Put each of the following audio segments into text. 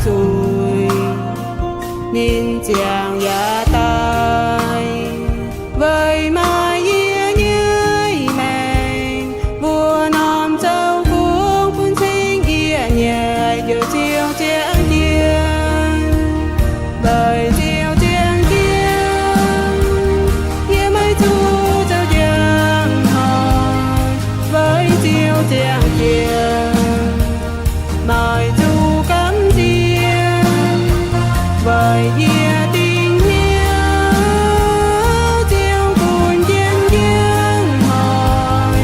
zuiz, ninh ziangh yaac daaih. Weic maaih yie nyei maengc, mbuo norm zoux gong bun cing yie nyei, heuc Ziouv ziangh jienv. Weic Ziouv ziangh jienv, yie maiv zuqc zoux njang hnoi. Weic Ziouv ziangh jienv, maaih zuqc gamh nziex. Weic yie dingc hnyouv Ziouv bun jienv njang hnoi,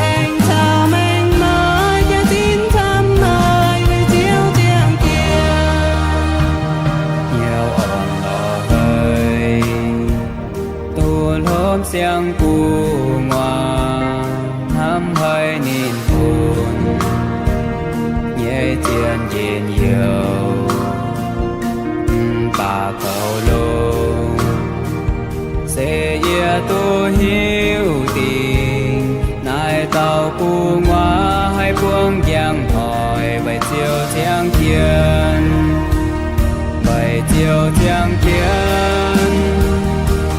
aengx caux maengc maaih jaax-zinh camv haic. Weic Ziouv ziangh jienv, hnyouv orn lorz haic, duqv hlo siang-gu'nguaaz, hnamv haiz ninh bun nyei zien njien youh, mv baac goux longx, se yie duqv hiuv dingc naaiv dauh gu'nguaaz haih buangv njang hnoi. Weic Ziouv ziangh jienv, weic Ziouv ziangh jienv,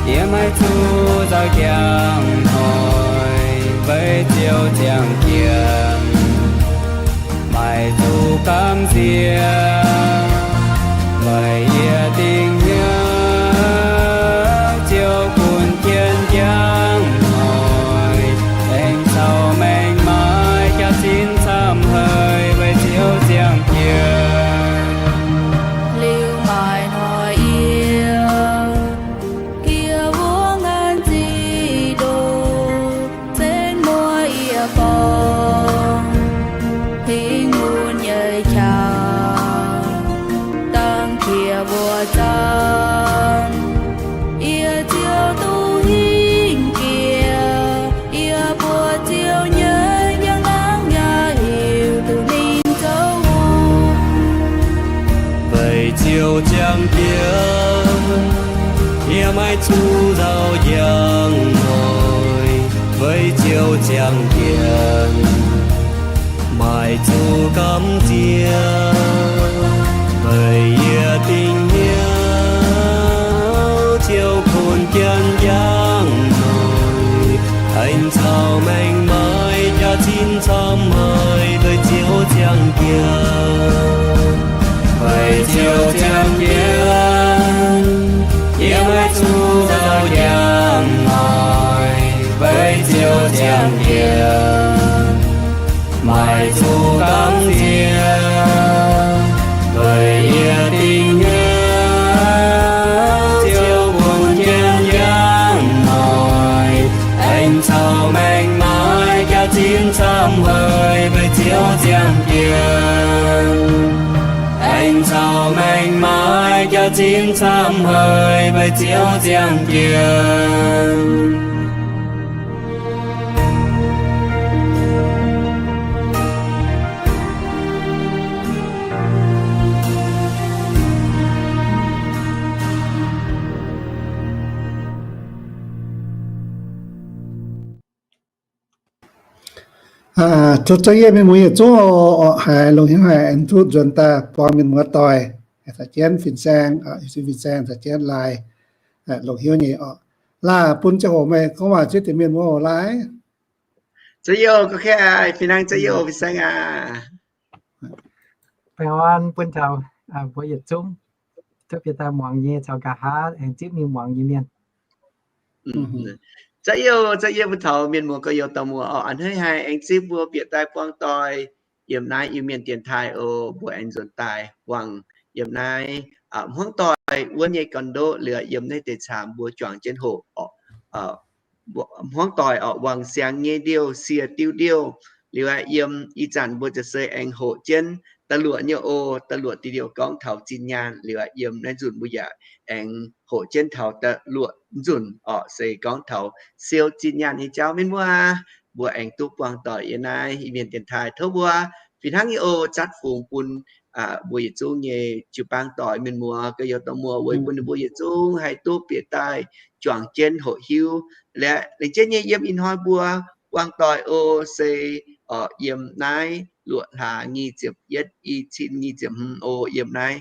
yie maiv zuqc zoux njang hnoi. Weic Ziouv ziangh jienv, maaih zuqc gamh nziex. Weic yie dingc hnyouv Ziouv bun jienv njang hnoi, aengx caux maengc maaih jaax-zinh camv haic. Weic Ziouv ziangh jienv, liuz maaih hnoi yie, yie wuov ngaanc zic ndoh, zenv muoz yie borngz, hingh mun nyei qaqv, dangh qiex mbuo zaangc, yie Ziouv duqv hingh jiex. Yie mbuox Ziouv nyei njang-laangc yaac hiuv duqv ninh zoux hungh. Weic Ziouv ziangh jienv, yie maiv zuqc nzauh njang hnoi. Weic Ziouv ziangh jienv, maaih zuqc gamh nziex. Weic yie dingc hnyouv Ziouv bun jienv njang hnoi, aengx caux maengc maaih jaax-zinh camv haic. Weic Ziouv ziangh jienv, weic Ziouv ziangh jienv, yie maiv zuqc nzauh njang hnoi. Weic Ziouv ziangh jienv, maaih zuqc gamh nziex. Weic yie dingc hnyouv Ziouv bun jienv njang hnoi, aengx caux maengc maaih jaax-zinh camv haic. Weic Ziouv ziangh jienv, aengx caux maengc maaih jaax-zinh camv haic. Weic Ziouv ziangh jienv. Zuqc za'yietv mienh muoz yietc zungv oc, haiz longc hnyouv haic, aengx duqv nzuonx daaih buangh mienh muoz doic, caux jienv fin-saeng, fin-saeng caux jienv laai, longc hnyouv nyei oc. Laai, bun ziangh hoc meih gorngv waac ziex deix mienh muoz oc, laai. Za'yietv, gorngv kaaix, fih hnangv za'yietv, fin-saeng aac. Baengh orn bun taux mbuo yietc zungv, duqv bieqc daaih muangx nyei caux nqa'haav aengx zipv mingh muangx nyei mienh. Za'yietv, za'yietv bun taux mienh muoz gorx-youz dauh muoz oc, a'hneiv haic aengx zipv mbuo bieqc daaih buangh doic yiem naaiv Iu-Mienh dienx taaih oc. Mbuo aengx nzuonx daaih buangh yiem naaiv hmuangv doic wuonv nyei gorn-ndoqv liuz, yiem naaiv deix caamx mbuo juangc jienv hoqc hmuangv doic oc, wangc siangx nyei ndiouh, sie diuv ndiouh. Liuz aqv, yiem ih zanc mbuo ziouc se aengx hoqc jienv da'luoqc nyei oc. Da'luoqc diuh ndiouh gorngv taux zinh nyaanh. Liuz aqv, yiem naaiv nzunc mbuo yaac aengx hoqc jienv taux da'luoqc nzunc oc, se gorngv taux siou zinh nyaanh nyei jauv. Mienh muoz, mbuo aengx duqv buangh doic yiem naaiv Iu-Mienh dienx taaih. Tov mbuo fih hnangv nyei oc, zatv fungx bun mbuo yietc zungv nyei jiu-baang doic, mienh muoz gorx-youz dauh muoz, weic bun ninh mbuo yietc zungv haih duqv bieqc daaih juangc jienv hoqc hiuv. Liuz aqv, lengc jeiv nyei yiem ih hnoi mbuo buangh doic oc, se yiem naaiv luoqc hlaax nyic ziepc yietv, i cin nyic ziepc hmz oc. Yiem naaiv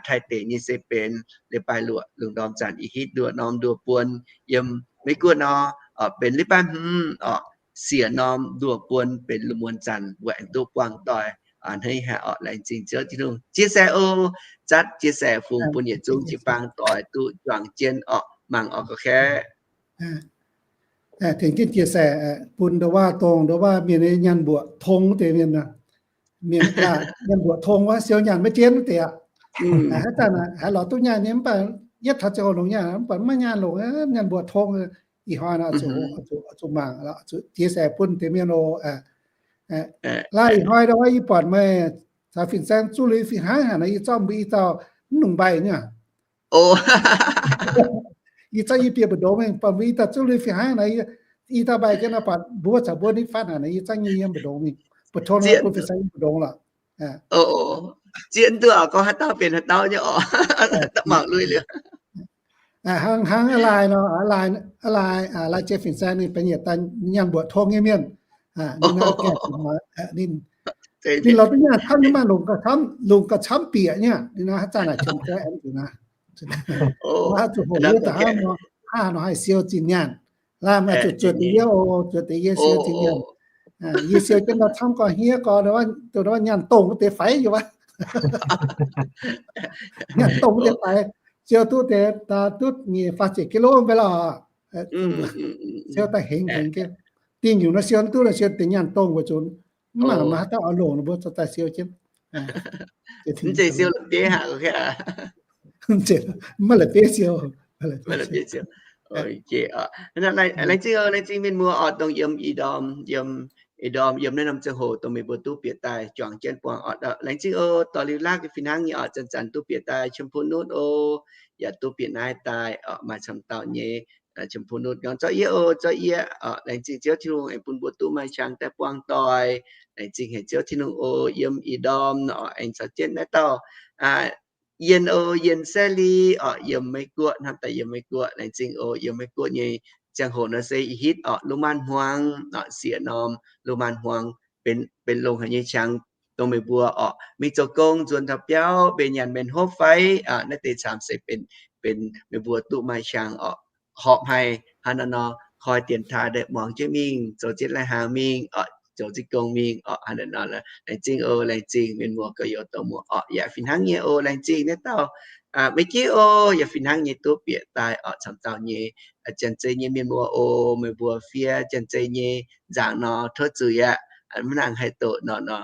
Taiv deic nyei se benx leiz-baaix luoqc lungh ndorm zanc i hitv nduoh norm nduoh buon. Yiem Meiv Guoqv nor, benx leiz-baaix hmz oc, siec norm nduoh buon benx lungh muonz zanc, mbuo aengx duqv buangh doic. Hneiv haic oc. Laengz zingh Ziouv Tin-Hungh. Chia sẻ oc. Zatv chia sẻ fungx bun yietc zungv jiu-baang doic duqv juangc jienv oc, mangc oc ga'kaeqv. Tengx jienv chia sẻ bun ndo waav dongh ndo waav mienh nyei nyaanh mbuoqc tong wuov deix mienh, mienh nyaanh mbuoqc tong wuov, siou nyaanh maiv jienv wuov deix aqv. Haaix zanc haiz lorz duqv nyaanh nyei mv baac yietv taux ziangh hoc longc nyaanh mv baac maiv nyaanh longc, nyaanh mbuoqc tong. Ih hnoi nor zuqc mangc, chia sẻ bun deix mienh oc. Laaix ih hnoi ndo wuov yie buatc meih caux fin-saeng zuqc lui fih hnangv haic nor, yie zorqv mbuo i dauh mv lungh mbaih nyei. Yie zorqv yie bieqc mbu'ndongx mingh, buatc mbuo i dauh zuqc lui fih hnangv nor, i dauh mbaih jienv nor, buatc mbuo caux mbuo nitv fatv haic nor, yie zorqv nyei yiem mbu'ndongx mingh, buatc tov nor bun fin-saeng yiem mbu'ndongx lorqc. Zieqv duqv gorngv haaix dauh benx haaix dauh nyei oc. Mangc lui liuz. Hnangv hnangv laaix nor, laaix, laaix jiex fin-saeng ninh benx yietc daaih nyaanh mbuoqc tong nyei mienh. Ninh lorz duqv nyaanh camv nyei, maaih longc gauh camv, longc gauh camv bieqc nyei. Ninh nor haaix zanc naaic qiemx aeqv, zuqc hoqc yie da'hnangv nor, hnangv nor haih siou zinh nyaanh. Laaix maaih zuqc zuotc deix yie oc, zuotc deix yie siou zinh nyaanh. Yie siou jienv nor camv gorx hniev gorx, nyaanh dongh wuov deix faix yie wuov. Nyaanh dongh wuov deix faix, siou duqv deix duqv nyic faah ziepc kilo mv bei lorqc. Siou daaih hengx hengx jienv. Dingh nyungc nor siou duqv nor siou deix nyaanh dongh weic zuqc mv mangc maaih haaix dauh oix longc ninh mbuo zoux daaih siou jienv. Mv zeiz siou la'bieiv haic. Maiv la'bieiv siou. Laengz zingh, laengz zingh mienh muoz oc, dongh yiem ih ndorm, yiem ih ndorm, yiem naaiv norm ziangh hoc dongh meih mbuo duqv bieqc daaih juangc jienv buangh oc. Laengz zingh oc, dorh liuz lakv fih hnangv nyei oc, zanc-zanc duqv bieqc daaih qiemx bun nutv oc, yaac duqv bieqc naaiv daaih oc, maaih camv dauh nyei qiemx bun nutv gorngv, zorqv yie oc, zorqv yie oc. Laengz zingh Ziouv Tin-Hungh aengx bun mbuo duqv maaih qangx daaih buangh doic. Laengz zingh haic Ziouv Tin-Hungh oc. Yiem ih ndorm oc, aengx caux jienv naaiv dauh Yienh oc, Yienh Saeqv Li oc, yiem Meiv Guoqv, hnamv daaih yiem Meiv Guoqv. Laengz zingh oc. Yiem Meiv Guoqv nyei ziangh hoc nor se ih hitv oc, lungh maanz hmuangx oc, siec norm lungh maanz hmuangx, benx longc haic nyei qangx dongh meih mbuo oc mingh zoux gong, nzuonx taux biauv, mbenc nyanc mbenc hopv fai, naaiv deix camv se benx, benx meih mbuo duqv maaih qangx oc, horpc haic. Hnangv naaiv nor, koi dienx taaih daaih muangx jienv mingh, zoux jienv lai-hnaangx mingh oc, zoux jienv gong mingh oc. Hnangv naaiv nor, laengz zingh oc, laengz zingh mienh muoz gorx-youz dorh muoz oc. Yaac fih hnangv nyei oc, laengz zingh naaiv dauh Meiv Guoqv oc, yaac fih hnangv nyei duqv bieqc daaih oc, camv dauh nyei Janx-Zei nyei mienh muoz oc. Meih mbuo fiev Janx-Zei nyei nzaangc nor tov zuiz aqv. Mv nangc haih doqc nor nor,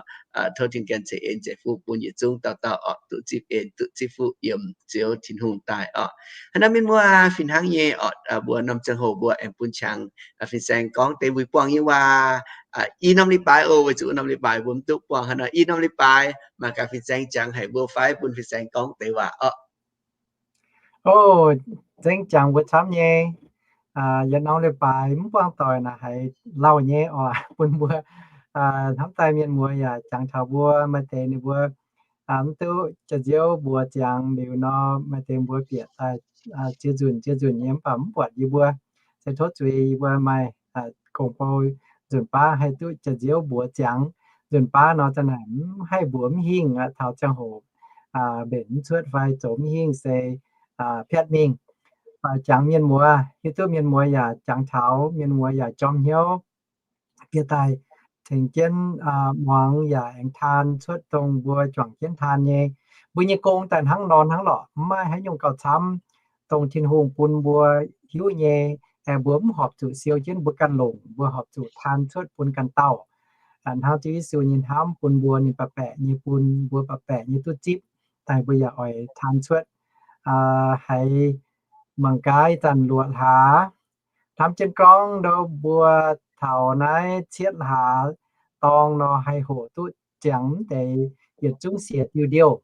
tov Tin-Hungh ganh ceix en ceix fuqv bun yietc zungv dauh dauh oc, duqv zipv en duqv zipv fuqv yiem Ziouv Tin-Hungh daaih oc. Hnangv naaiv mienh muoz, fih hnangv nyei oc, mbuo norm ziangh hoc mbuo aengx bun qangx fin-saeng gorngv deix wuic buangh nyei waac. I norm leiz-baaix oc, weic zuqc wuov norm leiz-baaix mbuo mv duqv buangh. Hnangv naaiv i norm leiz-baaix maaih gaax fin-saeng jangx haic mbuo fai, bun fin-saeng gorngv deix waac oc. O, zengv jangx mbuo camv nyei. Yietc norm leiz-baaix mv buangh doic naaic haiz lauh nyei oc, bun mbuo hnamv daaih mienh muoz yaac jangx taux mbuo. Maaih deix ninh mbuo mv duqv jaax-nziouv mbuox ziangx liuz nor, maaih deix mbuo bieqc daaih ziex nzunc ziex nzunc nyei mv baac mv buatc yie mbuo. Se tov zuiz yie mbuo maaih gong-bou nzunc baav haih duqv jaax-nziouv mbuox ziangx. Nzunc baav nor za'naaic mv haih mbuox mv hingh aqv, taux ziangh hoc mbenc mv cuotv fai zoux mv hingh se piatv mingh. Fai jangx mienh muoz, hiuv duqv mienh muoz yaac jangx taux, mienh muoz yaac jorm hnyouv bieqc daaih tengx jienv muangx yaac aengx taan cuotv dongh mbuo juangc jienv taan nyei. Mbuo nyei gong daaih hnangv nor hnangv lorqc, mv maaih haaix nyungc gauh camv. Dongh Tin-Hungh bun mbuo hiuv nyei, aengx mbuo mv horpc zuqc siou jienv mbuo ganh longc, mbuo horpc zuqc taan cuotv bun ganh dauh. Hnangv Ziouv Yesu nyei hnamv bun mbuo, ninh baeqc baeqc nyei bun mbuo, baeqc baeqc nyei duqv zipv, daaih mbuo yaac oix taan cuotv. Haiz mangc gaax ih zanc luoqc hlaax, hnamv jienv gorngv ndo mbuo taux naaiv cietv hlaax dorng nor haih hoqc duqv ziangx deix yietc zungv siec diuh ndiouh.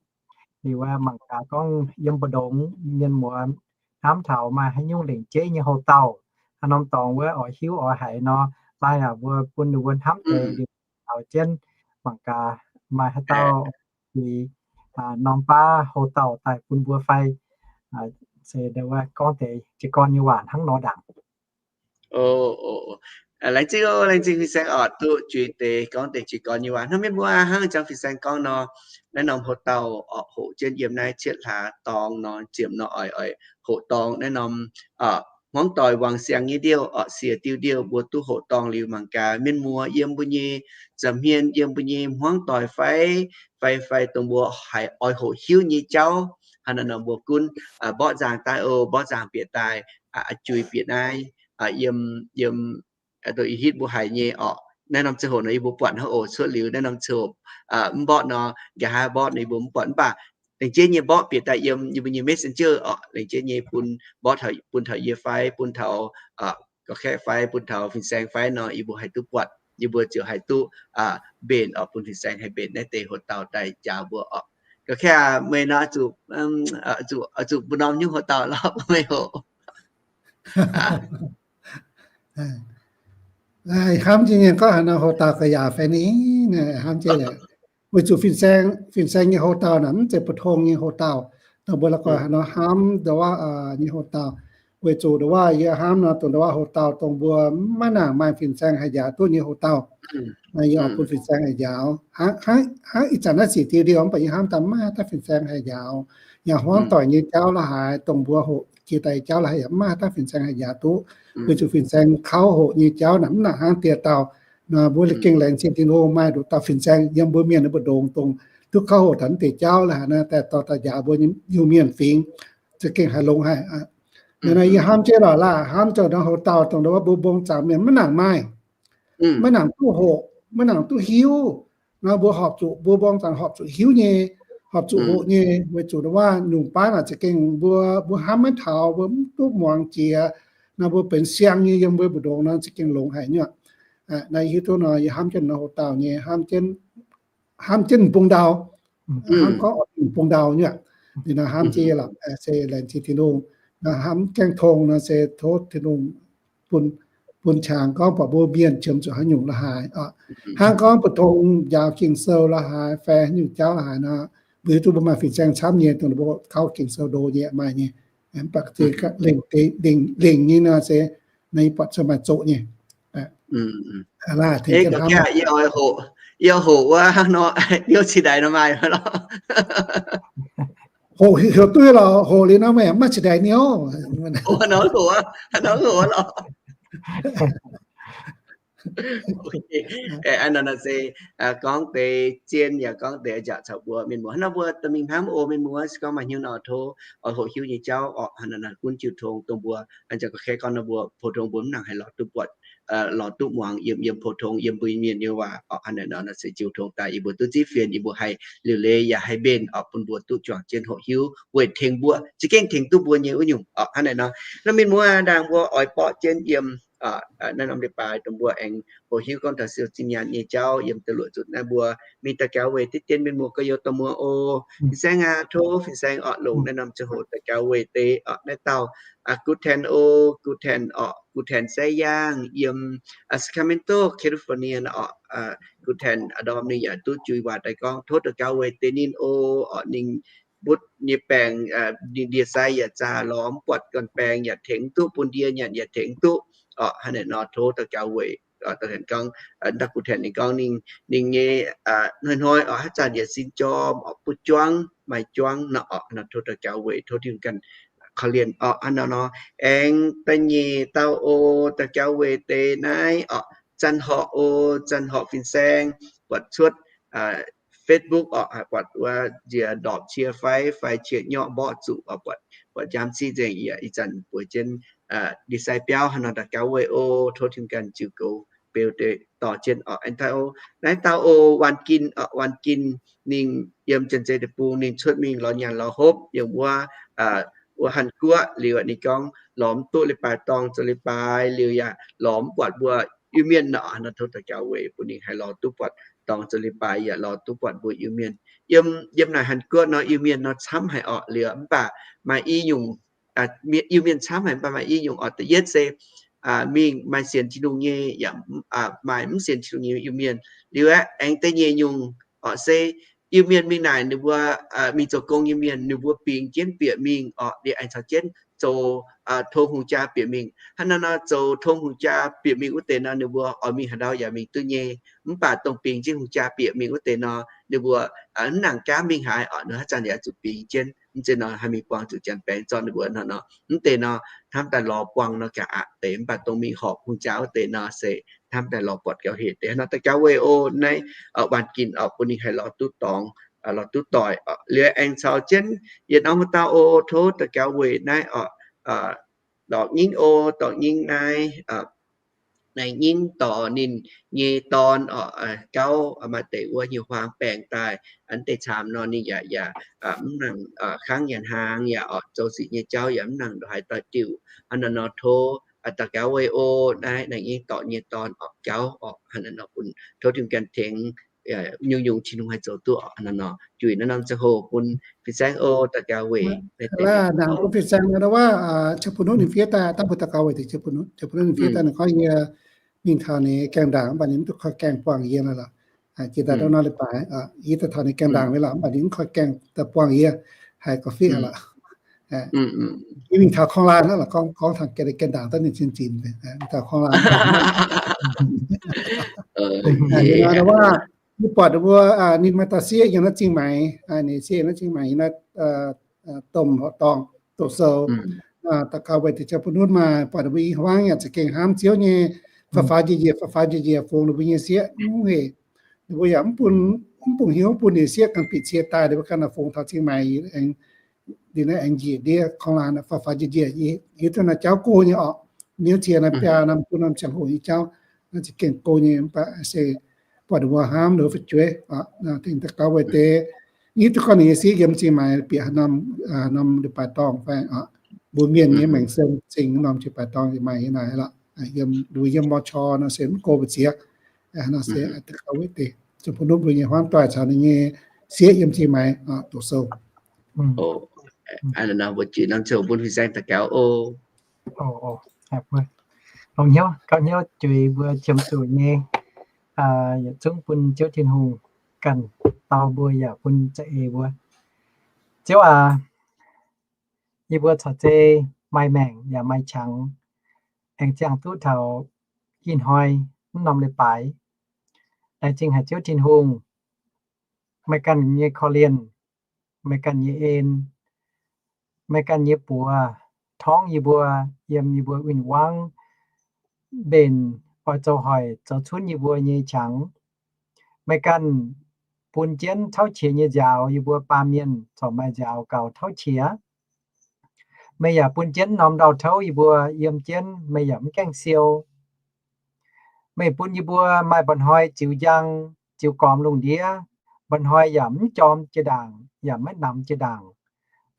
Liuz mangc gaax gorngv yiem mbu'ndongx mienh muoz hnamv taux maaih haaix nyungc lengc jeiv nyei houx-dauh, haaix norm dorngx wuov oix hiuv oix haiz nor, laaix aac mbuo bun ninh mbuo hnamv deix liuz taux jienv mangc gaax maaih haaix dauh norm baav houx-dauh daaih bun mbuo fai. Se gorngv deix jiez gorn nyei waac hnangv nor ndaangc. Laengz zingh oc, laengz zingh fin-saeng oc, duqv juix deix gorngv deix jiez gorn nyei waac. Hnangv mienh muoz hnangv jangx fin-saeng gorngv nor, naaiv norm hoc-dauh oc, hoqc jienv yiem naaiv cietv hlaax dorngx nor, ziemx nor oix, oix hoqc dorngx naaiv norm hmuangv doic wangc siangx nyei ndiouh oc, siex diuh ndiouh mbuo duqv hoqc dorngx liuz mangc gaax mienh muoz yiem mbuo nyei nza'hmien, yiem mbuo nyei hmuangv doic fai, fai, fai dongh mbuo haiz oix hoqc hiuv nyei jauv, hnangv naaiv nor mbuo gunv mborqv nzangc daaih oc, mborqv nzangc bieqc daaih, juix bieqc naaiv, yiem, yiem dongh ih hitv mbuo haiz nyei oc. Naaiv norm ziangh hoc nor yie mbuo buatc hnangv oc, cuotv liuz naaiv norm ziangh hoc mv mborqv nor, nqa'haav mborqv nor yie mbuo mv buatc, mv baac laengz jiex nyei mborqv bieqc daaih yiem yie mbuo nyei Messenger oc, laengz jiex nyei bun mborqv bun taux yie fai bun taux gorqv-kaeqv fai bun taux fin-saeng fai nor, yie mbuo haih duqv buatc, yie mbuo ziouc haih duqv mbenc oc, bun fin-saeng haih mbenc naaiv deix hoc-dauh daaih njaaux mbuo oc. Gorqv-kaeqv aac, meih nor zuqc, zuqc mbuo norm nyungc hoc-dauh lorqc, meih hoc. Hnamv jienv nyei gorngv haaix nor hoc-dauh ga'yaaic fai ni, hnamv jienv lorqc. Weic zuqc fin-saeng, fin-saeng nyei hoc-dauh naaic mv zeiz mbu'ndongx nyei hoc-dauh. Dongh mbuo la'guaih haaix nor hnamv ndongc wuov nyei hoc-dauh. Weic zuqc ndongc wuov yie hnamv nor, dongh ndongc wuov hoc-dauh dongh mbuo maiv nangc maaih fin-saeng haih njaaux duqv nyei hoc-dauh, naaiv yie oix bun fin-saeng haih njaaux. Hnangv ih zanc naaiv sic diuh ndiouh mv baac yie hnamv daaih maiv maaih haaix dauh fin-saeng haih njaaux. Yaac hmuangv doic nyei jauv la'haaix, dongh mbuo hoqc jiex daaih jauv la'haaix yaac maiv maaih haaix dauh fin-saeng haih njaaux duqv. Weic zuqc fin-saeng kauv hoqc nyei jauv naaic mv nangc hnangv dieh dauh. Mbuo gengh laengz zingh Tin-Hungh maaih nduqc dauh fin-saeng yiem mbuo mienh mbu'ndongx dongh duqv kauv hoqc taux naaiv deix jauv la'haaix naaiv daaih dorh daaih njaaux mbuo Iu-Mienh fingx, za'gengh haiz longx haic. Naaiv yie hnamv jienv lorqc laah, hnamv zoux nor hoc-dauh dongh wuov mbuo mbong zaangc mienh maiv nangc maaih, maiv nangc duqv hoqc, maiv nangc duqv hiuv. Nor mbuo horpc zuqc mbuo mbong zaangc horpc zuqc hiuv nyei, horpc zuqc hoqc nyei, weic zuqc wuov nyungc baav naaic za'gengh mbuo, mbuo hnamv maiv taux, mbuo mv duqv muangx jiex. Nor mbuo benx siang nyei yiem mbuo mbu'ndongx nor za'gengh longx haic nyei. Naaiv hiuv duqv nor yie hnamv jienv nor hoc-dauh nyei, hnamv jienv m'bung ndau, hnamv gorngv m'bung ndau nyei. Ninh nor hnamv jienv lorqc, se laengz zingh Tin-Hungh. Nor hnamv gaengh tong nor se tov Tin-Hungh bun, bun qangx gorngv buatc mbuo mienh qiemx zuqc haaix nyungc la'haaix. Hnangv gorngv mbu'ndongx njaaux Ging-Sou la'haaix fai haaix nyungc jauv la'haaix nor, mbuo hiuv duqv mbuo maaih fin-saeng camv nyei dongh mbuo kauv Ging-Sou ndo nyei maaih nyei. Mv baac lengc nyei nor se naaiv buatc se maaih zoqc nyei. Yie oix hoqc wuov hnangv nor, yie oix cingx ndaix nor maaih lorqc. Hoqc heuc duqv lorqc, hoqc liuz nor meih maiv cingx ndaix niouv. Hnangv nor lorqc. Hnangv nor se gorngv deix zien yaac gorngv deix njaaux caux mbuo mienh muoz. Hnangv nor mbuo dorh mingh hnamv oc mienh muoz, se gorngv maaih hnyouv nor tov oix hoqc hiuv nyei jauv oc. Hnangv nor gunv jiu tong dongh mbuo, a'jangc gorqv-kaeqv gorngv nor mbuo pou-tong mbuo mv nangc haih lorz duqv buatc, lorz duqv muangx yiem, yiem pou-tong yiem mbuo mienh nyei waac oc. Hnangv nor se jiu tong daaih yie mbuo duqv zipv fienx, yie mbuo haih liuc leiz yaac haih mbenc oc, bun mbuo duqv juangc jienv hoqc hiuv weic tengx mbuo, za'gengh tengx duqv mbuo nyei wuov nyungc oc. Hnangv naaic nor, nor mienh muoz ndaangc mbuo oix borqv jienv yiem naaiv norm leiz-baaix dongh mbuo aengx hoqc hiuv gorngv taux siou zinh nyaanh nyei jauv yiem da'luoqc zuqc naaiv mbuo mingh daux gaux weic deix dien mienh muoz gorx-youz dorh muoz oc. Fin-saeng aac, tov fin-saeng oc longc naaiv norm ziangh hoc daux gaux weic deix oc. Naaiv dauh Guten oc, Guten oc, Guten Sai Yaangh yiem Sacramento, California oc. Guten ndorm ninh yaac duqv juix waac daaih gorngv tov daux gaux weic deix ninh oc. Ninh mbutv nyei baengc, ninh ndie-sai yaac zaah lorz mv buatc, gorn-baeng yaac tengx duqv, bun ndie nyanc yaac tengx duqv oc. Hnangv naaic nor tov daux gaux weic. Gorngv, Guten ninh gorngv ninh, ninh nyei hnoi-hnoi oc haaix zanc yaac sin jorm oc, butv juangv maaih juangv nor oc. Nor tov daux gaux weic, tov Tin-Hungh ganh korv-lienh oc. Hnangv naaic nor aengx da'nyeic dauh oc, daux gaux weic deix naaiv oc, Zanh Horqc oc, Zanh Horqc fin-saeng buatc cuotv Facebook oc, buatc wuov nziex ndorpc cie fai, fai cie nyorqv mborqv zuqc oc, buatc, buatc njaam civ nzengc. Yaac ih zanc bueix jienv ndie-sai biauv. Hnangv nor daux gaux weic oc, tov Tin-Hungh ganh ziux goux beu deix dorh jienv oc. Aengx daaih oc, naaiv dauh oc, Waan Gin oc, Waan Gin ninh yiem Janx-Zei Deic-Bung, ninh cuotv mingh lorz nyanc lorz hopv yiem wuov, wuov Hàn Quốc liuz ninh gorngv lorz mv duqv leiz-baaix dorng zoux leiz-baaix liuz yaac lorz mv buatc mbuo Iu-Mienh nor. Nor tov daux gaux weic bun ninh haih lorz duqv buatc dorng zoux leiz-baaix yaac lorz duqv buatc mbuo Iu-Mienh. Yiem, yiem naaic Hàn Quốc nor Iu-Mienh nor camv haic oc, liuz mv baac maaih i nyungc, Iu-Mienh camv haic mv baac maaih i nyungc oc. Da'yietv se mingh maaih sienx Tin-Hungh nyei, yaac maaih mv sienx Tin-Hungh nyei Iu-Mienh. Liuz aeqv, aengx da'nyeic nyungc oc se Iu-Mienh mingh naaic ninh mbuo mingh zoux gong nyei mienh, ninh mbuo bingx jienv bieqc mingh oc, liuz aengx caux jienv zoux tov hungh jaa bieqc mingh. Hnangv naaiv nor zoux tov hungh jaa bieqc mingh wuov deix nor, ninh mbuo oix mingh haaix ndau yaac mingh duqv nyei. Mv baac dongh bingx jienv hungh jaa bieqc mingh wuov deix nor, ninh mbuo mv nangc jaav mingh haaix oc, ninh haaix zanc yaac zuqc bingx jienv. Mv zeiz nor haih mingh buangh zuqc janx-baengx zorqv ninh mbuo nor. Mv deix nor hnamv daaih lorz buangh nor gaax aqc deix. Mv baac dongh mingh horpc hungh jaa wuov deix nor se hnamv daaih lorz buatc gauh hec deix. Hnangv nor daux gaux weic o naaiv waanc ginc oc, bun ninh haih lorz duqv dorngx, lorz duqv doic oc. Liuz aengx caux jienv yietc norm wuov dauh o, tov daux gaux weic naaiv oc, dorc nyingv o, dorc nyingv naaiv, naaiv nyingv dorc ninh nyei dorn oc, gauh maaih deix wuov nyei huaang baengc daaih, an deix caamx nor ninh yaac yaac mv nangc kangv nyanc hnaangx, yaac oc zoux sic nyei jauv yaac mv nangc ndongc haaix doix-diuc. Hnangv naaiv nor tov daux gaux weic o naaiv naaiv nyingv dorc nyei dorn oc gauh oc. Hnangv naaiv nor bun tov Tin-Hungh ganh tengx nyungc-nyungc Tin-Hungh haih zoux duqv oc. Hnangv naaiv nor juic naaiv norm ziangh hoc bun fin-saeng o daux gaux weic. Laanh bun fin-saeng nor wuov, Ziouv Bun Hopv ninh fiev daaih, dangh mbuo daux gaux weic deix Ziouv Bun Hopv, Ziouv Bun Hopv ninh fiev daaih ninh gorngv yie mingh taux ninh gaengh ndaangc mv baac ninh mv duqv koi gaengh buangh yie nor lorqc. Jiex daaih ndau nor leiz-baaix, yie daaih taux ninh gaengh ndaangc mingh lorqc, mv baac ninh mv koi gaengh daaih buangh yie, haiz gauh fiev lorqc. Yie mingh taux korng-laanh aqv lorqc, gorngv taux gaengh ndaangc daaih ninh cien zinx, mingh taux korng-laanh. Yie buatc mbuo ninh maaih dauh sieqv yiem naaiv Zingh Maix, ninh sieqv yiem naaiv Zingh Maix naaiv, domh horqc dorngh doqc sou, daux gaux weic deix Ziouv Bun Hopv maaih, buatc ninh mbuo i hmuangv yaac za'gengh hnamv Ziouv nyei, faaux faaux njiec njiec, faaux faaux njiec njiec fungx ninh mbuo nyei sieqv mv heic. Ninh mbuo yaac mv bun, mv bungx hnyouv bun ninh sieqv ganh bieqc cie daaih, ninh mbuo ganh fungx taux Zingh Maix, ninh naaiv aengx njiec ndiev korng-laanh faaux faaux njiec njiec, hiuv duqv naaiv jauv go nyei orqc. Niouv cie naaiv biaa norm, go norm ziangh hoc nyei jauv, naaiv za'gengh go nyei, mv baac se buatc ninh mbuo hnamv ninh mbuo fu'jueiv, tengx daux gaux weic deix. Hiuv duqv gorngv ninh nyei sieqv yiem Zingh Maix bieqc haaix norm, norm leiz-baaix dorngh fai, mbuo mienh nyei maengc sen zingh norm leiz-baaix dorngh maaih nyei naaic lorqc. Yiem, yiem Mor Chaw nor se mv go mbu'ziex. Nor se daux gaux weic deix Ziouv Bun Hopv mbuo nyei huaamv doic caux ninh nyei sieqv yiem Zingh Maix doqc sou. Mbuo juic norm ziangh hoc bun fin-saeng daux gaux oc. Longx hnyouv, gauh hnyouv juiz mbuo qiemx zuqc nyei, yietc zungv bun Ziouv Tin-Hungh ganh dau mbuo yaac bun za'eix mbuo. Ziouv aac, yie mbuo corc zei maaih maengc yaac maaih qangx, aengx ziangh duqv taux ih hnoi mv norm leiz-baaix. Laengz zingh haic Ziouv Tin-Hungh, meih ganh nyei korv-lienh, meih ganh nyei en, meih ganh nyei buoz torngv yie mbuo yiem yie mbuo win-wangv mbenc oix zoux hoic zoux cunv yie mbuo nyei qangx. Meih ganh bun jienv tauv qiex nyei nziaaux yie mbuo baamh mienh corc maaih nziaaux gaux tauv qiex. Meih yaac bun jienv norm ndau-touv yie mbuo yiem jienv, meih yaac mv gaengh siou. Meih bun yie mbuo maaih mba'hnoi ziux njang, ziux gormx lungh ndiev, mba'hnoi yaac mv jorm jiex ndaangc, yaac maiv namx jiex ndaangc,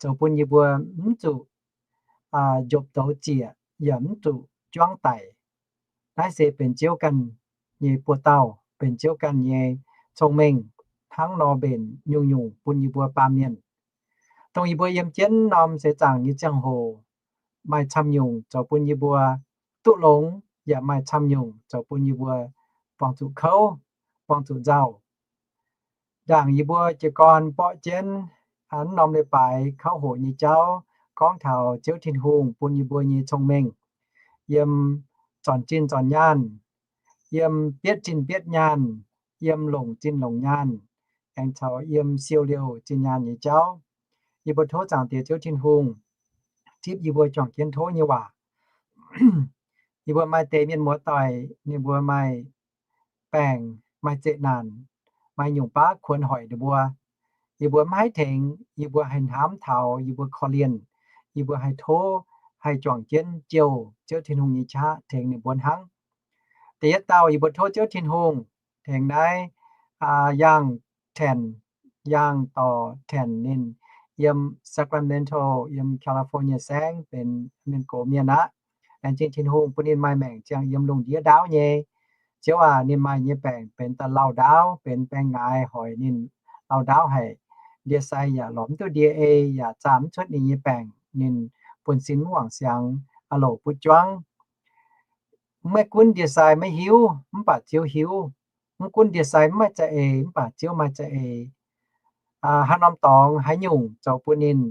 zoux bun yie mbuo mv zuqc njopc douz ziec, yaac mv zuqc juangv daic. Naaiv se benx Ziouv ganh nyei buoz-dauh, benx Ziouv ganh nyei cong-mengh, hnangv nor mbenc nyungc-nyungc bun yie mbuo baamh mienh. Dongh yie mbuo yiem jienv norm seix zaangc nyei ziangh hoc, maaih camv nyungc zoux bun yie mbuo duqv longx, yaac maaih camv nyungc zoux bun yie mbuo buangh zuqc kouv, buangh zuqc nzauh. Ndaangc yie mbuo jiez gorn mborqv jienv hnangv norm leiz-baaix kauv hoqc nyei jauv, gorngv taux Ziouv Tin-Hungh bun yie mbuo nyei cong-mengh, yiem zornc zinh zornc nyaanh, yiem bietv zinh bietv nyaanh, yiem longc zinh longc nyaanh, aengx caux yiem siou liouh zinh nyaanh nyei jauv. Yie mbuo tov Zaangc Diex Ziouv Tin-Hungh zipv yie mbuo juangc jienv tov nyei waac. Yie mbuo maaih deix mienh muoz-doic, ninh mbuo maaih baengc, maaih zeqc naanc, maaih nyungc baav kuonx hoic ninh mbuo. Yie mbuo maiv haih tengx, yie mbuo haih hnamv taux yie mbuo korv-lienh, yie mbuo haih tov, haih juangc jienv jouh Ziouv Tin-Hungh nyei qaqv tengx ninh mbuo hnangv. Da'yietv dauh yie mbuo tov Ziouv Tin-Hungh tengx naaiv Yaangh Tengx, Yaangh Dorc Tengx ninh yiem Sacramento, yiem California saengv, benx mienh gox mienh aqv. Laengz zingh Tin-Hungh bun ninh maaih maengc ziangh yiem lungh ndiev ndaauv nyei. Ziouv aac, ninh maaih nyei baengc benx daaih lauh ndaauv, benx baengh ngaaix hoic ninh lauh ndaauv haic. Ndie-sai yaac lorz mv duqv ndie-ei, yaac zaah mv cuotv ninh nyei baengc. Ninh buonv-sin mv wangc siangx, a'louc butv juangv. Maiv gunv ndie-sai maiv hiuv, mv baac Ziouv hiuv. Mv gunv ndie-sai mv maaih za'eix, mv baac Ziouv maaih za'eix. Haaix norm dorngx haaix nyungc zoux bun ninh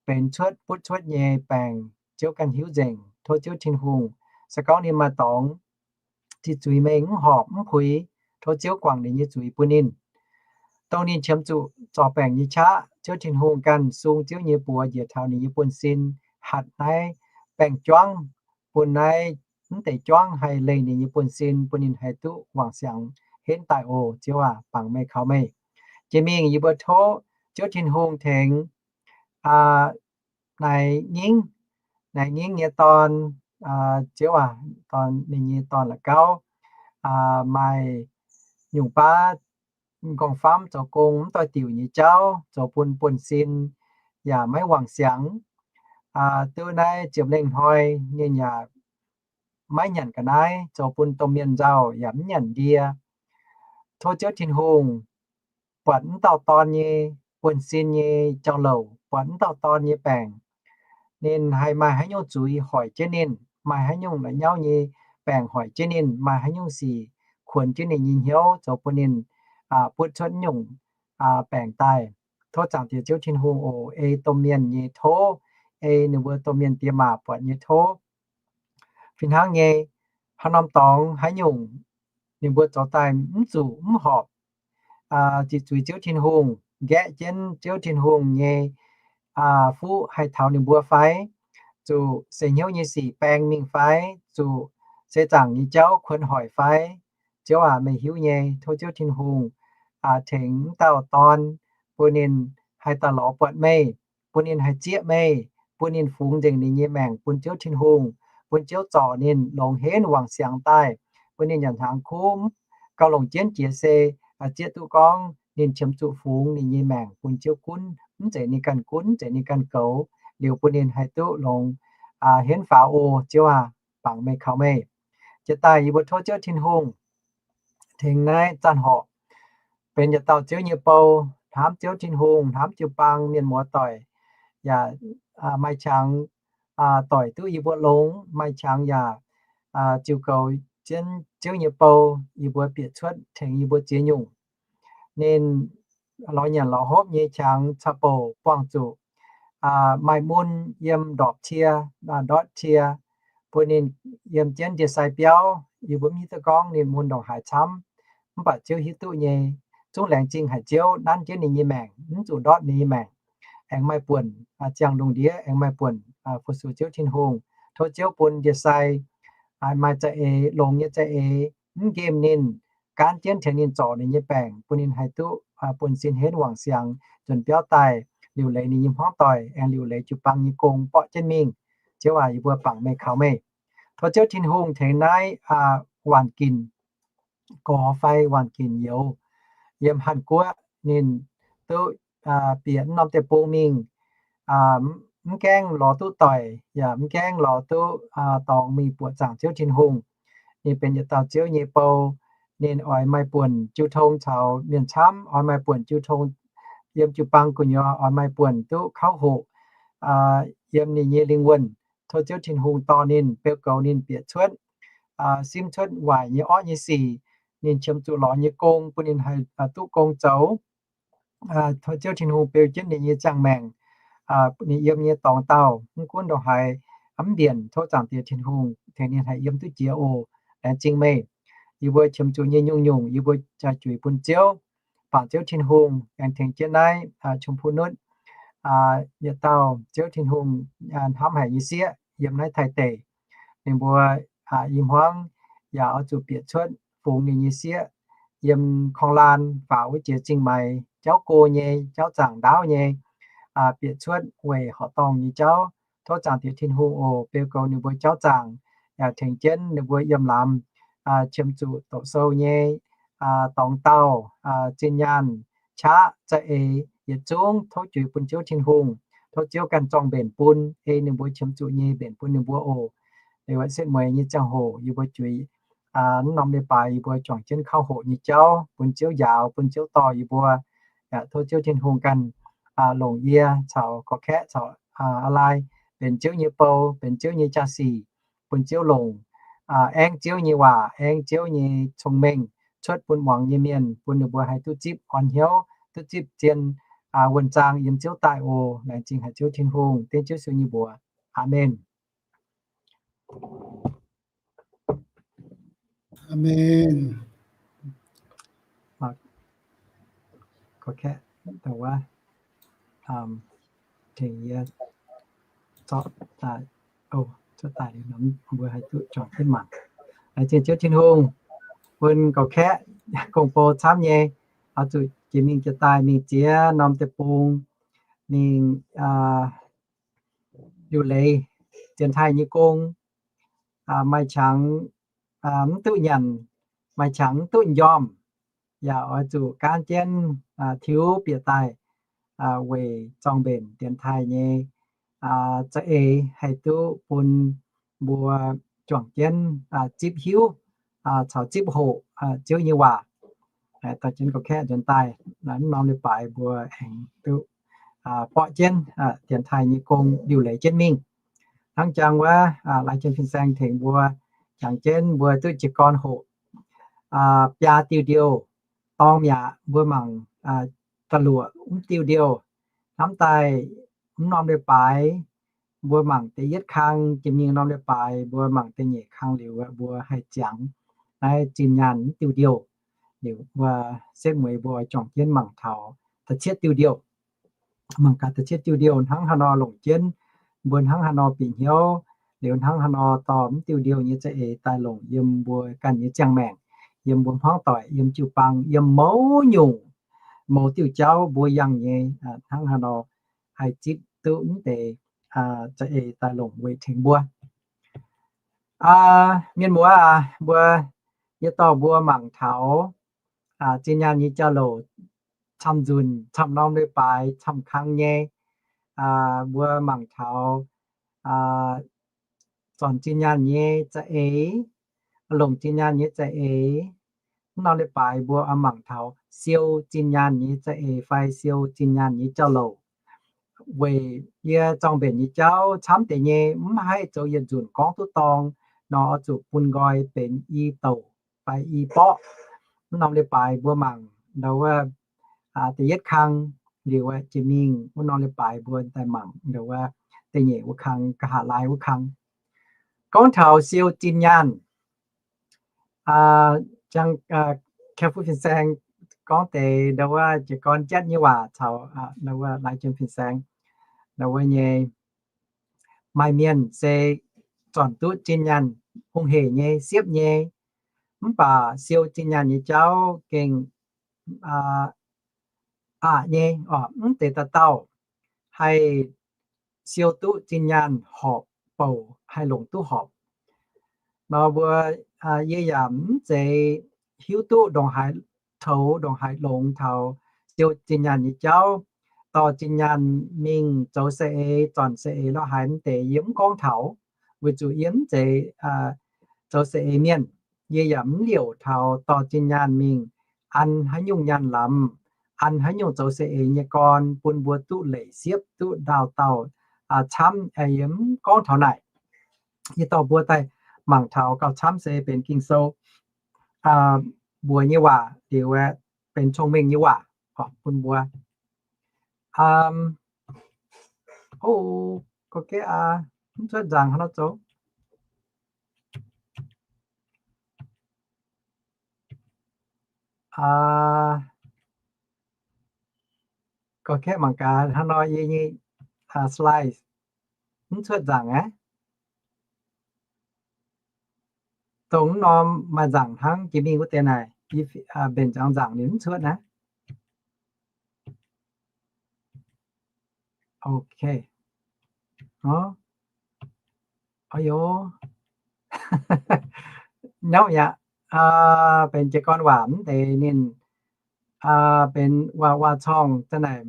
benx cuotv butv cuotv nyei baengc Ziouv ganh hiuv nzengc. Tov Ziouv Tin-Hungh, se gorngv ninh maaih dorngx ziqc zuiz mengh mv horpc mv puix, tov Ziouv guangc ninh nyei zuiz bun ninh, dongh ninh qiemx zuqc zorc baengc nyei qaqv. Ziouv Tin-Hungh ganh sung Ziouv nyei buoz njiec taux ninh nyei buonv-sin, hatc naaiv baengh juangv bun naaiv mv deix juangv haih leih ninh nyei buonv-sin, bun ninh haih duqv wangc siangx henv daaih oc. Ziouv aac, bangc meih kaux meih. Jiex mingh yie mbuo tov Ziouv Tin-Hungh tengx naaiv nyingv, naaiv nyingv nyei dorn, Ziouv aac, dorn, ninh nyei dorn la'gauv maaih nyungc baav m'nqorngv-famv zoux gong mv doix-diuc nyei jauv, zoux bun buonv-sin yaac maiv wangc siangx. Duqv naaiv ziepc lengh hnoi ninh yaac maiv nyanc ga'naaiv, zoux bun domh mienh nzauh yaac mv nyanc ndie. Tov Ziouv Tin-Hungh buatc mv dauh dorn nyei buonv-sin nyei jauv-louc, buatc mv dauh dorn nyei baengc. Ninh haih maaih haaix nyungc zuiz hoic jienv ninh, maaih haaix nyungc la'nyauv nyei baengc hoic jienv ninh, maaih haaix nyungc sic kuonx jienv ninh nyei hnyouv, zoux bun ninh butv cuotv nyungc baengc daaih. Tov Zaangc Diex Ziouv Tin-Hungh oc, ei domh mienh nyei tov, ei ninh mbuo domh mienh diex maac buatc nyei tov. Fih hnangv nyei, haaix norm dorngx haaix nyungc ninh mbuo zoux daaih mv zuqc mv horpc, ziqc zuiz Ziouv Tin-Hungh, nqaeqv jienv Ziouv Tin-Hungh nyei fuqv haih taux ninh mbuo fai? Zuqc seix hnyouv nyei sic baeng mingh fai? Zuqc seix zaangc nyei jauv kuonx hoic fai? Ziouv aac, meih hiuv nyei. Tov Ziouv Tin-Hungh tengx mv dauh dorn, bun ninh haih daaih lorz buatc meih, bun ninh haih zieqv meih, bun ninh fungx nzengc ninh nyei maengc bun Ziouv Tin-Hungh, bun Ziouv zorc ninh longx henv wangc siangx daaih, bun ninh nyanc hnaangx kuv, gauh longc jienv jiex se zieqv duqv gorngv ninh qiemx zuqc fungx ninh nyei maengc bun Ziouv gunv, mv zeiz ninh ganh gunv, mv zeiz ninh ganh goux, liuz bun ninh haih duqv longx henv faaux oc. Ziouv aac, bangc meih kaux meih. Jiex daaih yie mbuo tov Ziouv Tin-Hungh tengx naaiv zanc horc benx yietc dauh Ziouv nyei bou, hnamv Ziouv Tin-Hungh, hnamv jiu-baang mienh muoz doic, yaac maaih qangx doic duqv yie mbuo longx, maaih qangx yaac ziux goux jienv Ziouv nyei bou, yie mbuo bieqc cuotv tengx yie mbuo ziex nyungc. Ninh lorz nyanc lorz hopv nyei qangx caux bouc buangh zuqc maaih mun yiem ndorpc cie, ndortv cie, bun ninh yiem jienv ndie-sai biauv. Yie mbuo mv hiuv duqv gorngv ninh mun ndongc haaix camv, mv baac Ziouv hiuv duqv nyei. Zungv laengz zingh haic Ziouv nanv jienv ninh nyei maengc, mv zuqc ndortv ninh nyei maengc. Aengx maaih buonc ziangh lungh ndiev, aengx maaih buonc fu-sux Ziouv Tin-Hungh. Tov Ziouv bun ndie-sai maaih za'eix, longx nyei za'eix, mv nqemh ninh, gaanv jienv tengx ninh zorc ninh nyei baengc, bun ninh haih duqv buonv-sin henv wangc siangx nzuonx biauv daaih, liuc leiz ninh nyei hmuangv doic, aengx liuc leiz jiu-baang nyei gong borqv jienv mingh. Ziouv aac, yie mbuo bangc meih kaux meih. Tov Ziouv Tin-Hungh tengx naaiv waanc ginc gorx fai waanc ginc youz yiem Hàn Guoqv, ninh duqv bieqc mv norm deic-bung mingh, mv gaengh lorz duqv doic, yaac mv gaengh lorz duqv dorngx mingh buoqc zaangc Ziouv Tin-Hungh. Ninh benx yietc dauh Ziouv nyei bou. Ninh oix maaih buonc jiu tong caux mienh camv, oix maaih buonc jiu tong yiem jiu-baang gu'nyuoz, oix maaih buonc duqv kauv hoqc yiem ninh nyei lingh wuonh. Tov Ziouv Tin-Hungh dorh ninh, beu goux ninh bieqc cuotv, simv cuotv waaic nyei orqv nyei sic. Ninh qiemx zuqc lorz nyei gong bun ninh haih duqv gong zoux. Tov Ziouv Tin-Hungh beu jienv ninh nyei ziangh maengc, ninh yiem nyei dorngx dauh, mv gunv ndongc haaix mv mbienc, tov Zaangc Diex Tin-Hungh tengx ninh haih yiem duqv jiex oc. Laengz zingh meih. Yie mbuo qiemx zuqc nyei nyungc-nyungc yie mbuo juix bun Ziouv. Bangc Ziouv Tin-Hungh aengx tengx jienv naaiv Chong Pu Nutv yietc dauh Ziouv Tin-Hungh hnamv haic nyei sieqv yiem naaiv Taiv deic. Ninh mbuo i hmuangv yaac oix zuqc bieqc cuotv fungx ninh nyei sieqv yiem korng-laanh faaux wuov jiex zingh maix jauv go nyei, jauv zaangc ndaauv nyei, bieqc cuotv weic horqc dorngh nyei jauv. Tov Zaangc Diex Tin-Hungh oc, beu goux ninh mbuo jauv zaangc, yaac tengx jienv ninh mbuo yiem lamz qiemx zuqc doqc sou nyei dorngx dauh, zinh nyaanh, qaqv, za'eix yietc zungv tov juix bun Ziouv Tin-Hungh. Tov Ziouv ganh zorng mbenc bun, ei ninh mbuo qiemx zuqc nyei mbenc bun ninh mbuo oc. Liuz setv mueiz nyei ziangh hoc yie mbuo juix mv norm leiz-baaix yie mbuo juangc jienv kauv hoqc nyei jauv bun Ziouv njaaux, bun Ziouv dorh yie mbuo. Yaac tov Ziouv Tin-Hungh ganh longc yie caux gorqv-kaeqv caux a'laaih benx Ziouv nyei bou, benx Ziouv nyei jaa-sic, bun Ziouv longc aengv Ziouv nyei waac, aengv Ziouv nyei cong-mengh cuotv bun muangx nyei mienh, bun ninh mbuo haih duqv zipv orn hnyouv, duqv zipv zien wuonh zaang yiem Ziouv daaih oc. Laengz zingh haic Ziouv Tin-Hungh, dengv Ziouv Yesu nyei mbuox. Aamen. Aamen. Tengx yie zorqv daaih, cuotv daaih liuz nor mbuo haih duqv juangc jienv mangc. Laengz zingh Ziouv Tin-Hungh bun gaux kaeqv gong-bou camv nyei, oix zuqc jiex mingh jiex daaih mingh ziex norm deic-bung, mingh liuc leiz dienx taaih nyei gong, maaih qangx mv duqv nyanc, maaih qangx mv duqv njormh, yaac oix zuqc gaanv jienv tiuv bieqc daaih weic zorng-mbenc dienx taaih nyei za'eix haih duqv bun mbuo juangc jienv zipv hiuv caux zipv hoqc Ziouv nyei waac. Dorh jienv gaux kaeqv nzuonx daaih, mv norm leiz-baaix mbuo aengx duqv borqv jienv dienx taaih nyei gong liuc leiz jienv mingh. Hnangv jangx wuov Lai Jien Fin-Saeng tengx mbuo jangx jienv mbuo duqv jiez gorn hoqc biaa diuh ndiouh, dorng mi'aqv, mbuo mangc da'luoqc mv diuh ndiouh. Hnamv daaih mv norm leiz-baaix mbuo mangc da'yietv kang, jiex mingh norm leiz-baaix mbuo mangc da'nyeic kang liuz, mbuo haih ziangx naaiv zinh nyaanh mv diuh ndiouh. Liuz mbuo setv mueiz mbuo oix juangc jienv mangc taux da'cietv diuh ndiouh. Mangc gaax da'cietv diuh ndiouh hnangv haaix nor longc jienv, mbuo hnangv haaix nor bieqc hnyouv, liuz hnangv haaix nor dorh mv diuh ndiouh nyei za'eix daaih longc yiem mbuo ganh nyei ziangh maengc, yiem mbuo hmuangv doic, yiem jiu-baang, yiem mouz nyungc mouz diuh jauv mbuo yangh nyei, hnangv haaix nor haih zipv duqv mv deix za'eix daaih longc weic tengx mbuo. Mienh muoz aac, mbuo, yie dorh mbuo mangc taux zinh nyaanh nyei jauv-louc camv-nzunc camv norm leiz-baaix camv kang nyei. Mbuo mangc taux zornc zinh nyaanh nyei za'eix, longc zinh nyaanh nyei za'eix. Mv norm leiz-baaix mbuo oix mangc taux siou zinh nyaanh nyei za'eix fai siou zinh nyaanh nyei jauv-louc. Weic yie zorng-mbenc nyei jauv camv deix nyei, mv haih zoux yietc nzunc gorngv duqv dorng nor, oix zuqc bun nqoi benx i douc fai i borqv. Mv norm leiz-baaix mbuo mangc ndau wuov da'yietv kang liuz, jiex mingh wuov norm leiz-baaix mbuo daaih mangc ndau wuov da'nyeic wuov kang, nqa'haav laai wuov kang. Gorngv taux siou zinh nyaanh, jang, Kau Fu Fin-Saeng gorngv deix ndau wuov jiez gorn jatv nyei waac caux ndau wuov Lai Jien Fin-Saeng ndau wuov nyei, maaih mienh se zornc duqv zinh nyaanh hungh hec nyei, siepv nyei, mv baac siou zinh nyaanh nyei jauv gengh aqc nyei, mv deix dauh dauh haih siou duqv zinh nyaanh horpc bouc, haih longc duqv horpc. Nor mbuo, yie yaac mv zeiz hiuv duqv ndongc haaix toux ndongc haaix longx taux siou zinh nyaanh nyei jauv. Dorh zinh nyaanh mingh zoux saeng-eix, zornc saeng-eix lorqc haaix mv deix yie mv gorngv taux, weic zuqc yie mv zeiz zoux saeng-eix mienh. Yie yaac mv liouc taux dorh zinh nyaanh mingh an haaix nyungc nyaanh lamz, an haaix nyungc zoux saeng-eix nyei gorn bun mbuo duqv leic siepv, duqv ndaauh dauh camv, yie mv gorngv taux naaic. Yie dorh mbuo daaih mangc taux gauh camv se benx Ging-Sou mbuox nyei waac liuz, benx cong-mengh nyei waac bun mbuo. O, ga'naaiv mv cuotv nzangc haaix nor zoux. Ga'naaiv mangc gaax hnangv nor yie nyei slides mv cuotv nzangc aqv. Dongh mv norm maaih nzangc hnangv jiex mingh wuov deix naaic, mbenc ziangx nzangc ninh mv cuotv aqv. Ok. Nyauv yaac benx jiez gorn waac mv deix ninh benx waac, waac-corngh za'naaic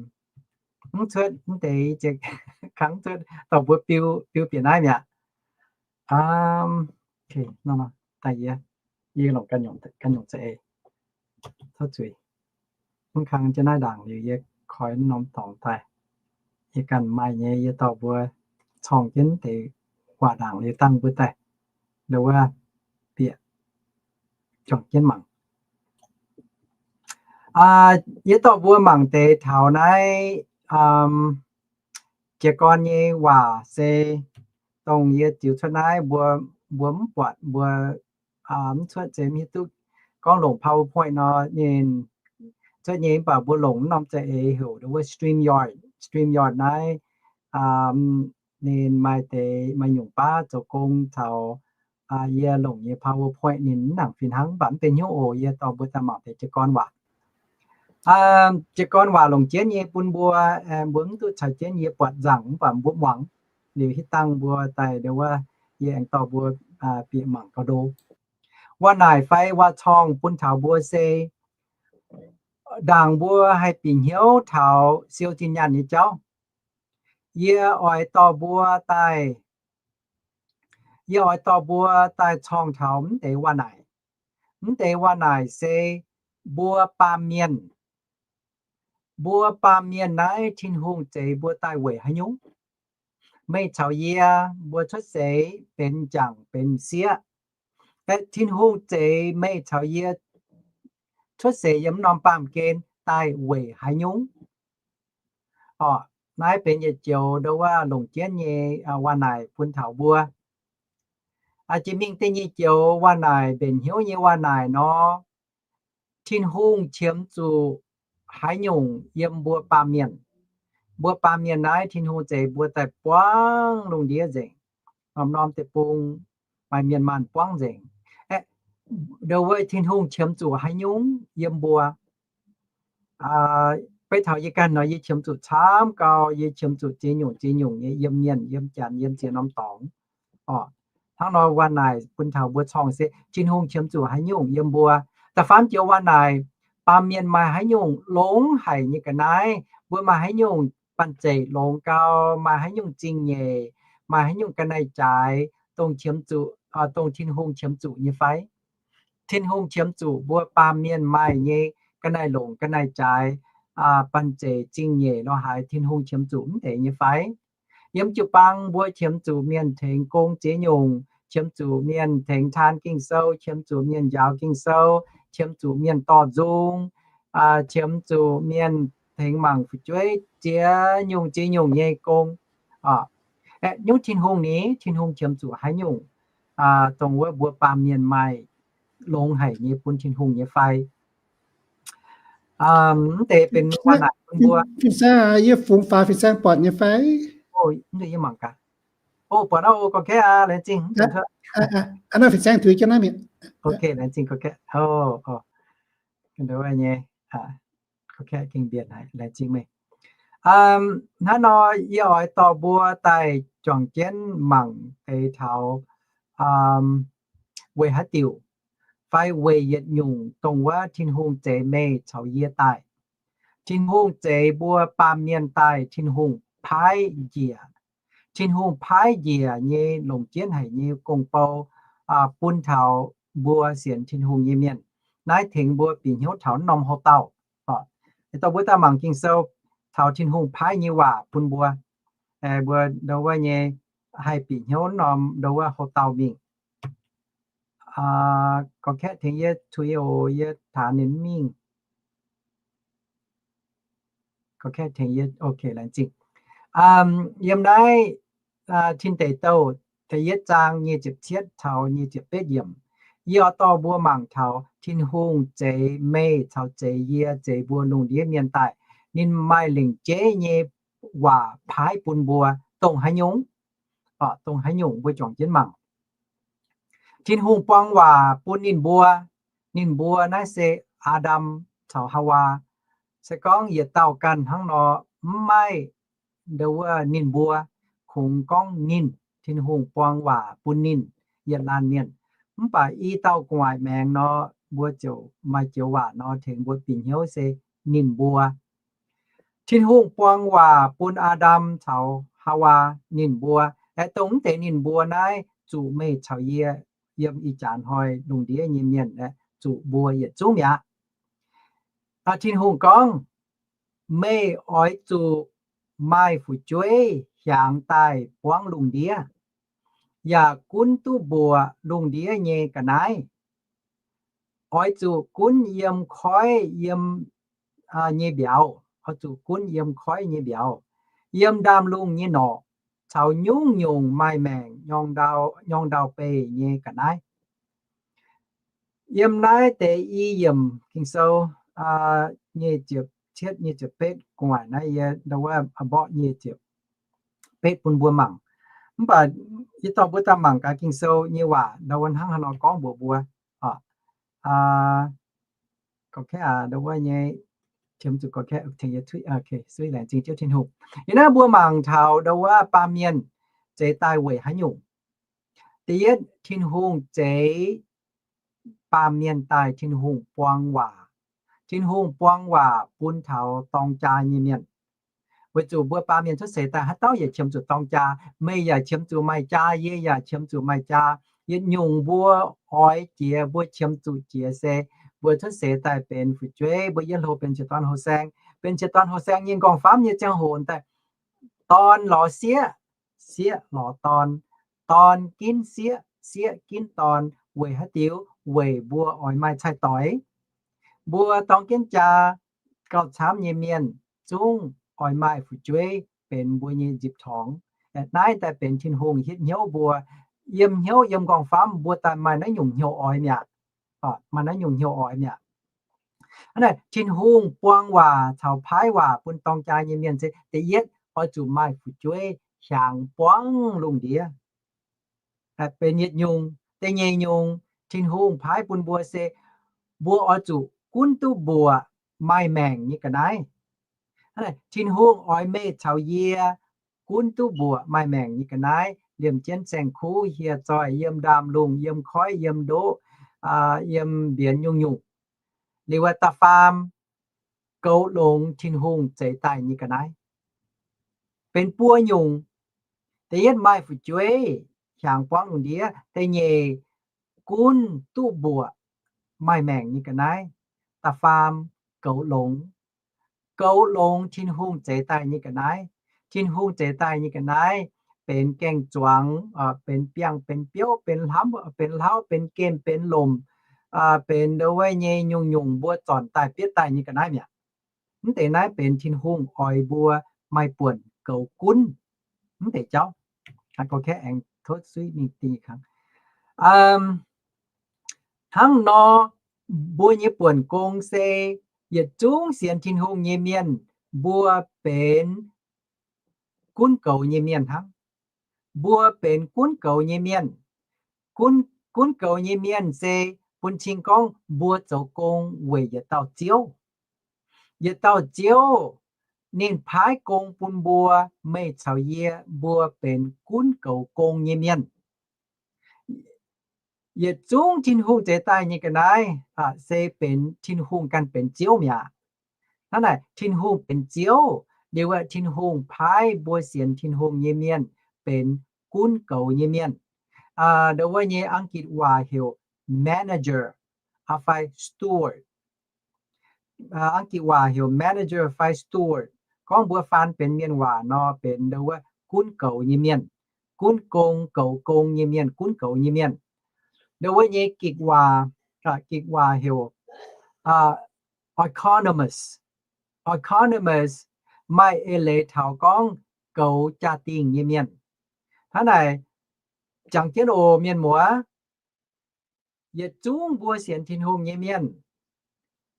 mv cuotv mv deix, kangv cuotv, dorh mbuo biu, biu bieqc naaiv mi'aqv. Daaih yie, yie longc ganh nyungc za'eix tov zuiz. Mv kang jienv naaiv ndaangc liuz yie koi mv norm dorngx daaih. Yie ganh maaih nyei, yie dorh mbuo corngh jienv deix waac ndaangc liuz dangh mbuo daaih ndau wuov bieqc juangc jienv mangc. Yie dorh mbuo mangc deix taux naaiv jiez gorn nyei waac se dongh yie ziux cuotv naaiv, mbuo, mbuo mv buatc, mbuo mv cuotv se mv hiuv duqv gorngv longc PowerPoint nor ninh cuotv nyei, mv baac mbuo longc mv norm za'eix heuc wuov StreamYard. StreamYard naaiv ninh maaih deix, maaih nyungc baav zoux gong caux yie longc nyei PowerPoint ninh mv nangc fih hnangv, mv baac mv benx hnyouv oc. Yie dorh mbuo daaih mangc deix jiez gorn waac. Jiez gorn waac longc jienv nyei bun mbuo, mbuo mv duqv caux jienv yie buatc nzaangc mv baac mbuo muangx liuz hitv dangh mbuo daaih ndo wuov, yie aengx dorh mbuo bieqc mangc gauh ndo. Waac naaic fai waac-corngh bun taux mbuo se ndaangc mbuo haih bieqc hnyouv taux siou zinh nyaanh nyei jauv. Yie oix dorh mbuo daaih, yie oix dorh mbuo daaih corngh taux mv deix waac naaic. Mv deix waac naaic se mbuo baamh mienh, mbuo baamh mienh naaiv Tin-Hungh zeix mbuo daaih weic haaix nyungc? Meih caux yie mbuo cuotv seix benx m'jangc benx m'sieqv. Aeqv, Tin-Hungh zeix meih caux yie cuotv seix yiem norm baamh gen daaih weic haaix nyungc? Orqc, naaiv benx yietc joux ndo wuov longc jienv nyei waac naaic bun taux mbuo. Jiex mingh da'nyeic joux waac naaic, mbenc hnyouv nyei waac naaic nor, Tin-Hungh qiemx zuqc haaix nyungc yiem mbuo baamh mienh? Mbuo baamh mienh naaiv Tin-Hungh zeix mbuo daaih buangv lungh ndiev nzengc. Norm-norm deic-bung maaih mienh maanh buangv nzengc. Aeqv, ndo wuov Tin-Hungh qiemx zuqc haaix nyungc yiem mbuo? Beiv taux yie ganh nor, yie qiemx zuqc camv gau, yie qiemx zuqc ziex nyungc ziex nyungc nyei yiem mienh, yiem janx, yiem ziex norm dorngx. Orqc, hnangv nor waac naaic bun taux mbuo corngh se Tin-Hungh qiemx zuqc haaix nyungc yiem mbuo. Da'faam joux waac naaic, baamh mienh maaih haaix nyungc longx haic nyei ga'naaiv, mbuo maaih haaix nyungc banh zeic longx gau, maaih haaix nyungc zingh nyeic, maaih haaix nyungc ga'naaiv-jaaix, dongh qiemx zuqc, dongh Tin-Hungh qiemx zuqc nyei fai? Tin-Hungh qiemx zuqc mbuo baamh mienh maaih nyei ga'naaiv-longc, ga'naaiv-jaaix, banh zeic, zingh nyeic lorz haaix, Tin-Hungh qiemx zuqc mv deix nyei fai? Yiem jiu-baang mbuo qiemx zuqc mienh tengx gong ziex nyungc, qiemx zuqc mienh tengx taan Ging-Sou, qiemx zuqc mienh njaaux Ging-Sou, qiemx zuqc mienh dorh nzung, qiemx zuqc mienh tengx mangc fu'jueiv ziex nyungc ziex nyungc nyei gong. Aeqv, nyungc Tin-Hungh ni, Tin-Hungh qiemx zuqc haaix nyungc dongh wuov mbuo baamh mienh maaih longx haic nyei bun Tin-Hungh nyei fai? Mv deix benx waac naaic bun mbuo. Fin-Saeng, yie fungx faaux Fin-Saeng buatc nyei fai? Mv deix yie mangc gaax. O, buatc naaiv, o, gorngv kaeqv aqv, laengz zingh. Aa, naaiv Fin-Saeng tuix jienv naaiv mi'aqv. Ok, laengz zingh, gorngv kaeqv. O, o. Nyei, gorngv kaeqv gengh mbienc haic, laengz zingh meih. Hnangv nor yie oix dorh mbuo daaih juangc jienv mangc deix taux weic haaix diuc fai weic yietc nyungc dongh wuov Tin-Hungh zeix meih caux yie daaih. Tin-Hungh zeix mbuo baamh mienh daaih, Tin-Hungh paaiv njiec. Tin-Hungh paaiv njiec nyei longc jienv haic nyei gong-bou bun taux mbuo sienx Tin-Hungh nyei mienh. Naaiv tengx mbuo bieqc hnyouv taux norm houc dauh. Dorh mbuo daaih mangc Ging-Sou taux Tin-Hungh paaiv nyei waac bun mbuo. Mbuo ndo wuov nyei haih bieqc hnyouv norm ndo wuov houc dauh mingh. Gorngv kaeqv tengx yie, tuix yie oc, yie taanx ninh mingh. Gorngv kaeqv tengx yie, ok, laengz zingh. Yiem naaiv Tin Deic Douh da'yietv zaang nyic ziepc cietv taux nyic ziepc betv yiemc, yie oix dorh mbuo mangc taux Tin-Hungh zeix meih caux zeix yie, zeix mbuo lungh ndiev mienh daaih, ninh maaih lengc jeiv nyei waac paaiv bun mbuo dongh haaix nyungc. Dongh haaix nyungc mbuo juangc jienv mangc. Tin-Hungh buang waac bun ninh mbuo. Ninh mbuo naaiv se Aa^ndam caux Haawaa. Se gorngv yietc dauh ganh hnangv nor, mv maaih ndo wuov ninh mbuo, kungx gorngv ninh, Tin-Hungh buang waac bun ninh yietc laanh mienh. Mv baac i dauh gu'nguaaic maengx nor, mbuo ziouc maaih joux waac nor tengx mbuo bieqc hnyouv se ninh mbuo. Tin-Hungh buang waac bun Aa^ndam caux Haawaa ninh mbuo. Aeqv, dongh mv deix ninh mbuo naaiv zuqc meih caux yie yiem ih jaax hnoi lungh ndiev nyei mienh aeqv, zuqc mbuo yietc zungv mi'aqv. Tin-Hungh gorngv, meih oix zuqc maaih fu'jueiv hiaangx daaih buangv lungh ndiev, yaac gunv duqv mbuoqc lungh ndiev nyei ga'naaiv. Oix zuqc gunv yiem koiv, yiem nyei mbiauz, oix zuqc gunv yiem koiv nyei mbiauz, yiem ndaamv-lungh nyei norqc, caux nyungc-nyungc maaih maengc nyorng ndau beih nyei ga'naaiv. Yiem naaiv deix i yiemc Ging-Sou, nyic ziepc cietv, nyic ziepc betv gu'nguaaic naaiv yie ndau wuov mborqv nyic ziepc betv bun mbuo mangc. Mv baac yie dorh mbuo daaih mangc gaax Ging-Sou nyei waac ndau wuov hnangv haaix nor gorngv mbuox mbuo. Yie naaiv mbuo mangc taux ndau wuov baamh mienh zeix daaih weic haaix nyungc. Da'yietv, Tin-Hungh zeix baamh mienh daaih, Tin-Hungh buang waac. Tin-Hungh buang waac bun taux dorng jaa nyei mienh. Weic zuqc mbuo baamh mienh cuotv seix daaih haaix dauh yaac qiemx zuqc dorng jaa. Meih yaac qiemx zuqc maaih jaa, yie yaac qiemx zuqc maaih jaa. Yietc nyungc mbuo oix jiex, mbuo qiemx zuqc jiex se mbuo cuotv seix daaih benx fu'jueiv, mbuo yietv hlo benx ziex dorn houh saeng. Benx ziex dorn houh saeng nyei nqorngv-famv nyei ziangh hoc daaih, dorn lorz sieqv, sieqv lorz dorn, dorn ginv sieqv, sieqv ginv dorn. Weic haaix diuc? Weic mbuo oix maaih cai-doix. Mbuo dorng jienv jaa gauh camv nyei mienh zungv oix maaih fu'jueiv benx mbuo nyei nzipc-torngx. Naaiv daaih benx Tin-Hungh hitv hnyouv mbuo. Yiem hnyouv, yiem nqorngv-famv mbuo daaih maaih naaiv nyungc hnyouv oix mi'aqv. Maaih naaiv nyungc hnyouv oix mi'aqv. Hnangv naaic Tin-Hungh buang waac caux paaiv waac bun dorng jaa nyei mienh se da'yietv oix zuqc maaih fu'jueiv hiaangx buangv lungh ndiev. Benx yietc nyungc. Da'nyeic nyungc Tin-Hungh paaiv bun mbuo se mbuo oix zuqc gunv duqv mbuoqc maaih maengc nyei ga'naaiv. Tin-Hungh oix meih caux yie gunv duqv mbuoqc maaih maengc nyei ga'naaiv, liemh jienv saeng-kuv, hieh zoih, yiem ndaamv-lungh, yiem koiv, yiem ndoqv, yiem mbienx nyungc-nyungc. Liuz da'faam, goux longx Tin-Hungh zeix daaih nyei ga'naaiv. Benx buo nyungc. Da'yietv maaih fu'jueiv hiaangx buangv lungh ndiev. Da'nyeic gunv duqv mbuoqc maaih maengc nyei ga'naaiv. Da'faam, goux longx. Goux longx Tin-Hungh zeix daaih nyei ga'naaiv. Tin-Hungh zeix daaih nyei ga'naaiv benx gaeng-zuangx, benx biangh, benx biouv, benx hlauv, benx hlauv, benx gemh, benx lomc, benx ndo wuov nyei nyungc-nyungc mbuo zornc daaih bietv daaih nyei ga'naaiv mi'aqv. Mv deix naaiv benx Tin-Hungh oix mbuo maaih buonc goux gunv mv deix jauv. Aengx tov suiv mingh dingh kangx. Hnangv nor, mbuo nyei buonc gong se yietc zungv sienx Tin-Hungh nyei mienh, mbuo benx gunv goux nyei mienh hnangv. Mbuo benx gunv goux nyei mienh. Gunv, gunv goux nyei mienh se bun cing gorngv mbuo zoux gong weic yietc dauh Ziouv. Yietc dauh Ziouv, ninh paaiv gong bun mbuo, meih caux yie, mbuo benx gunv goux gong nyei mienh. Yietc zungv Tin-Hungh zeix daaih nyei ga'naaiv se benx Tin-Hungh ganh benx Ziouv mi'aqv. Hnangv naaic, Tin-Hungh benx Ziouv, liuz Tin-Hungh paaiv mbuo sienx Tin-Hungh nyei mienh benx gunv goux nyei mienh. Ndo wuov nyei Ang-gitc waac heuc manager fai steward. Ang-gitc waac heuc manager fai steward. Gorngv mbuo faan benx mienh waac nor, benx ndo wuov gunv goux nyei mienh, gunv gong, goux gong nyei mienh, gunv goux nyei mienh. Ndo wuov nyei Gikc waac, Gikc waac heuc economist. Economist maaih eix leiz taux gorngv goux jaa-dingh nyei mienh. Hnangv naaic, jangx jienv oc mienh muoz, yietc zungv mbuo sienx Tin-Hungh nyei mienh,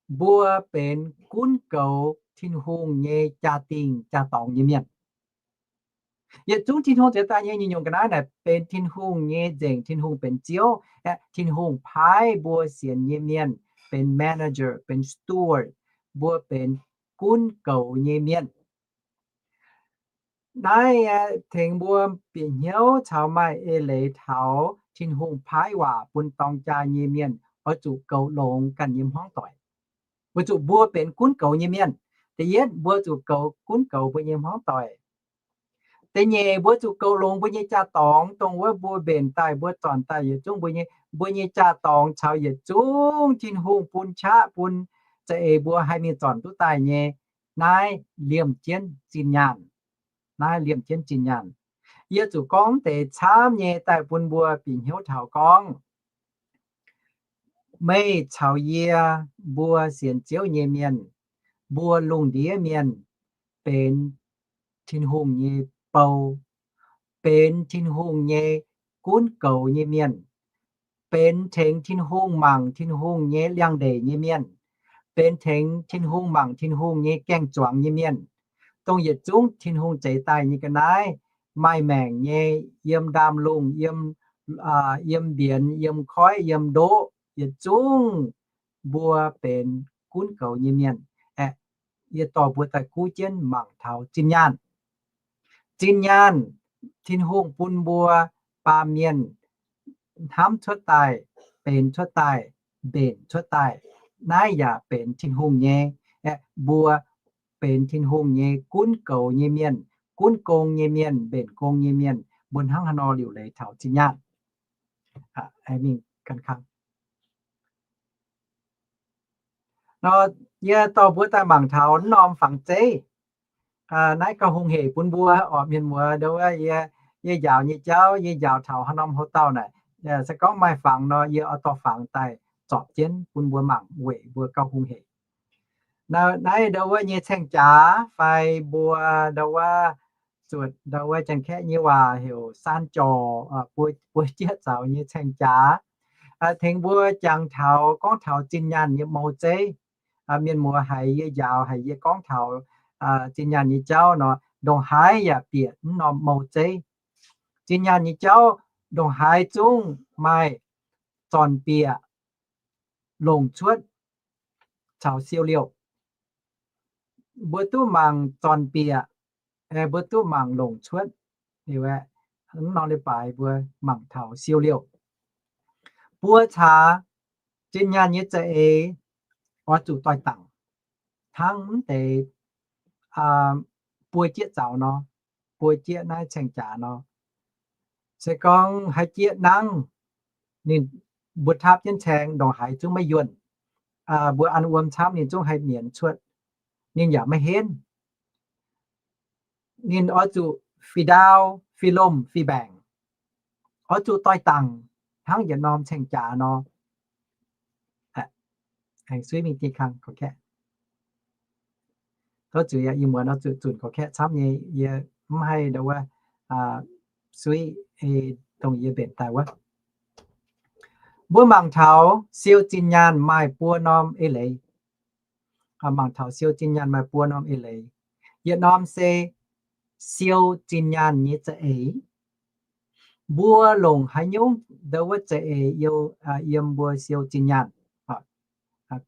mbuo benx gunv goux Tin-Hungh nyei jaa-dingh jaa-dorngx nyei mienh. Yietc zungv Tin-Hungh zeix daaih nyei nyungc-nyungc ga'naaiv naaic benx Tin-Hungh nyei nzengc, Tin-Hungh benx Ziouv. Tin-Hungh paaiv mbuo sienx nyei mienh benx manager, benx steward, mbuo benx gunv goux nyei mienh. Naaiv tengx mbuo bieqc hnyouv caux maaih eix leiz taux Tin-Hungh paaiv waac bun dorng jaa nyei mienh oix zuqc goux longx ganh nyei hmuangv doic. Weic zuqc mbuo benx gunv goux nyei mienh. Da'yietv, mbuo zuqc goux, gunv goux mbuo nyei hmuangv doic. Da'nyeic, mbuo zuqc goux longx mbuo nyei jaa-dorngx, dongh wuov mbuo mbenc daaih, mbuo zornc daaih yietc zungv mbuo nyei, mbuo nyei jaa-dorngx caux yietc zungv Tin-Hungh bun qaqv bun za'eix mbuo haih mingh zornc duqv daaih nyei. Naaiv liemh jienv zinh nyaanh. Naaiv liemh jienv zinh nyaanh. Yie zuqc gorngv deix camv nyei daaih bun mbuo bieqc hnyouv taux gorngv, meih caux yie mbuo sienx Ziouv nyei mienh, mbuo lungh ndiev mienh benx Tin-Hungh nyei bou, benx Tin-Hungh nyei gunv goux nyei mienh, benx tengx Tin-Hungh mangc Tin-Hungh nyei liangx-ndeic nyei mienh, benx tengx Tin-Hungh mangc Tin-Hungh nyei gaeng-zuangx nyei mienh, dongh yietc zungv Tin-Hungh zeix daaih nyei ga'naaiv, maaih maengc nyei, yiem ndaamv-lungh, yiem, yiem mbienx, yiem koiv, yiem ndoqv, yietc zungv mbuo benx gunv goux nyei mienh. Aeqv, yie dorh mbuo daaih guv jienv mangc taux zinh nyaanh. Zinh nyaanh, Tin-Hungh bun mbuo baamh mienh hnamv cuotv daaih, benx cuotv daaih, mbenc cuotv daaih. Naaiv yaac benx Tin-Hungh nyei. Aeqv, mbuo benx Tin-Hungh nyei gunv goux nyei mienh, gunv gong nyei mienh, mbenc gong nyei mienh, mbuo hnangv haaix nor liuc leiz taux zinh nyaanh. Mingh gan kang. Nor, yie dorh mbuo daaih mangc taux naaiv norm fangx zeiv. Naaiv gauh hungh hec bun mbuo oc mienh muoz. Ndo wuov, yie, yie njaaux nyei jauv, yie njaaux taux haaix norm houx-dauh naaic, se gorngv maaih fangx nor, yie oix dorh fangx daaih zorpc jienv bun mbuo mangc weic mbuo gauh hungh hec. Naaiv ndo wuov nyei caeng-jaax fai mbuo ndo wuov zuotc ndo wuov Janx-Kaeqv nyei waac heuc saan jorc, buo, buo jieqv zaux nyei caeng-jaax. Tengx mbuo jangx taux, gorngv taux zinh nyaanh nyei mou zeiv. Mienh muoz haiz yie njaaux, haiz yie gorngv taux zinh nyaanh nyei jauv nor, ndongc haaix yaac bieqc mv norm mou zeiv. Zinh nyaanh nyei jauv ndongc haaix zungv maaih zornc bieqc, longc cuotv, caux siou liouh. Mbuo duqv mangc zornc bieqc, mbuo duqv mangc longc cuotv. Mv norm leiz-baaix mbuo mangc taux siou liouh. Buo caax, zinh nyaanh nyei za'eix oix zuqc doix-dangc hnangv mv deix buo jieqv zaux nor, buo jieqv naaiv caeng-jaax nor. Se gorngv haaix jieqv nangv, ninh mbuo taapv jienv caeng ndongc haaix zungv maiv yuonh. Mbuo an wuom camv ninh zungv haih mienz cuotv. Ninh yaac maiv henv. Ninh oix zuqc fih ndaau, fih lomh, fih mbaengc. Oix zuqc doix-dangc hnangv yietc norm caeng-jaax nor. Aengx suiv mingh dieh kang korv-kaeqv. Tov zuiz, ih muonz oix zuqc zunc korv-kaeqv camv nyei, yie mv haih ndo wuov suiv dongh yie mbenc daaih wuov. Mbuo mangc taux siou zinh nyaanh maaih buo norm eix leiz. Mangc taux siou zinh nyaanh maaih buo norm eix leiz. Yietc norm se siou zinh nyaanh nyei za'eix. Mbuo longc haaix nyungc ndo wuov za'eix yiem mbuo siou zinh nyaanh?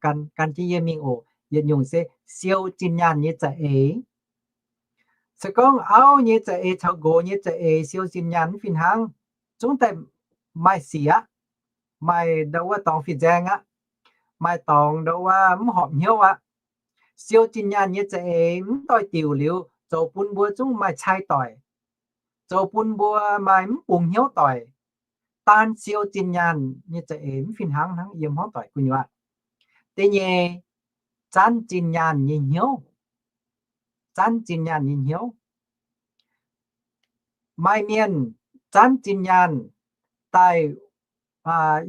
Gan, gan jienv yie mingh oc. Yietc nyungc se siou zinh nyaanh nyei za'eix. Se gorngv auv nyei za'eix caux nqox nyei za'eix siou zinh nyaanh mv fih hnangv, zungv daaih maaih sic aqv. Maaih ndo wuov dorngx fih nzaeng aqv. Maaih dorngx ndo wuov mv horpc hnyouv aqv. Siou zinh nyaanh nyei za'eix mv doix-diuc liuz, zoux bun mbuo zungv maaih cai doic, zoux bun mbuo maaih mv bungx hnyouv doic. Daan siou zinh nyaanh nyei za'eix mv fih hnangv hnangv yiem hmuangv doic gu'nyuoz. Da'nyeic, zanv zinh nyaanh nyei hnyouv. Zanv zinh nyaanh nyei hnyouv. Maaih mienh zanv zinh nyaanh daaih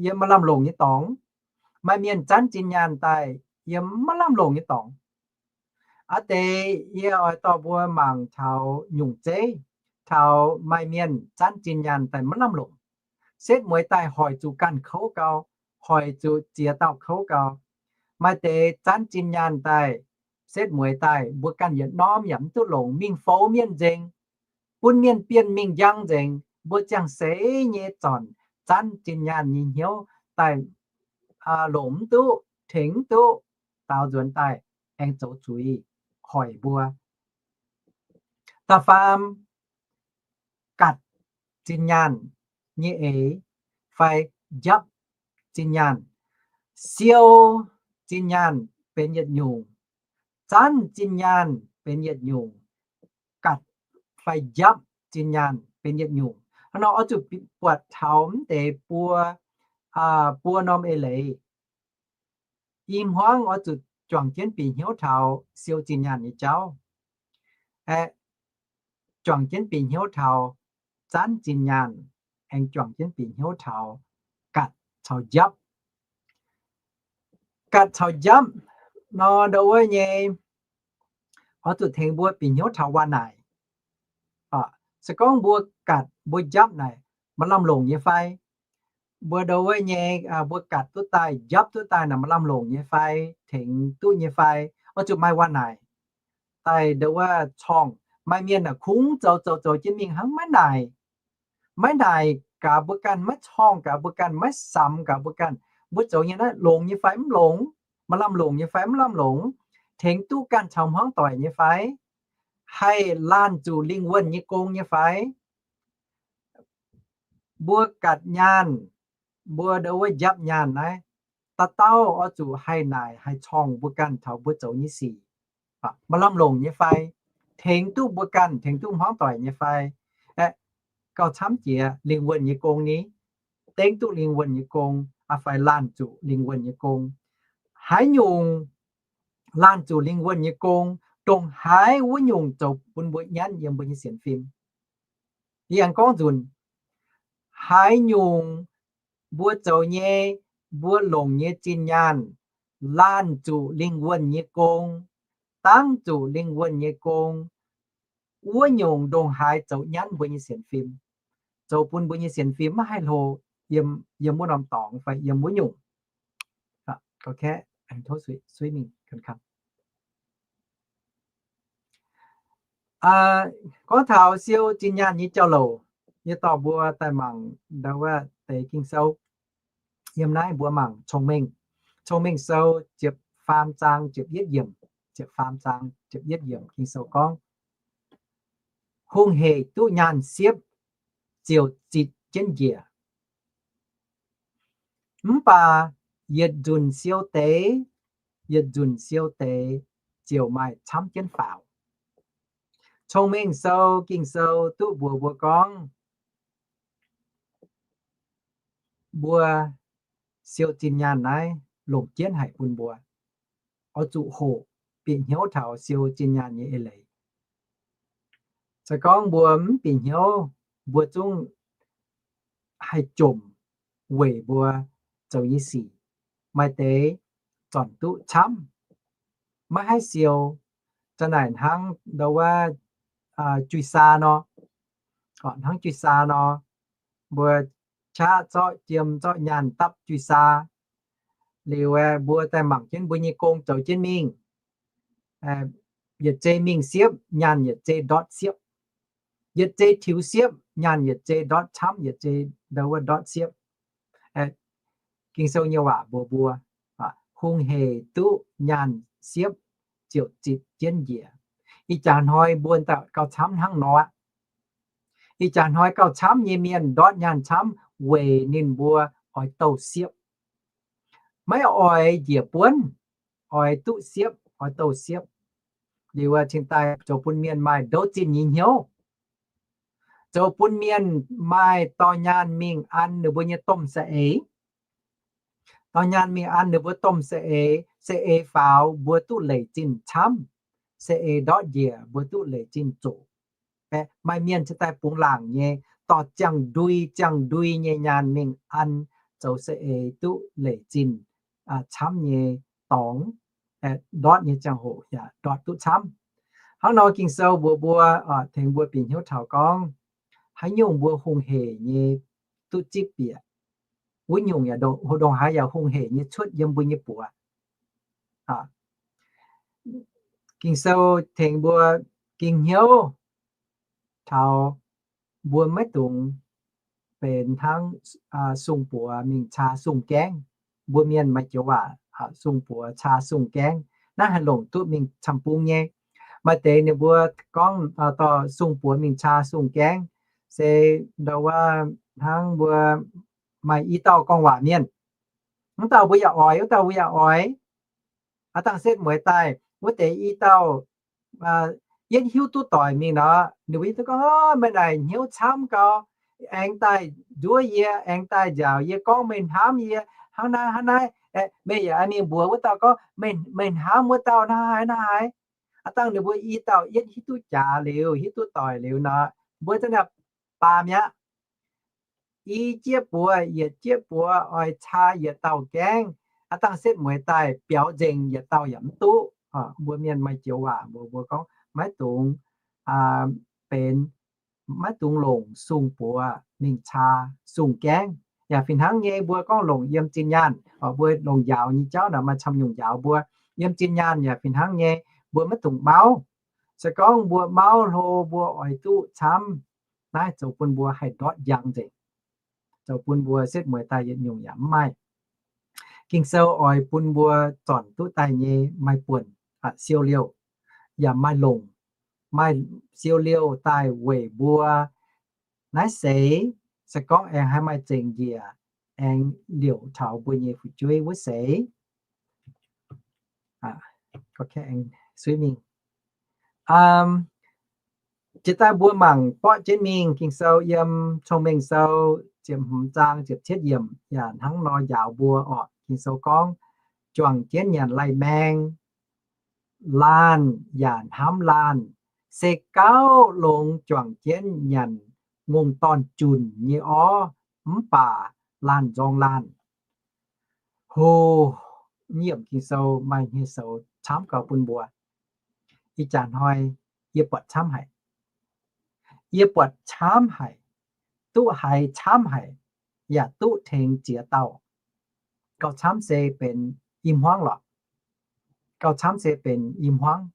yiem maaih lamh longc nyei dorngx. Maaih mienh zanv zinh nyaanh daaih yiem maiv lamh longc nyei dorngx. Aa deix yie oix dorh mbuo mangc taux nyungc zeiv, taux maaih mienh zanv zinh nyaanh daaih maiv lamh longc. Setv mueiz daaih hoic zuqc ganh kouv gau, hoic zuqc ziex dauh kouv gau. Maaih deix zanv zinh nyaanh daaih, setv mueiz daaih mbuo ganh yietc norm yaac mv duqv longc, mingh foux mienh nzengc, bun mienh bienh mingh njang nzengc. Mbuo ziangh seix nyei zornc zanv zinh nyaanh nyei hnyouv daaih longc mv duqv, tengx mv duqv, daaux nzuonx daaih aengx zoux zuiz hoic mbuo. Da'faam, gatc zinh nyaanh nyei eix fai njapv zinh nyaanh. Siou zinh nyaanh benx yietc nyungc, zanv zinh nyaanh benx yietc nyungc, gatc fai njapv zinh nyaanh benx yietc nyungc. Hnangv nor oix zuqc buatc taux mv deix buo, buo norm eix leiz. I hmuangv oix zuqc juangc jienv bieqc hnyouv taux siou zinh nyaanh nyei jauv. Aeqv, juangc jienv bieqc hnyouv taux zanv zinh nyaanh, aengx juangc jienv bieqc hnyouv taux gatc caux njapv. Gatc caux njapv nor, ndo wuov nyei oix zuqc tengx mbuo bieqc hnyouv taux waac-naaic. Se gorngv mbuo gatc mbuo njapv naaic maaih lamh longc nyei fai? Mbuo ndo wuov nyei, mbuo gatc duqv daaih, njapv duqv daaih naaic maaih lamh longc nyei fai, tengx duqv nyei fai? Oix zuqc maaih waac-naaic daaih ndo wuov corngh. Maaih mienh naaic kungx zoux zoux zoux jienv mingh hnangv maiv naaic, maiv naaic gaax mbuo ganh, maiv corngh gaax mbuo ganh, maiv samx gaax mbuo ganh. Mbuo zoux nyei naaiv longx nyei fai mv longx, maaih lamh longc nyei fai mv lamh longc, tengx duqv ganh caux hmuangv doic nyei fai, haih laanh zuqc lingh wuonh nyei gong nyei fai? Mbuo gatc nyaanh, mbuo ndo wuov njapv nyaanh naaiv, dauh dauh oix zuqc haih naaic haih corngh mbuo ganh taux mbuo zoux nyei sic maaih lamh longc nyei fai, tengx duqv mbuo ganh, tengx duqv hmuangv doic nyei fai. Aeqv, gauh camv jiex lingh wuonh nyei gong ni, dengv duqv lingh wuonh nyei gong, fai laanh zuqc lingh wuonh nyei gong. Haaix nyungc laanh zuqc lingh wuonh nyei gong, ndongc haaix wuov nyungc zoux bun mbuo nyanv yiem mbuo nyei sienx fim. Yie aengx gorngv nzunc, haaix nyungc mbuo zoux nyei, mbuo longc nyei zinh nyaanh, laanh zuqc lingh wuonh nyei gong, dangv zuqc lingh wuonh nyei gong, wuov nyungc ndongc haaix zoux nyanv mbuo nyei sienx fim, zoux bun mbuo nyei sienx fim maiv haih hlo yiem, yiem wuov norm dorngx fai yiem wuov nyungc. Gorngv taux siou zinh nyaanh nyei jauv-louc, yie dorh mbuo daaih mangc ndo wuov deix Ging-Sou. Yiem naaiv mbuo mangc Cong-Mengh, Cong-Mengh Sou ziepc faam zaang ziepc yietv yiemc, ziepc faam zaang ziepc yietv yiemc Ging-Sou gorngv, hungh heic duqv nyaanh siepv ziouc zitc jienv njiec. Mv baac yietc nzunc siou deix, yietc nzunc siou deix ziouc maaih camv jienv faaux. Cong-Mengh Sou, Ging-Sou duqv mbuox mbuo gorngv, mbuo siou zinh nyaanh naaiv longc jienv haic bun mbuo. Oix zuqc hoqc bieqc hnyouv taux siou zinh nyaanh nyei eix leiz. Se gorngv mbuo mv bieqc hnyouv, mbuo zungv haih jomc weic mbuo zoux nyei sic. Maaih deix zornc duqv camv, maiv haih siou. Za'naaic hnangv ndo wuov juiz saa nor, hnangv juiz saa nor, mbuo qaqv zorqv jiem zorqv nyaanh dapv juiz saa. Liuz mbuo daaih mangc jienv mbuo nyei gong zoux jienv mingh. Yietc zei mingh siepv, nyaanh yietc zei ndortv siepv. Yietc zei tiux siepv, nyaanh yietc zei ndortv camv, yietc zei ndo wuov ndortv siepv. Ging-Sou nyei waac mbuox mbuo, hungh heic duqv nyaanh siepv ziouc zitc jienv njiec. Ih jaax hnoi mbuo gauh camv hnangv nor aqv. Ih jaax hnoi gauh camv nyei mienh ndortv nyaanh camv weic ninh mbuo oix douh siepv. Maiv oix njiec buonv, oix duqv siepv, oix douh siepv. Liuz cingx daaih zoux bun mienh maaih ndouv zinh nyei hnyouv, zoux bun mienh maaih dorh nyaanh mingh an ninh mbuo nyei domh saeng-eix. Dorh nyaanh mingh an ninh mbuo domh saeng-eix, saeng-eix faaux mbuo duqv leic zinh camv, saeng-eix ndortv njiec mbuo duqv leic zinh zoqc. Maaih mienh cingx daaih bungx laangc nyei, dorh ziangh ndui ziangh ndui nyei nyaanh mingh an, zoux saeng-eix duqv leic zinh camv nyei dorngx, ndortv nyei ziangh hoc yaac ndortv duqv camv. Hnangv nor Ging-Sou mbuox mbuo, tengx mbuo bieqc hnyouv taux gorngv, haaix nyungc mbuo hungh heic nyei duqv zipv bieqc, wuov nyungc yaac ndongc haaix yaac hungh heic nyei cuotv yiem mbuo nyei buoz. Ging-Sou tengx mbuo ging hnyouv taux mbuo maiv dungx benx hnangv sung buoz mingh caa sung gaengv. Mbuo mienh maaih joux waac, sung buoz caa sung gaengv, naaiv haih longc duqv mingh camv-bung nyei. Maaih deix ninh mbuo gorngv dorh sung buoz mingh caa sung gaengv, se ndo wuov hnangv mbuo maaih i dauh gorngv waac mienh, wuov dauh mbuo yaac oix, wuov dauh mbuo yaac oix. Aav dangh setv mueiz daaih wuov deix i dauh yietv hiuv duqv doic mingh nor, ninh mbuo yietv duqv gorngv, meih naaic hnyouv camv gau, aengx daaih nduov yie, aengx daaih nziaauc yie, gorngv meih hnamv yie hnangv naaiv hnangv naaiv. Meih yaac mingh mbuox wuov dauh gorngv, meih hnamv wuov dauh naaiv haaix naaiv haaix. Aav dangh ninh mbuo i dauh yietv hiuv duqv jaax liuz, hiuv duqv doic liuz nor, mbuo za'naaiv baamh mi'aqv. I jieqv buoz yietc jieqv buoz oix caa yietc dauh gaengv. Aav dangh setv mueiz daaih biaux nzengc yietc dauh yaac mv duqv. Mbuo mienh maaih joux waac mbuox mbuo gorngv maiv dungx benx, maiv dungx longc sung-buoz mingh caa sung-gaengv. Yaac fih hnangv nyei mbuo gorngv longc yiem zinh nyaanh, mbuo longc njaaux nyei jauv naaic maaih camv nyungc njaaux mbuo. Yiem zinh nyaanh yaac fih hnangv nyei, mbuo maiv dungx mauv. Se gorngv mbuo mauv hlo mbuo oix duqv camv, naaiv zoux bun mbuo haih ndortv njang nzengc, zoux bun mbuo setv mueiz daaih yietc nyungc yaac mv maaih. Ging-Sou oix bun mbuo zornc duqv daaih nyei maaih buonc, siou liouh, yaac maaih longc, maaih siou liouh daaih weic mbuo naaiv seix, se gorngv aengx haih maaih zengc njiec, aengx liouc taux mbuo nyei fu'jueiv wuov seix. Jiex daaih mbuo mangc borqv jienv mingh Ging-Sou yiem Cong-Mengh Sou ziepc hmz zaang ziepc cietv yiemc yaac hnangv nor njaaux mbuo orqc. Ging-Sou gorngv, juangc jienv nyanc lai-maeng, laanh yaac hnamv laanh. Se gauh longx juangc jienv nyanc ngongh dorn-junc nyei orv, mv baac laanh nzorng laanh. Ho, yiem Ging-Sou maaih hnyouv sou camv gauh bun mbuo. Ih jaax hnoi yie buatc camv haic. Yie buatc camv haic, duqv haiz camv haic, yaac duqv tengx ziex dauh. Gauh camv se benx i hmuangv lorqc. Gauh camv se benx i hmuangv.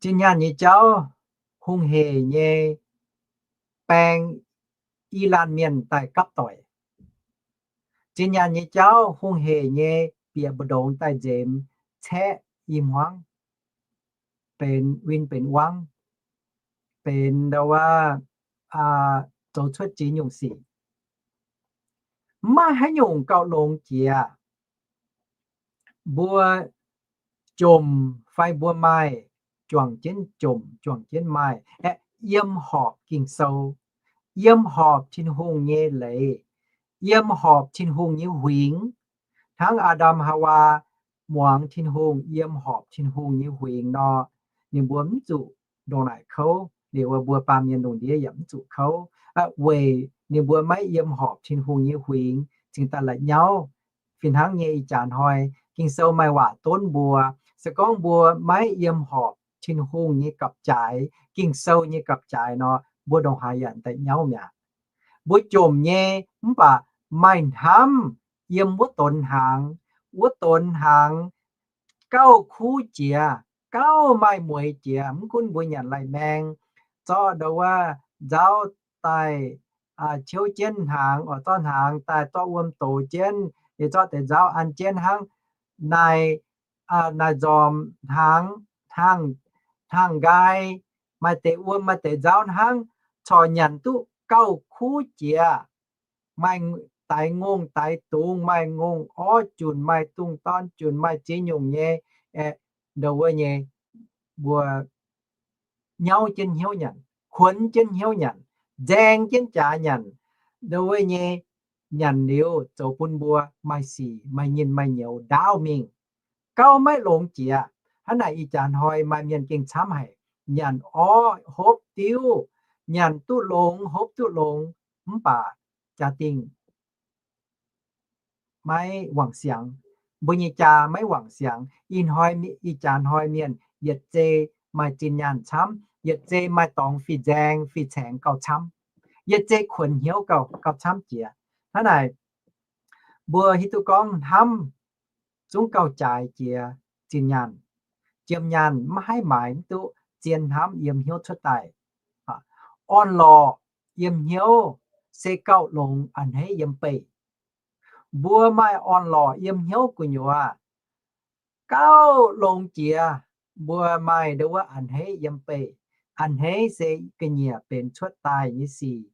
Zinh nyaanh nyei jauv hungh heic nyei baeng i laanh mienh daaih gapv doic. Zinh nyaanh nyei jauv hungh heic nyei bieqc mbu'ndongx daaih nzemx caeqv i hmuangv, benx win benx wangv, benx ndau wuov zoux cuotv ziex nyungc sic. Mv maaih haaix nyungc gauh longx jiex. Mbuo jomc fai mbuo maaih, juangc jienv jomc, juangc jienv maaih, aeqv, yiem horpc Ging-Sou, yiem horpc Tin-Hungh nyei leiz, yiem horpc Tin-Hungh nyei huingx. Hnangv Aa^ndam Haawaa muangx Tin-Hungh, yiem horpc Tin-Hungh nyei huingx nor, ninh mbuo mv zuqc ndongc naaic kouv, liuz mbuo baamh mienh lungh ndiev yaac mv zuqc kouv, weic ninh mbuo maiv yiem horpc Tin-Hungh nyei huingx cingx daaih la'nyauv. Fih hnangv nyei ih jaax hnoi Ging-Sou maaih waac donv mbuo, se gorngv mbuo maiv yiem horpc Tin-Hungh nyei gapv-jaaix, Ging-Sou nyei gapv-jaaix nor, mbuo ndongc haaix yaac daaih nyauv mi'aqv. Mbuo jomc nyei mv baac maaih hnamv yiem wuov donx hnaangx, wuov donx hnaangx gauh kuv jiex, gauh maaih mueiz jiex. Mv gunv mbuo nyanc lai-maeng, zorqv ndau wuov nzauv daaih ciouv jienv hnaangx, oix zorqv hnaangx daaih zorqv wuom dox jienv, liuz zorqv deix nzauv an jienv hnangv naaic, naaic nzormc hnaangx, hnaangx nqaai, maaih deix wuom maaih deix nzauv hnangv, corc nyanc duqv gauh kuv jiex. Maaih daix ngongh daix dungz, maaih ngongh orv junc, maaih dungz dorn junc, maaih ziex nyungc nyei, ndau wuov nyei, mbuo nyauv jienv hnyouv nyanc, kuonx jienv hnyouv nyanc, nzaeng jienv jaax nyanc, ndau wuov nyei nyanc liuz zoux bun mbuo maaih sic maaih nyinh maaih nyouz ndaauv mingh. Gauh maiv longx jiex. Hnangv naaic ih jaax hnoi maaih mienh gengh camv haic, nyanc orv hopv diuv, nyanc duqv longx hopv duqv longx, mv baac jaa-dingh maiv wangc siangx. Mbuo nyei jaa maiv wangc siangx. Ih hnoi, ih jaax hnoi mienh yietc zei maaih zinh nyaanh camv, yietc zei maaih dorngx fih nzaeng fih caengx gauh camv, yietc zei kuonx hnyouv gauh, gauh camv jiex. Hnangv naaic, mbuo hiuv duqv gorngv hnamv zungv gauh jaaix jiex zinh nyaanh. Jiem nyaanh maiv haih maaiz mv duqv zien hnamv yiem hnyouv cuotv daaih. Orn-lorqc yiem hnyouv se gauh longx a'hneiv yiem beih. Mbuo maaih orn-lorqc yiem hnyouv gu'nyuoz gauh longx jiex. Mbuo maaih ndau wuov a'hneiv yiem beih. A'hneiv se ga'nyiec benx cuotv daaih nyei sic.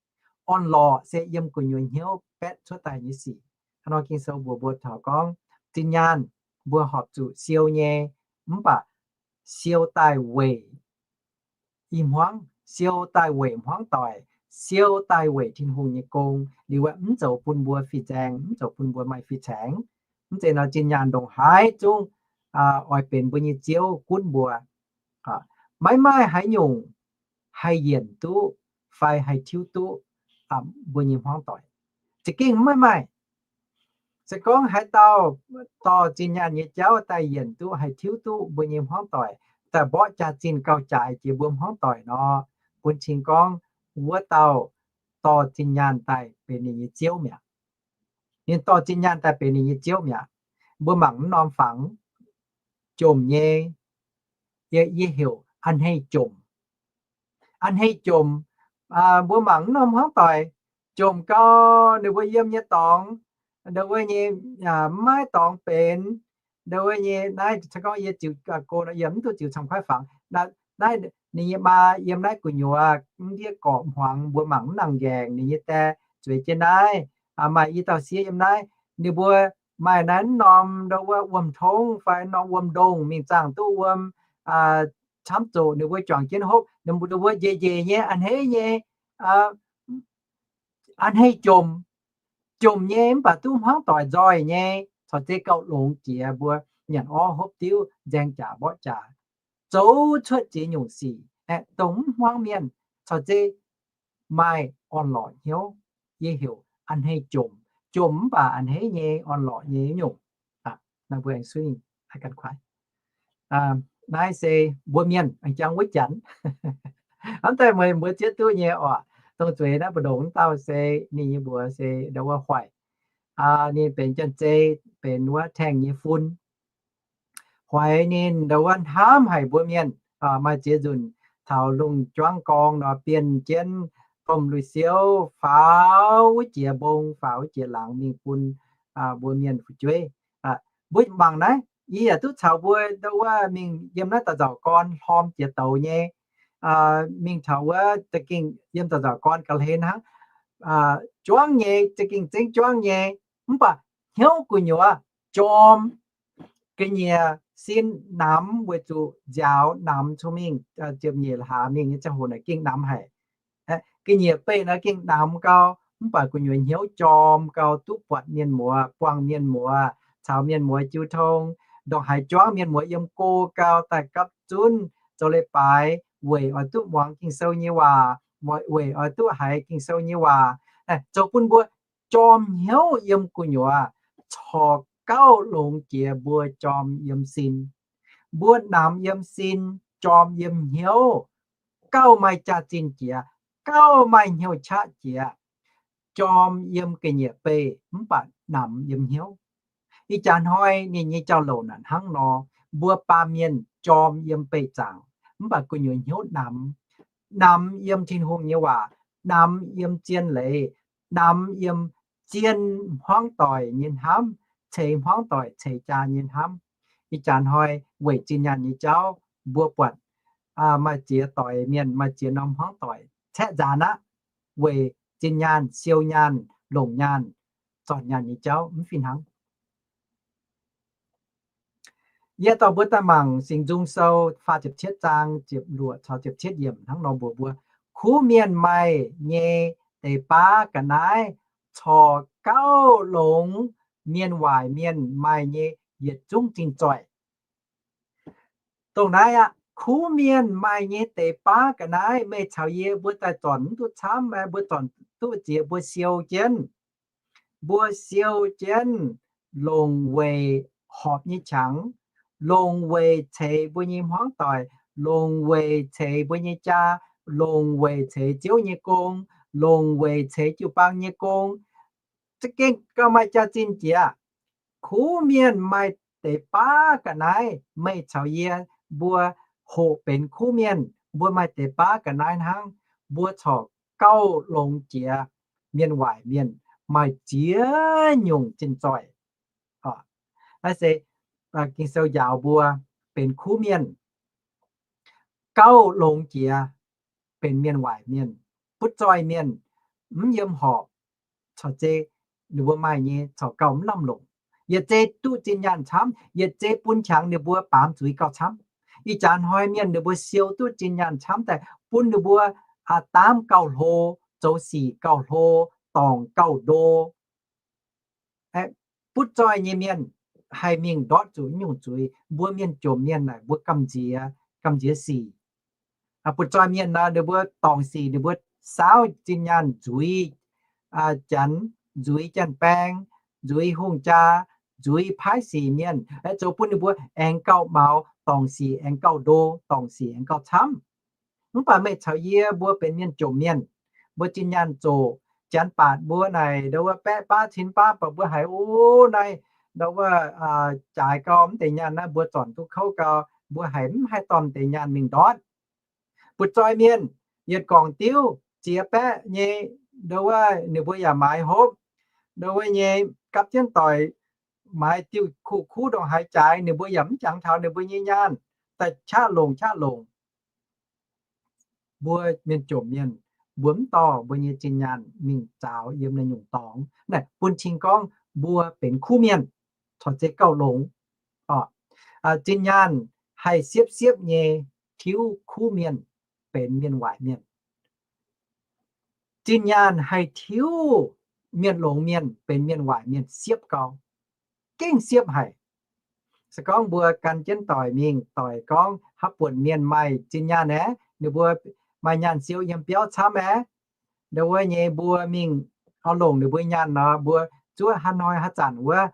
Orn-lorqc se yiem gu'nyuoz hnyouv baetv cuotv daaih nyei sic. Hnangv nor Ging-Sou mbuox mbuo taux gorngv zinh nyaanh mbuo horpc zuqc siou nyei, mv baac siou daaih weic i hmuangv, siou daaih weic hmuangv doic, siou daaih weic Tin-Hungh nyei gong. Liuz aeqv, mv zoux bun mbuo fih nzaeng, mv zoux bun mbuo maaih fih caengx. Mv zeiz nor zinh nyaanh ndongc haaix zungv oix benx mbuo nyei ziouv gunv mbuo. Maiv maaih haaix nyungc haih yienc duqv fai haih tiuv duqv mbuo nyei hmuangv doic. Za'gengh maiv maaih. Se gorngv haaix dauh dorh zinh nyaanh nyei jauv daaih yienc duqv haih tiuv duqv mbuo nyei hmuangv doic, daaih mborqv jaax-zinh gauh jaaix jiex mbuo hmuangv doic nor, bun cing gorngv wuov dauh dorh zinh nyaanh daaih benx ninh nyei ziouv mi'aqv. Ninh dorh zinh nyaanh daaih benx ninh nyei ziouv mi'aqv. Mbuo mangc mv norm fangx, jomc nyei, yie, yie heuc a'hneiv jomc. A'hneiv jomc, mbuo mangc mv norm hmuangv doic, jomc gau, ninh mbuo yiem nyei dorngx, ndau wuov nyei, mv maaih dorngx benx, ndau wuov nyei naaiv, gorngv yie ziux go nor, yie mv duqv ziux camv kuaaiv fangx. Naaiv ninh nyei maa yiem naaiv gu'nyuoz mv ndiev gorqv hmuangx, mbuo mangc mv nangc nqaengc, ninh nyei die zueiz jienv naaiv, maaih i dauh sieqv yiem naaiv, ninh mbuo maaih naaiv mv norm ndau wuov wuom-tongv fai norm wuom-ndongh mingh zaangh duqv wuom camv zoqc, ninh mbuo juangc jienv hopv, ninh mbuo njiec njiec nyei a'hneiv nyei, a'hneiv jomc, jomc nyei mv baac duqv hmuangv doic nzoih nyei, corc zeiz gauh longx jiex mbuo nyanc orv hopv diuv, nzaeng jaax mborqv jaax, zoux cuotv ziex nyungc sic aeqv, dongh mv hmuangv mienh, corc zeiz maaih orn-lorqc hnyouv. Yie heuc a'hneiv jomc. Jomc mv baac a'hneiv nyei, orn-lorqc nyei nyungc. Naaiv mbuo aengx suiv ganh kuaaiv. Naaiv se mbuo mienh aengx jangx wuov janx. Hnamv daaih meih mbuo zieqv duqv nyei oc. Dongh zueiz naaiv mbu'ndongx wuov dauh se ninh nyei mbuox se ndau wuov Hoic. Ninh benx janx-zei, benx wuov taengh nyei fun. Hoic ninh ndau wuov hnamv haic mbuo mienh, maaih ziex nzunc taux lungh juangv gorngv nor, bienh jienv domh lui-siouv faaux wuov jiex mbong, faaux wuov jiex laangz mingh bun mbuo mienh fu'jueiv. Mbuo mangc naaiv, yie yaac duqv caux mbuo ndau wuov mingh yiem naaiv da'nzauc gorn hlorm jiex douz nyei, mingh taux wuov za'gengh yiem da'nzauc gorn ga'hlen hnangv, juangv nyei, za'gengh zengv juangv nyei, mv baac hnyouv gu'nyuoz jorm, ga'nyiec sin namx weic zuqc nziaaux namx cong-mengh, ziepc nyeic hlaax mingh nyei ziangh hoc naaic gengh namx haic. Ga'nyiec beih naaiv gengh namx gau, mv baac gu'nyuoz hnyouv jorm gau, duqv buatc mienh muoz, buangh mienh muoz, caux mienh muoz jiu tong, ndongc haaix juangv mienh muoz yiem go gau, daaih gapv zunv zoux leiz-baaix weic oix duqv muangx Ging-Sou nyei waac, weic oix duqv haiz Ging-Sou nyei waac, zoux bun mbuo jorm hnyouv yiem gu'nyuoz, corc gauh longx jiex mbuo jorm yiem sin. Mbuo namx yiem sin, jorm yiem hnyouv, gauh maaih jaax-zinh jiex, gauh maaih hnyouv qaqv jiex, jorm yiem ga'nyiec beih mv baac namx yiem hnyouv. Ih jaax hnoi ninh nyei jauv-louc naaic hnangv nor, mbuo baamh mienh jorm yiem beih zaangc, mv baac gu'nyuoz hnyouv namx. Namx yiem Tin-Hungh nyei waac, namx yiem zien leiz, namx yiem zien hmuangv doic nyei hnamv, ceix hmuangv doic ceix jaa nyei hnamv. Ih jaax hnoi weic zinh nyaanh nyei jauv, mbuo buatc maaih ziex doix mienh, maaih ziex norm hmuangv doic caeqv nzaanx aqv, weic zinh nyaanh, siou nyaanh, longc nyaanh, zornc nyaanh nyei jauv mv fih hnangv. Yie dorh mbuo daaih mangc Singx Nzung Sou faah ziepc cietv zaang ziepc luoqc caux ziepc cietv yiemc hnangv nor mbuox mbuo, kuv mienh maaih nyei deix baav ga'naaiv corc gauh longx mienh waaic mienh maaih nyei yietc zungv zinh zoih. Dongh naaiv aqv, kuv mienh maaih nyei deix baav ga'naaiv, meih caux yie mbuo daaih zornc mv duqv camv, mbuo zornc duqv ziex, mbuo siou jienv. Mbuo siou jienv longc weic horpc nyei qangx, longc weic ceix mbuo nyei hmuangv doic, longc weic ceix mbuo nyei jaa, longc weic ceix Ziouv nyei gong, longc weic ceix jiu-baang nyei gong. Za'gengh gauh maaih jaax-zinh jiex. Kuv mienh maaih deix baav ga'naaiv, meih caux yie mbuo hoqc benx kuv mienh, mbuo maaih deix baav ga'naaiv hnangv, mbuo corc gauh longx jiex mienh waaic mienh maaih ziex nyungc zinh zoih. Naaiv se Ging-Sou njaaux mbuo benx kuv mienh gauh longx jiex benx mienh waaic mienh, butv zoih mienh, mv yiem horpc, corc zeiz ninh mbuo maaih nyei corc gauh mv lamh longc. Yietc zeiz duqv zinh nyaanh camv, yietc zeiz bun qangx ninh mbuo baamz zuiz gauh camv. Ih jaax hnoi mienh ninh mbuo siou duqv zinh nyaanh camv daaih bun ninh mbuo daamv gauh hlo, zoux sic gauh hlo, dorngc gauh ndo. Butv zoih nyei mienh haih mingh ndortv zuqc nyungc zuiz. Mbuo mienh jomc mienh naaic mbuo gamh nziex, gamh nziex sic. Butv zoih mienh nor ninh mbuo dorngc sic ninh mbuo saauv zinh nyaanh nzuiz janx, nzuiz janx-baeng, nzuiz hungh jaa, nzuiz paaiv sic mienh, zoux bun ninh mbuo aengx gauh maux, dorngc sic aengx gauh ndo, dorngc sic aengx gauh camv. Mv baac meih caux yie mbuo benx mienh jomc mienh, mbuo zinh nyaanh zoqc, janx baatc mbuo naaic ndau wuov baeqv baav cin baav, baac mbuo haiz, o, naaiv ndau wuov jaaix gau, mv deix nyaanh naaiv mbuo zornc duqv kouv gau, mbuo haiz mv haih dorh deix nyaanh mingh ndortv. Butv-zoih mienh yietc gorngc diuv ziex baeqv nyei, ndau wuov ninh mbuo yaac maaiz hopv, ndau wuov nyei gapv jienv doic, maaiz diuh kuv kuv ndongc haaix jaaix, ninh mbuo yaac mv jangx taux ninh mbuo nyei nyaanh, daaih qaqv longc qaqv longc. Mbuo mienh jomc mienh, mbuo mv dorh mbuo nyei zinh nyaanh mingh zaaux yiem naaiv nyungc dorngx. Naaiv bun cing gorngv mbuo benx kuv mienh, corc zeiz gauh longx. Zinh nyaanh haih siepv-siepv nyei tiuv kuv mienh benx mienh waaic mienh. Zinh nyaanh haih tiuv mienh longx mienh benx mienh waaic mienh siepv gau, gengh siepv haic. Se gorngv mbuo gan jienv doic mingh, doic gorngv haaix buonc mienh maaih zinh nyaanh aeqv, ninh mbuo maaih nyaanh siou yiem biauv camv aeqv, ndau wuov nyei mbuo mingh oix longc ninh mbuo nyaanh nor, mbuo zuov haaix hnoi haaix zanc wuov,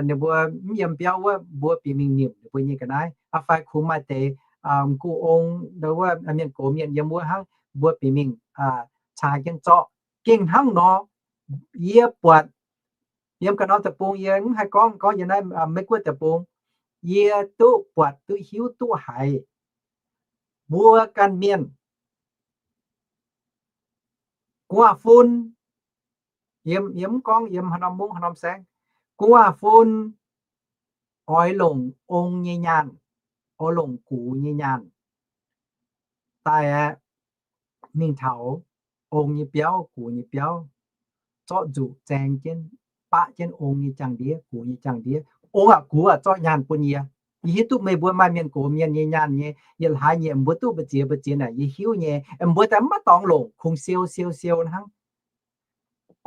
ninh mbuo mv yiem biauv wuov, mbuo bieqc mingh nimc ninh mbuo nyei ga'naaiv, fai kungx maaih deix m'gux ong, ndau wuov mienh gox mienh yiem wuov hnangv, mbuo bieqc mingh caa jienv zorqv. Gengh hnangv nor, yie buatc yiem ga'norm deic-bung, yie mv haih gorngv, gorngv yiem naaiv Meiv-Guoqv deic-bung, yie duqv buatc duqv hiuv duqv haiz mbuo ganh mienh gu'nguaaz-fun, yie mv gorngv yiem haaix norm mungv haaix norm saengv, gu'nguaaz-fun oix longc ong nyei nyaanh, oix longc gux nyei nyaanh daaih aeqv, mingh taux ong nyei biauv, gux nyei biauv, zorqv nzuqc zaeng jienv, baqv jienv ong nyei jaang-ndiev, gux nyei jaang-ndiev. Ong aac, gux aac, zorqv nyaanh bun yie. Yie hiuv duqv meih mbuo maaih mienh gox mienh nyei nyaanh nyei. Yietc hlaax nyei mbuo duqv mbu'ziex mbu'ziex naaic yie hiuv nyei. Mbuo daaih maiv dorngx longc, kungx siou siou siou hnangv.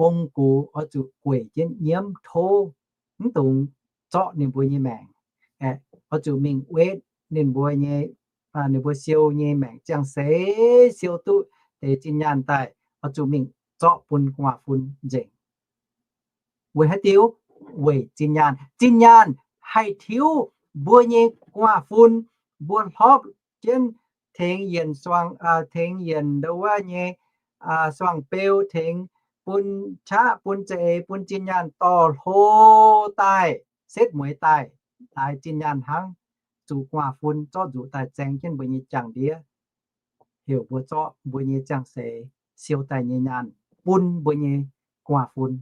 Ong gux oix zuqc gueic jienv nyiemv tov, mv dungx zorqv ninh mbuo nyei maengc. Oix zuqc mingh wetv ninh mbuo nyei, ninh mbuo siou nyei maengc ziangh seix siou duqv deix zinh nyaanh daaih, oix zuqc mingh zorqv bun gu'nguaaz-fun nzengc. Weic haaix diuc? Weic zinh nyaanh. Zinh nyaanh haih tiuv mbuo nyei gu'nguaaz-fun, mbuo hlopv jienv tengx yienc suangx, tengx yienc ndau wuov nyei suangx-beu, tengx bun qaqv, bun za'eix, bun zinh nyaanh dorh hlo daaih, setv mueiz daaih, daaih zinh nyaanh hnangv, zuqc gu'nguaaz-fun zorqv nzuqc daaih zaeng jienv mbuo nyei jaang-ndiev, heuc mbuo zorqv mbuo nyei ziangh seix siou daaih nyei nyaanh bun mbuo nyei gu'nguaaz-fun.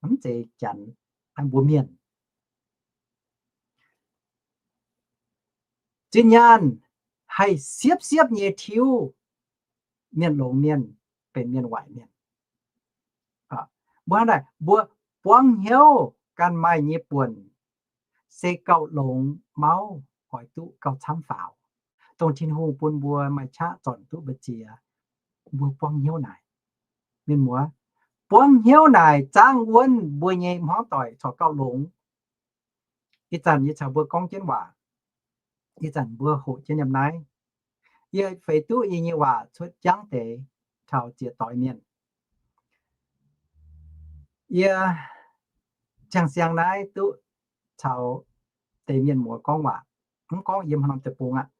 Mv zeiz Janx, mbuo mienh. Zinh nyaanh haih siepv-siepv nyei tiuv mienh longx mienh benx mienh waaic mienh. Mbuo hnangv naaic, mbuo buangv hnyouv ganh maaih nyei buonc, se gauh longx mauv oix duqv gauh camv faaux, dongh Tin-Hungh bun mbuo maaih qaqv zornc duqv mbu'ziex. Mbuo buangv hnyouv naaic, mienh muoz, buangv hnyouv naaic zangv wuonv mbuo nyei hmuangv doic corc gauh longx. Ih zanc yie caux mbuo gorngv jienv waac, ih zanc mbuo hoqc jienv yiem naaiv, yie feix duqv yie nyei waac cuotv jangv deix taux ziex doix mienh. Yie ziangh siang naaiv duqv caux deix mienh muoz gorngv waac, mv gorngv yiem haaix norm deic-bung aqv.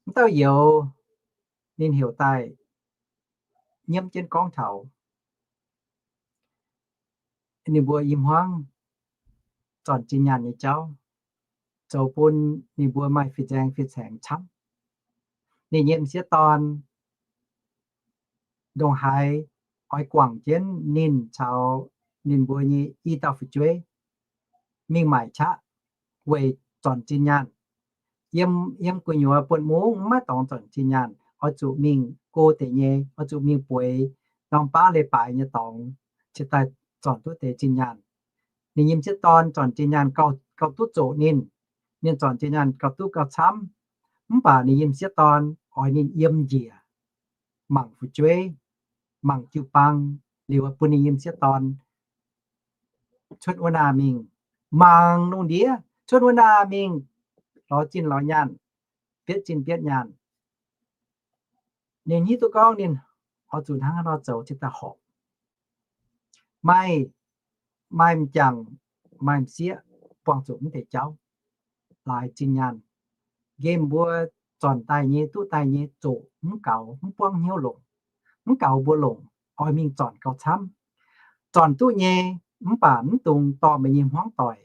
Mv dauh youz ninh heuc daaih nyiemv jienv gorngv taux ninh mbuo i hmuangv zornc zinh nyaanh nyei jauv, zoux bun ninh mbuo maaih fih nzaeng fih caengx camv. Ninh nyei m'sieqv dorn ndongc haaix oix guangc jienv ninh caux ninh mbuo nyei i dauh fu'jueiv mingh maaic qaqv weic zornc zinh nyaanh. Yiem, yiem gu'nyuoz buonv mungv maiv dorngx zornc zinh nyaanh, oix zuqc mingh go deix nyei, oix zuqc mingh bueix norm baav leiz-baaix nyei dorngx, ciex daaih zornc duqv deix zinh nyaanh. Ninh nyei m'sieqv dorn zornc zinh nyaanh gauh, gauh duqv zoqc ninh. Ninh zornc zinh nyaanh gauh duqv gauh camv. Mv baac ninh nyei m'sieqv dorn oix ninh yiem njiec, mangc fu'jueiv, mangc jiu-baang, liuz bun ninh nyei m'sieqv dorn cuotv wuov naah mingh mangc lungh ndiev, cuotv wuov naah mingh lorz zinh lorz nyaanh, bietv zinh bietv nyaanh. Ninh hiuv duqv gorngv ninh oix zuqc hnangv haaix nor zoux cingx daaih horpc. maaih, maaih m'jangc, maaih m'sieqv buangh zuqc mv deix jauv, laaix zinh nyaanh. Nqemh mbuo zornc daaih nyei, duqv daaih nyei zoqc mv gaux, mv buangv hnyouv longc, mv gaux mbuo longc, oix mingh zornc gauh camv. Zornc duqv nyei, mv baac mv dungx dorh meih nyei hmuangv doic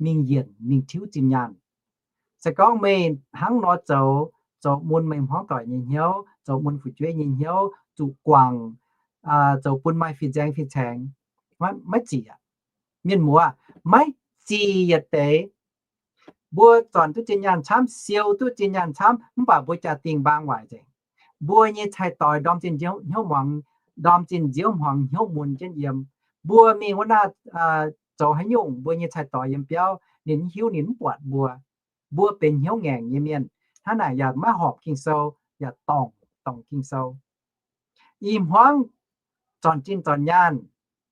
mingh yienc mingh tiuv zinh nyaanh. Se gorngv meih hnangv nor zoux, zoux mun meih hmuangv doic nyei hnyouv, zoux mun fu'jueiv nyei hnyouv, zuqc guangc, zoux bun maaih fih nzaeng fih caengx, maiv zic. Mienh muoz, maiv zic yietc deix. Mbuo zornc duqv zinh nyaanh camv, siou duqv zinh nyaanh camv, mv baac mbuo jaa-dingh mbaang waaic nzengc. Mbuo nyei cai-doix ndorm zinh hnyouv muangx, ndorm zinh nziouv hmuangx hnyouv mun jienv yiem. Mbuo mingh wuov naaiv zoux haaix nyungc, mbuo nyei cai-doix yiem biauv, ninh mv hiuv, ninh mv buatc mbuo. Mbuo benx hnyouv ngaengc nyei mienh, hnangv naaic yaac maiv horpc Ging-Sou, yaac dorngc, dorngc Ging-Sou. Ih hmuangv zornc zinh zornc nyaanh,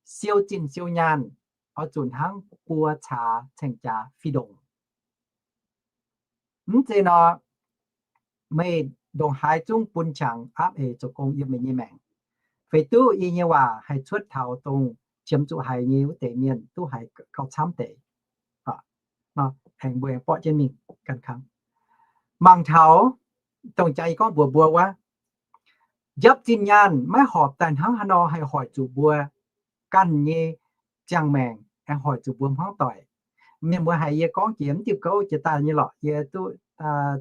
siou zinh siou nyaanh, oix zuqc hnangv buo caax ceng-jaax fih ndongc. Mv zeiz nor, meih ndongc haaix zungv bun qangx aapv eix zoux gong yiem meih nyei maengc. Feix duqv yie nyei waac haih cuotv taux dongh qiemx zuqc haiz nyei wuov deix mienh duqv haiz gauh camv deix. Aengx mbuo aengx borqv jienv mingh gan kangv. Mangc taux dongh jaax yie gorngv mbuox mbuo wuov, njapv zinh nyaanh maiv horpc daaih hnangv haaix nor haih hoic zuqc mbuo ganh nyei ziangh maengc, aengx hoic zuqc mbuo hmuangv doic. Mienh mbuo haiz yie gorngv jiex mv diuh gouv jiex daaih nyei lorqc, yie duqv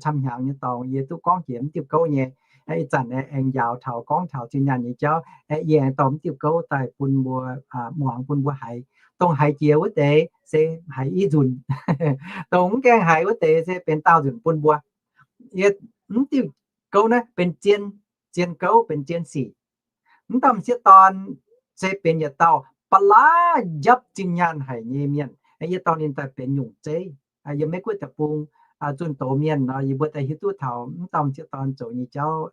camv hnyangx nyei dorngx yie duqv gorngv jiex mv diuh gouv nyei. Ih zanc aengx njaaux taux gorngv taux zinh nyaanh nyei jauv, yie aengx dorh mv diuh gouv daaih bun mbuo muangx bun mbuo haiz. Dongh haiz jiex wuov deix se haiz i nzunc. Dongh mv gaengh haiz wuov deix se benx daauh nzunc bun mbuo. Yie mv diuh gouv naaiv benx zien, zien gouv benx zien sic. Mv dauh m'sieqv dorn se benx yietc dauh ba'laqv njapv zinh nyaanh haic nyei mienh. Yie dorh ninh daaih benx nyungc zeiv. Yiem Meiv Guoqv deic-bung zunh doz mienh nor, yie mbuo daaih hiuv duqv taux mv dauh m'sieqv dorn zoux nyei jauv,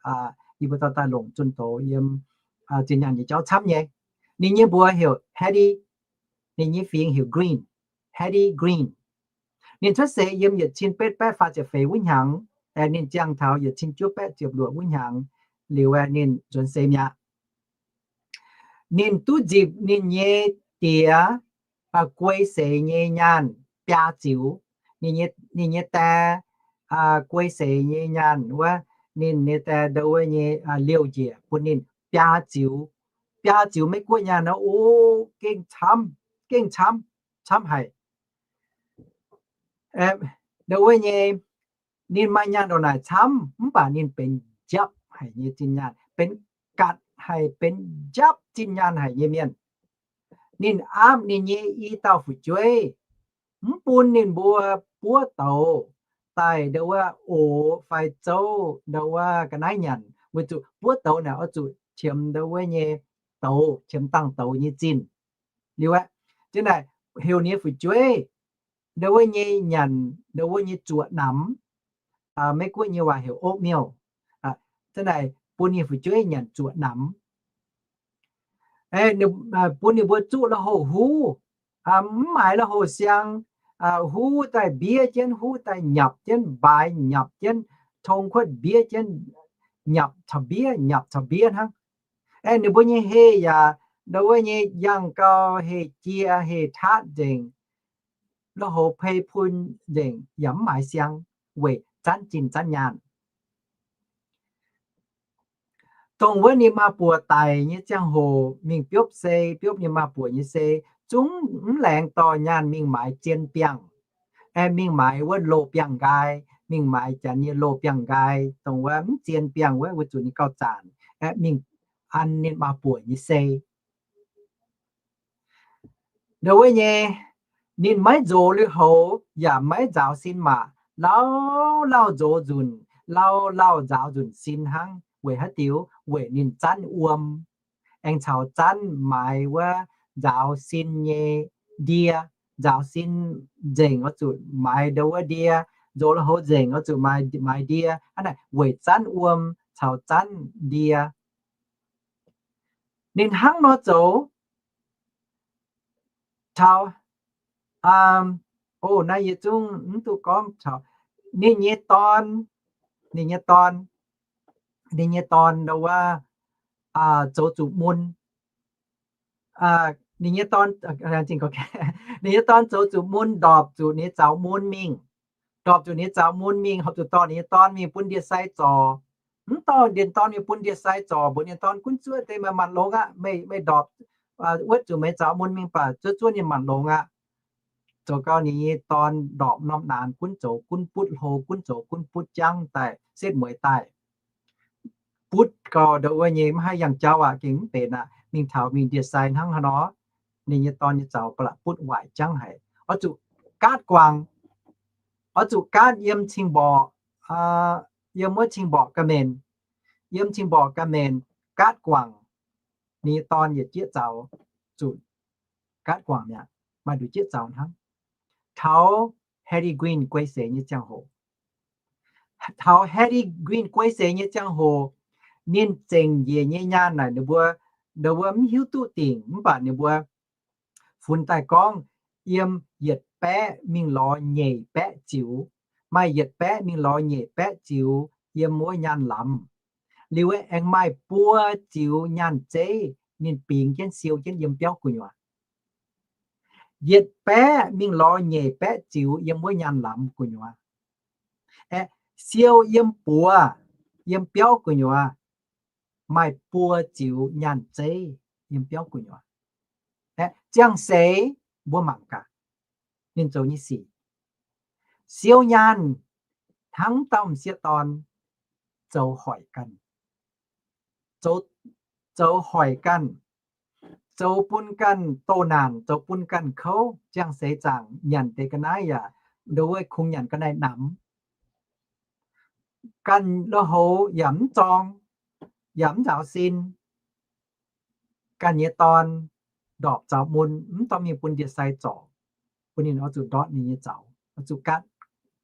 yie mbuo dorh daaih longc zunh doz yiem zinh nyaanh nyei jauv camv nyei. Ninh nyei mbuox heuc Hattie, ninh nyei fingx heuc Green, Hattie Green. Ninh cuotv seix yiem yietc cin betv baeqv faah ziepc feix wuov hnyangx, ninh ziangh taux yietc cin juov baeqv ziepc luoqc wuov hnyangx liuz, ninh nzuonx seix mi'aqv. Ninh duqv nzipc ninh nyei diex guei seix nyei nyaanh biaa ziux. Ninh nyei, ninh nyei die guei seix nyei nyaanh wuov, ninh nyei die ndo wuov nyei liouh njiec bun ninh biaa ziux. Biaa ziux Meiv Guoqv nyaanh nor, o, gengh camv, gengh camv, camv haic. Ndo wuov nyei, ninh maaih nyaanh ndongc naaic camv, mv baac ninh benx njapv haic nyei zinh nyaanh, benx gatc haic, benx njapv zinh nyaanh haic nyei mienh. Ninh aapv ninh nyei i dauh fu'jueiv, mv bun ninh mbuo buov douz daaih ndo wuov ox fai zouv ndo wuov ga'naaiv nyanc, weic zuqc buov douz naaic oix zuqc qiemx ndo wuov nyei douz, qiemx dangh douz nyei zinh. Liuz aeqv, ziouc naaic heuc ninh nyei fu'jueiv ndo wuov nyei nyanc ndo wuov nyei zuoqc namx. Meiv Guoqv nyei waac heuc oatmeal. Ziouc naaic bun ninh fu'jueiv nyanc zuoqc namx. Bun ninh mbuo zuqv lui-houx huv, mv maaiz lui-houx siang, huv daaih mbiev jienv, huv daaih nyapc jienv, mbaaix nyapc jienv, tong kuotv mbiev jienv, nyapc caux mbiev, nyapc caux mbiev hnangv. Aeqv, ninh mbuo nyei heh yaac ndo wuov nyei yangh gau, heh jiex, heh taatv nzengc, lui-houx pei pun nzengc, yaac mv maaiz siang, weic zanv zinh zanv nyaanh. Dongh wuov ninh maa-buoc daic nyei ziangh hoc mingh biopv sei, biopv ninh maa-buoc nyei sei, zungv mv laengz dorh nyaanh mingh maaiz zien biangh, mingh maaiz wuov loz biangh nqaai, mingh maaiz janx nyei loz biangh nqaai, dongh wuov mv zien biangh wuov, weic zuqc ninh gauh zanc, mingh an ninh maa-buoc nyei sei. Ndo wuov nyei, ninh maiv nzox lui-houx yaac maiv nzaaux sin maac, lauh lauh nzox nzunc, lauh lauh nzaaux nzunc sin hnangv. Weic haaix diuc? Weic ninh zanv wuom, aengx caux zanv maaiz wuov nzaaux sin nyei ndie. Nzaaux sin nzengc oix zuqc maaiz ndo wuov ndie, nzox lui-houx nzengc oix zuqc maaiz, maaiz ndie. Hnangv naaic weic zanv wuom caux zanv ndie. Ninh hnangv nor zoux taux, o, naaiv yie zungv mv duqv gorngv taux ninh nyei dorn, ninh nyei dorn, ninh nyei dorn ndo wuov zoux zuqc mun, ninh nyei dorn, ninh nyei dorn zoux zuqc mun, ndorpc zuqc ninh nyei zaux mun mingh. Ndorpc zuqc ninh nyei zaux mun mingh, horpc zuqc dorh ninh nyei dorn mingh bun ndie-sai zorc. Mv dorh ninh dorn mingh bun ndie-sai zorc, mbuox ninh dorn, gunv zuov deix meih maanc longx aqv. Meih, meih ndorpc, wuotv zuqc meih zaux mun mingh baac zuov zuov ninh maanc longx aqv. Zoux gau ninh nyei dorn ndorpc norm naanx gunv zoux gunv butv hlo, gunv zoux gunv butv jangv daaih, setv mueiz daaih. Butv gau ndau wuov nyei mv haih yangh jauv aqv, gengh mv benx aqv. Mingh taux mingh ndie-sai hnangv haaix nor, ninh nyei dorn nyei zaux ba'laqc butv waaic jangv haic. Oix zuqc gaatv guangc, oix zuqc gaatv yiem cing-mborqc, yiem wuov cing-mborqc ga'hmien, yiem cing-mborqc ga'hmien gaatv guangc. Ninh nyei dorn yietc jieqv zaux, zuqc gaatv guangc mi'aqv, maaih nduqc jieqv zaux hnangv. Taux Harry Green guei seix nyei ziangh hoc, taux Harry Green guei seix nyei ziangh hoc, ninh zengc njiec nyei nyaanh naaic ninh mbuo, ninh mbuo mv hiuv duqv dingc mv baac ninh mbuo funx daaih gorngv yiem yietc baeqv mingh lorz nyeic baeqv ziux, maaih yietc baeqv mingh lorz nyeic baeqv ziux yiem wuov nyaanh lamz. Liuz aengx maaih buo ziux nyaanh zeiv ninh bingx jienv siou jienv yiem biauv gu'nyuoz. Yietc baeqv mingh lorz nyeic baeqv ziux yiem wuov nyaanh lamz gu'nyuoz. Aeqv, siou yiem buoz, yiem biauv gu'nyuoz, maaih buo ziux nyaanh zeiv yiem biauv gu'nyuoz. Aeqv, ziangh seix mbuo mangc gaax, ninh zoux nyei sic. Siou nyaanh hnangv dauh m'sieqv dorn zoux hoic ganh, zoux, zoux hoic ganh, zoux bun ganh doh naanc, zoux bun ganh kouv. Ziangh seix zaangc nyanc deix ga'naaiv yaac nduov kungx nyanc ga'naaiv namx. Ganh lui-houx yaac mv zorng, yaac mv nzaaux sin. Ganh nyei dorn ndorpc zaux mun, mv dorh mingh bun ndie-sai zorc, bun ninh oix zuqc ndortv ninh nyei zaux, oix zuqc gaatv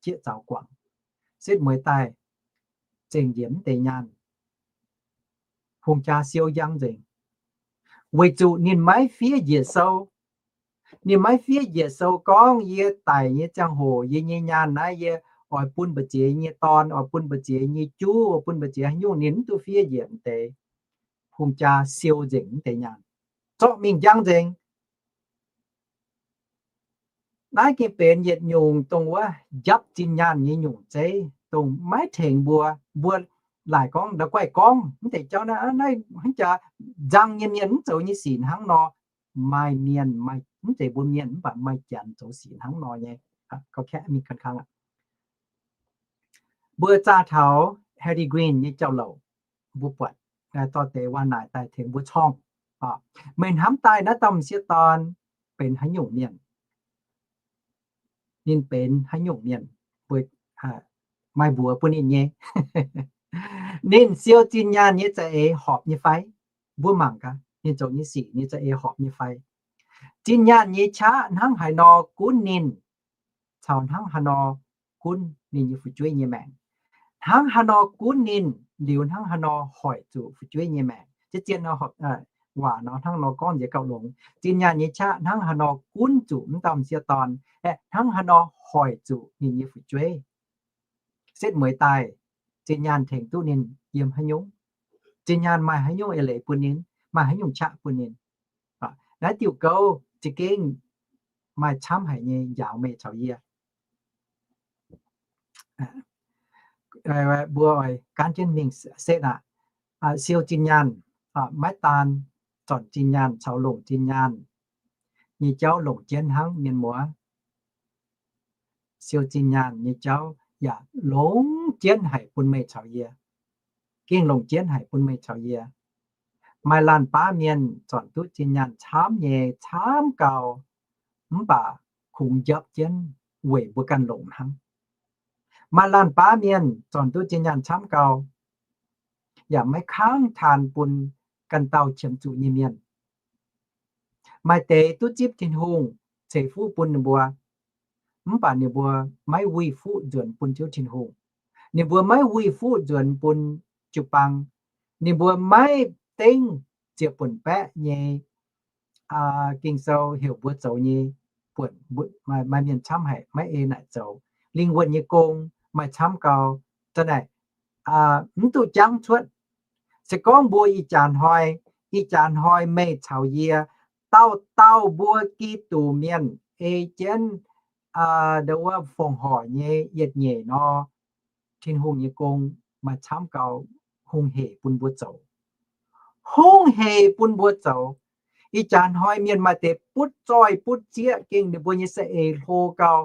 jieqv zaux guangc. Setv mueiz daaih zengc njiec mv deix nyaanh. Hungh jaa siou njang nzengc, weic zuqc ninh maiv fiev njiec sou. Ninh maiv fiev njiec sou gorngv yie daic nyei ziangh hoc yie nyei nyaanh naaiv yie oix bun mbu'ziex nyei dorn, oix bun mbu'ziex nyei juv, oix bun mbu'ziex haaix nyungc, ninh mv duqv fiev njiec mv deix. Hungh jaa siou nzengc mv deix nyaanh, zorqv mingh njang nzengc. Naaiv gengh benx yietc nyungc dongh wuov njapv zinh nyaanh nyei nyungc zeiv, dongh maiv tengx mbuo. Mbuo laaic gorngv ndau guaih gorngv mv deix jauv naaiv, naaiv hnangv jaax nzang nyei mienh mv zoux nyei sic hnangv nor. Maaih mienh, mv zeiz mbuo mienh mv baac maaih janx zoux sic hnangv nor nyei. Gauh kaeqv mingh kang kang aqv. Mbuo zaah taux Harry Green nyei jauv-louc, mbuo buatc dorh deix waac naaic daaih tengx mbuo corngh. Meih hnamv daaih naaiv dauh m'sieqv dorn benx haaix nyungc mienh? Ninh benx haaix nyungc mienh? Mbuo maaih mbuox bun ninh nyei. Ninh siou zinh nyaanh nyei za'eix horpc nyei fai? Mbuo mangc gaax ninh zoux nyei sic ninh za'eix horpc nyei fai? Zinh nyaanh nyei qaqv hnangv haaix nor gunv ninh, caux hnangv haaix nor gunv ninh nyei fu'jueiv nyei maengc. Hnangv haaix nor gunv ninh, liuz hnangv haaix nor hoic zuqc fu'jueiv nyei maengc. Zien nor, waac nor hnangv nor gorngv nziex gauh longx. Zinh nyaanh nyei qaqv hnangv haaix nor gunv zuqc m'dauh m'sieqv dorn, aeqv, hnangv haaix nor hoic zuqc ninh nyei fu'jueiv. Setv mueiz daaih, zinh nyaanh tengx duqv ninh yiem haaix nyungc? Zinh nyaanh maaih haaix nyungc eix leiz bun ninh? Maaih haaix nyungc qaqv bun ninh? Naaiv diuh gouv za'gengh maaih camv haic nyei njaaux meih caux yie. Mbuo oix gaanv jienv mingh setv aqv. Siou zinh nyaanh, maiv daan zornc zinh nyaanh caux longc zinh nyaanh nyei jauv longc jienv hnangv, mienh muoz. Siou zinh nyaanh nyei jauv yaac longc jienv haic bun meih caux yie. Gengh longc jienv haic bun meih caux yie. Maaih laanh baav mienh zornc duqv zinh nyaanh camv nyei, camv gau, mv baac kungx njapv jienv weic mbuo ganh longc hnangv. Maaih laanh baav mienh zornc duqv zinh nyaanh camv gau, yaac maiv kangv taan bun ganh dauh qiemx zuqc nyei mienh. Maaih deix duqv zipv Tin-Hungh ceix fuqv bun ninh mbuo, mv baac ninh mbuo maiv wuih fuqv nzuonx bun Ziouv Tin-Hungh. Ninh mbuo maiv wuih fuqv nzuonx bun jiu-baang. Ninh mbuo maiv dengv ziepc buonc baeqv nyei Ging-Sou heuc mbuo zoux nyei buonc. Maaih mienh camv haic maiv ei naaic zoux. Lingh wuonh nyei gong maaih camv gau. Za'naaic mv duqv jangv cuotv. Se gorngv mbuo ih jaax hnoi, ih jaax hnoi meih caux yie dauh dauh mbuo Giduc mienh ei jienv, aa, ndau wuov fongc horc nyei yietc nyeic nor, Tin-Hungh nyei gong maaih camv gau, hungh heic bun mbuo zoux. Hungh heic bun mbuo zoux. Ih jaax hnoi mienh maaih deix butv zoih butv zieqv gengh ninh mbuo nyei saeng-eix hlo gau,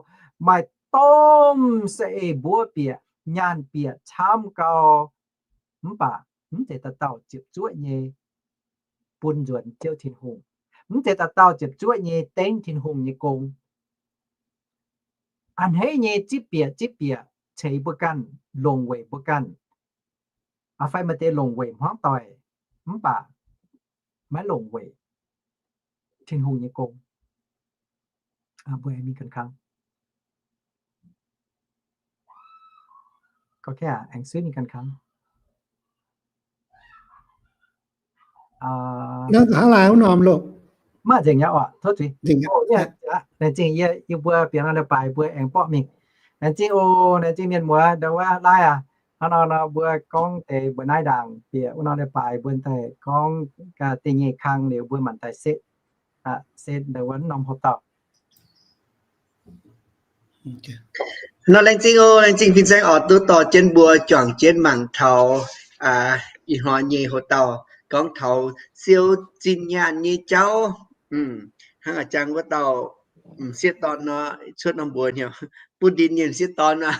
maaih domh saeng-eix mbuov bieqc, nyaanh bieqc camv gau. Mv baac mv zeiz dauh dauh ziepc zuoqv nyei bun nzuonx Ziouv Tin-Hungh. Mv zeiz dauh dauh ziepc zuoqv nyei dengv Tin-Hungh nyei gong. A'hneiv nyei zipv bieqc zipv bieqc ceix mbuo ganh, longc weic mbuo ganh. Aa, fai maaih deix longc weic hmuangv doic, mv baac maiv longc weic Tin-Hungh nyei gong. Aa, mbuo aengx mingh ganh kang. Ga'kengx aengx suiv mingh ganh kang. Aa, hnangv haaix laai wuov norm loh. Maaih nzengc nyei oc, tov zuiz. Nzengc nyei. Laengz zingh yie, yie mbuo bieqc norm leiz-baaix mbuo aengx borqv mingh. Laengz zingh oc, laengz zingh mienh muoz ndau wuov laaiv aac. Hnangv nor nor mbuo gorngv deix mbuo naaiv ndaangc bieqc wuov norm leiz-baaix mbuo daaih gorngv da'nyeic kang liuz mbuo manc daaih setv, setv ndau wuov norm houx-dauh. Nor laengz zingh oc, laengz zingh fin-saeng oc, duqv dorh jienv mbuo juangc jienv mangc taux ih hnoi nyei houx-dauh gorngv taux siou zinh nyaanh nyei jauv. Hnangv a'jang wuov dauh m'sieqv dorn nor, cuotv norm mbuox hnyouv bun ndin nyei m'sieqv dorn nor.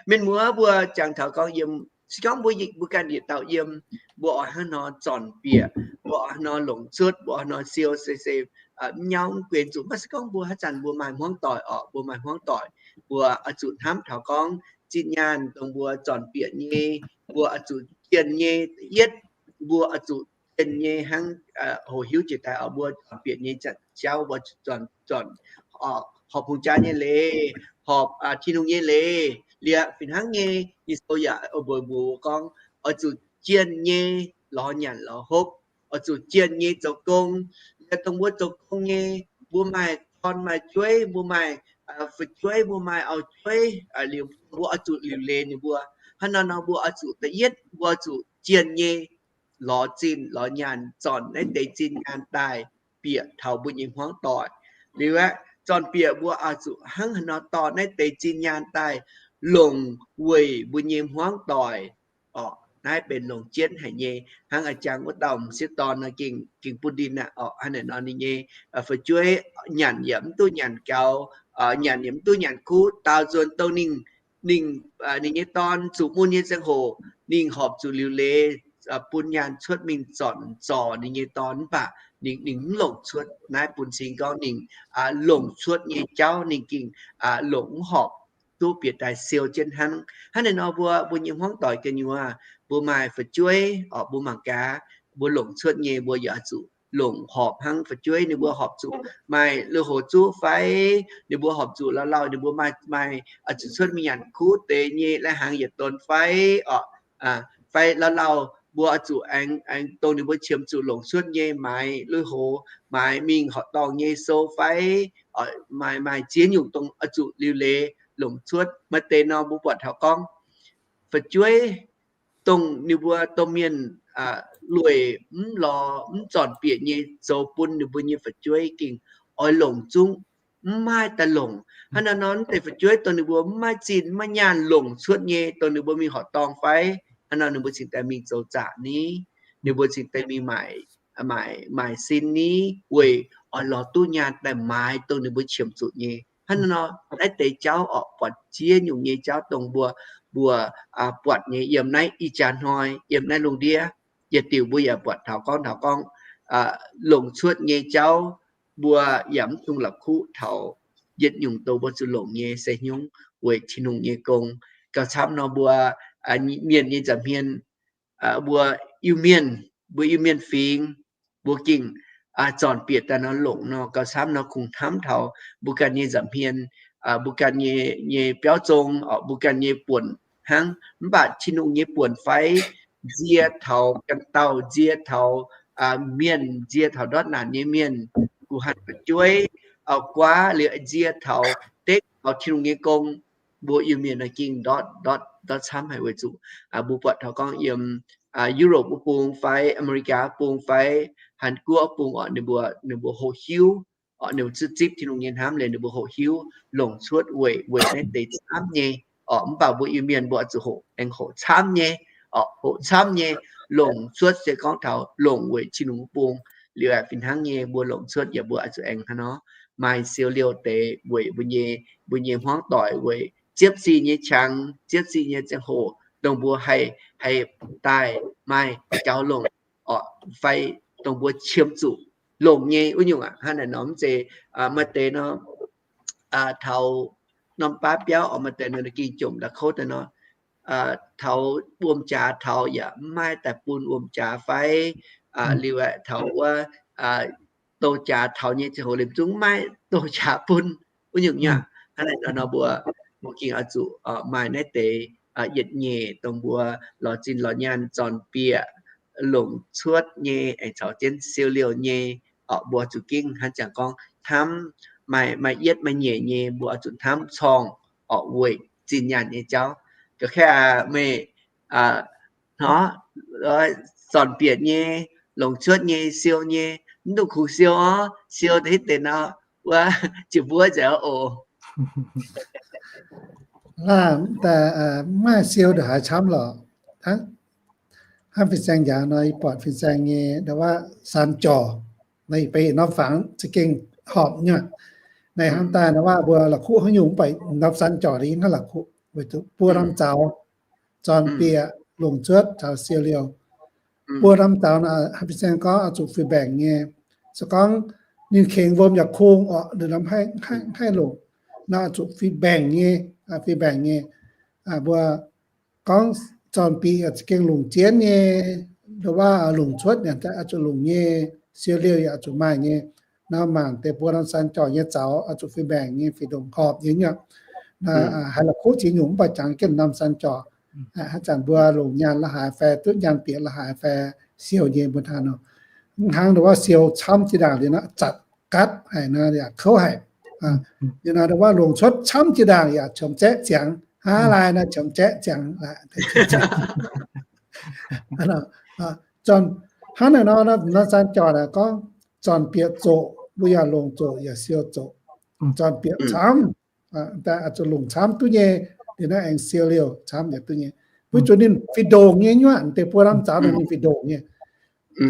Mienh muoz mbuo jangx taux gorngv yiem, se gorngv mbuo, mbuo ganh yietc dauh yiem, mbuo oix hnangv nor zornc bieqc, mbuo oix hnangv nor longc cuotv, mbuo oix hnangv nor siou se, se mv nyauv mv guen zuqc. Maiv se gorngv mbuo haaix zanc mbuo maaih hmuangv doic oc, mbuo maaih hmuangv doic, mbuo oix zuqc hnamv taux gorngv zinh nyaanh dongh mbuo zornc bieqc nyei, mbuo oix zuqc jienh nyei. Da'yietv, mbuo oix zuqc jienh nyei hnangv, hoqc hiuv jiex daaih oc, mbuo zornc bieqc nyei jauv mbuo zornc, zornc horpc hungh jaa nyei leiz, horpc Tin-Hungh nyei leiz. Liuz fih hnangv nyei, Ging-Sou yaac mbuox mbuo gorngv oix zuqc jienh nyei lorz nyanc lorz hopv, oix zuqc jienh nyei zoux gong. Liuz dongh mbuo zoux gong nyei, mbuo maaih dorn maaih jueiv, mbuo maaih fu'jueiv, mbuo maaih auv-jueiv, liuz mbuo oix zuqc liuc leiz ninh mbuo. Hnangv nor nor mbuo oix zuqc da'yietv mbuo oix zuqc jienh nyei lorz zinh lorz nyaanh, zornc naaiv deix zinh nyaanh daaih bieqc taux mbuo nyei hmuangv doic. Liuz aeqv, zornc bieqc mbuo oix zuqc hnangv haaix nor dorh naaiv deix zinh nyaanh daaih longc weic mbuo nyei hmuangv doic. Orqc, naaiv benx longc jienv haic nyei. Hnangv a'jang wuov dauh m'sieqv dorn nor gengh, gengh bun ndin aqv. Orqc, hnangv naaic nor ninh nyei fu'jueiv nyanc yaac mv duqv nyanc gaux, nyanc yaac mv duqv nyanc kuv, daaux nzuonx dongh ninh, ninh, ninh nyei dorn zuqc mun nyei ziangh hoc, ninh horpc zuqc liuc leiz bun nyaanh cuotv mingh zornc zorc ninh nyei dorn, mv baac ninh, ninh mv longc cuotv. Naaiv bun cing gorngv ninh longc cuotv nyei jauv ninh gengh longc mv horpc, duqv bieqc daaih siou jienv hnangv. Hnangv naaic nor mbuo, mbuo nyei hmuangv doic gu'nyuoz, mbuo maaih fu'jueiv orqc, mbuo mangc gaax, mbuo longc cuotv nyei mbuo yaac zuqc longc horpc hnangv fu'jueiv. Ninh mbuo horpc zuqc maaih lui-houx zuqv fai, ninh mbuo horpc zuqc lauh lauh ninh mbuo maaih, maaih zuqc cuotv mingh nyanc kuv deix nyei lai-hnaangx yietc donx fai orqc, fai lauh lauh mbuo oix zuqc aengx, aengx dongh ninh mbuo qiemx zuqc longc cuotv nyei maaiz lui-houx, maaiz mingh horqc dorngh nyei sou fai, maaih, maaih ziex nyungc dongh oix zuqc liuc leiz longc cuotv. Maaih deix nor mbuo buatc taux gorngv fu'jueiv dongh ninh mbuo domh mienh lueic mv lorz mv zornc bieqc nyei zoux bun ninh mbuo nyei fu'jueiv gengh oix longc zungv mv maaih daaih longc. Hnangv naaic nor, deix fu'jueiv dongh ninh mbuo mv maaih zinh mv maaih nyaanh longc cuotv nyei, dongh ninh mbuo mingh horqc dorngh fai, hnangv nor ninh mbuo cingx daaih mingh zoux zaqc ni, ninh mbuo cingx daaih mingh maaic, maaic, maaic sin ni, weic oix lorz duqv nyaanh daaih maaiz dongh ninh mbuo qiemx zuqc nyei. Hnangv naaic nor, naaiv deix jauv orqc, buatc ziex nyungc nyei jauv dongh mbuo, mbuo buatc nyei yiem naaiv ih jaax hnoi, yiem naaiv lungh ndiev, yietc diuc mbuo yaac buatc taux gorngv, taux gorngv longc cuotv nyei jauv, mbuo yaac mv dungx la'kuqv taux yietc nyungc dongh mbuo zuqc longc nyei se hnyouv weic Tin-Hungh nyei gong. Gauh camv nor mbuo mienh nyei nza'hmien, mbuo Iu-Mienh, mbuo Iu-Mienh fingx, mbuo gengh zornc bieqc daaih nor longc nor, gauh camv nor kungx hnamv taux mbuo ganh nyei nza'hmien, mbuo ganh nyei, nyei biauv zong, mbuo ganh nyei buonc hnangv. Mv baac Tin-Hungh nyei buonc fai nzie taux ganh dauh, nzie taux mienh, nzie taux ndortv naanc nyei mienh, guh hanh fu'jueiv, auv-guaav, liuz nzie taux, dekv taux Tin-Hungh nyei gong. mbuo Iu-Mienh naaiv ging ndortv, ndortv, ndortv camv haic weic zuqc mbuo buatc taux gorngv yiem Europe wuov bung fai America wuov bung fai Hàn Quốc wuov bung orqc, ninh mbuo, ninh mbuo hoqc hiuv orqc, ninh mbuo zipv, zipv Tin-Hungh nyei hnamv liuz ninh mbuo hoqc hiuv longc cuotv weic, weic naaiv deix camv nyei orqc. Mv baac mbuo Iu-Mienh mbuo oix zuqc hoqc, aengx hoqc camv nyei orqc, hoqc camv nyei longc cuotv se gorngv taux longc weic Tin-Hungh wuov bung. Liuz aeqv, fih hnangv nyei mbuo longc cuotv yaac mbuo oix zuqc aengx hnangv nor maaih siou liouh deix weic mbuo nyei, mbuo nyei hmuangv doic, weic ziepv sih nyei qangx, ziepv sih nyei ziangh hoc dongh mbuo haih, haih daaih maaih jaux longc orqc, fai dongh mbuo qiemx zuqc longc nyei wuov nyungc aqv. Hnangv naaic nor mv zeiz maaih deix nor taux norm baav biauv orqc, maaih deix nor ging jomc la'kouv daaih nor, taux wuom jaax taux yaac mv maaih daaih bun wuom jaax fai liuz aeqv, taux wuov douh jaax taux nyei ziangh hoc liemh zungv mv maaih douh jaax bun wuov nyungc nyei aqv. Hnangv naaic nor mbuo, mbuo ging oix zuqc maaih naaiv deix yietc nyeic dongh mbuo lorz zinh lorz nyaanh zornc bieqc longc cuotv nyei aengx caux jienv siou liouh nyei orqc, mbuo zuqc gengh hnangv jangx gorngv hnamv maaih, maaih yietv maaih nyeic nyei mbuo oix zuqc hnamv corngh orqc weic zinh nyaanh nyei jauv. Ga'kaav aqv meih hnoi zornc bieqc nyei, longc cuotv nyei, siou nyei, mv dungx kungx siou orv, siou deix hitv deix nor, wuov jiex mbuov nzengc oc. Naaiv daaih mv maaih siou ndongc haaix camv lorqc. Hnangv fin-saeng njaaux nor, yie buatc fin-saeng nyei ndau wuov saan jorc, naaiv yie beiv norm fangx za'gengh horpc nyei. Naaiv hnangv daaih ndau wuov mbuo la'kuqv haaix nyungc mv baac norm saan jorc yie hnangv la'kuqv weic zuqc buo norm zaux, zornc bieqc, longc cuotv caux siou liouh. Buo norm zaux naaiv fin-saeng gorngv oix zuqc fih mbaengc nyei. Se gorngv ninh kengx wuom yaac kungx orqc, ninh norm haih longc nor oix zuqc fih mbaengc nyei, fih mbaengc nyei. Mbuo gorngv zornc bieqc yaac za'gengh longc jienv nyei, ndau wuov longc cuotv yaac oix zuqc longc nyei, siou liouh yaac oix zuqc maaih nyei. Nor mangc deix buo norm saan jorc nyei zaux oix zuqc fih mbaengc nyei, fih ndongc horpc nyei nyei. Haiz la'kuqv ziex nyungc mv baac jangx jienv norm saan jorc. Haaix zanc mbuo longc nyaanh la'haaix fai duqv nyaanh bieqc la'haaix fai siou nyei mbuo hnangv nor. Hnangv ndau wuov siou camv jiex ndaangc liuz nor zatc gatv haic nor yaac kouv haic. Liuz nor ndau wuov longc cuotv camv jiex ndaangc yaac qiemx zaeqv ziangx. Hnangv lai nor qiemx zaeqv ziangx. Hnangv naaic nor, norm saan jorc naaic gorngv zornc bieqc zoqc, mbuo yaac longc zoqc yaac siou zoqc. Zornc bieqc camv, zuqc longc camv duqv nyei, liuz naaiv aengx siou liouh camv yaac duqv nyei. Mbuo zuqc ninh fih ndongc nyei nyuoqc deix buo norm zaux naaic ninh fih ndongc nyei.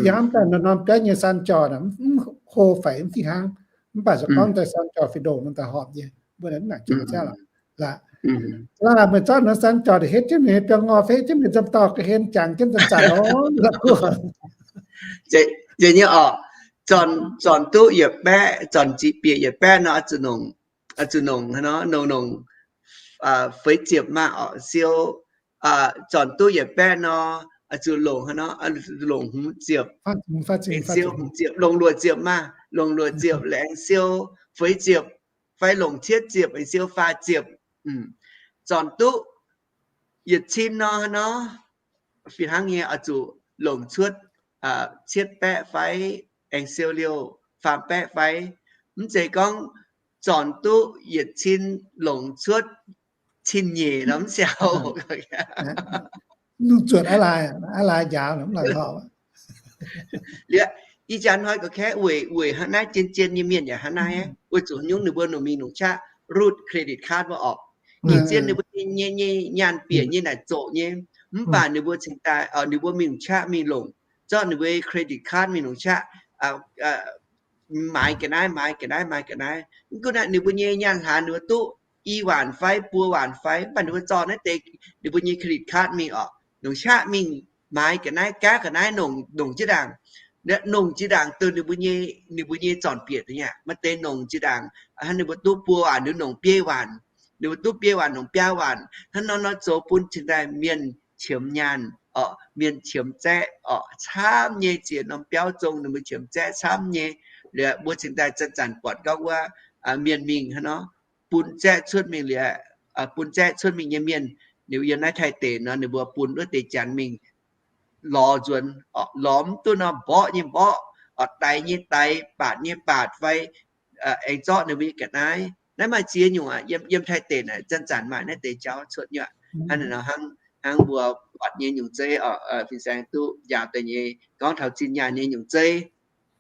Yie hnamv daaih norm biauv nyei saan jorc naaic mv hlo faix mv fih hnangv, mv baac se gorngv daaih saan jorc fih ndongc nor daaih horpc nyei. Mbuo naaic mv nangc jangx ziangv lorqc. Laaix meih zorqv norm saan jorc daaih henv jienv mingh biauv ngorh fai henv jienv mingh zomh dorh ga'hlen jangx jienv zanc-zanc nor, la'kuqv. Zeiz nyei orqc. Zornc, zornc duqv yietc baeqv, zornc ziqc bieqc yietc baeqv nor, oix zuqc nongc, oix zuqc nongc haaix nor, nongc, nongc feix ziepc maah orqc, siou. Zornc duqv yietc baeqv nor, oix zuqc longc haaix nor, longc hmz ziepc, siou hmz ziepc, longc luoqc ziepc maah, longc luoqc ziepc aengx siou feix ziepc, fai longc cietv ziepc aengx siou faah ziepc. Zornc duqv yietc cin nor, haaix nor, fih hnangv nyei oix zuqc longc cuotv cietv baeqv fai aengx siou liouh faam baeqv fai. Mv zeiz gorngv zornc duqv yietc cin longc cuotv cin nyeic nor mv siou. Nungc zuotc aqv lai, aqv lai njaaux mv la'horpc. Liuz, ih jaax hnoi ga'kaeqv weic, weic hnangv naaiv jien jien nyei mienh yaac hnangv naaiv, weic zuqc nyungc ninh mbuo nungx mingh nungx qaqv rut credit card wuov orqc. Gengh zien ninh mbuo nyei, nyei nyaanh bieqc nyei naaic zoqc nyei, mv baac ninh mbuo cingx daaih, ninh mbuo mingh nungx qaqv mingh longc, zorqv ninh mbuo credit card mingh nungx qaqv maaiz ga'naaiv, maaiz ga'naaiv, maaiz ga'naaiv. Mv gunv naaic ninh mbuo nyei nyaanh hlaax ninh mbuo duqv i waanc fai buo waanc fai, mv baac ninh mbuo zorqv naaiv deix ninh mbuo nyei credit card mingh orqc, nungx qaqv mingh maaiz ga'naaiv, gaanv ga'naaiv nongc, nongc jiex ndaangc. Nongc jiex ndaangc dongh ninh mbuo nyei, ninh mbuo nyei zornc bieqc nyei aqv. Maaih deix nongc jiex ndaangc hnangv ninh mbuo duqv buo waanc, ninh mbuo nongc biei waanc, ninh mbuo duqv biei waanc nongc biaa waanc. Hnangv nor nor zoux bun cingx daaih mienh qiemx nyaanh orqc, mienh qiemx zaeqv orqc, camv nyei ziex norm biauv zong ninh mbuo qiemx zaeqv camv nyei. Liuz mbuo cingx daaih zanc-zanc buatc gorngv wuov mienh mingh hnangv nor, bun zaeqv cuotv mingh liuz, bun zaeqv cuotv mingh nyei mienh, ninh mbuo yiem naaiv Taiv deic nor ninh mbuo bun wuov deix janx mingh lorz nzuonx, lorz mv duqv nor mborqv nyei mborqv, daix nyei daix, baatc nyei baatc fai aengx zorqv ninh mbuo nyei ga'naaiv. Naaiv maaih ziex nyungc aqv. Yiem, yiem Taiv deic naaic zanc-zanc maaih naaiv deix jauv cuotv nyei aqv. Hnangv naaiv nor hnangv, hnangv mbuo buatc nyei nyungc zeiv oc, fin-saeng duqv njaaux daaih nyei gorngv taux zinh nyaanh nyei nyungc zeiv.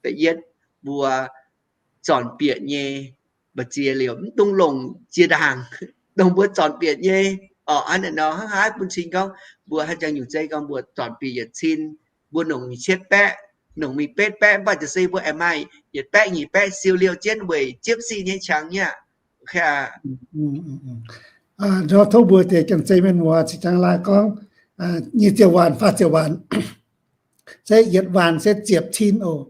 Da'yietv, mbuo zornc bieqc nyei mbu'ziex liouc mv dungx longc ziex ndaangc, dongh mbuo zornc bieqc nyei oc. Hnangv naaiv nor hnangv haaix bun cing gorngv mbuo haaix jangx nyungc zeiv gorngv mbuo zornc bieqc yietc cin, mbuo nongc nyic cietv baeqv, nongc mingh betv baeqv, mv baac jiez sin mbuo aengx maaih yietc baeqv nyic baeqv siou liouh jienv weic jiepv sic nyei qangx nyei aqv. Tov mbuo deix janx-zei mienh muoz cingx jangx laaix gorngv, nyic ziepc waanc, faah ziepc waanc, se yietc waanc se ziepc cin oc.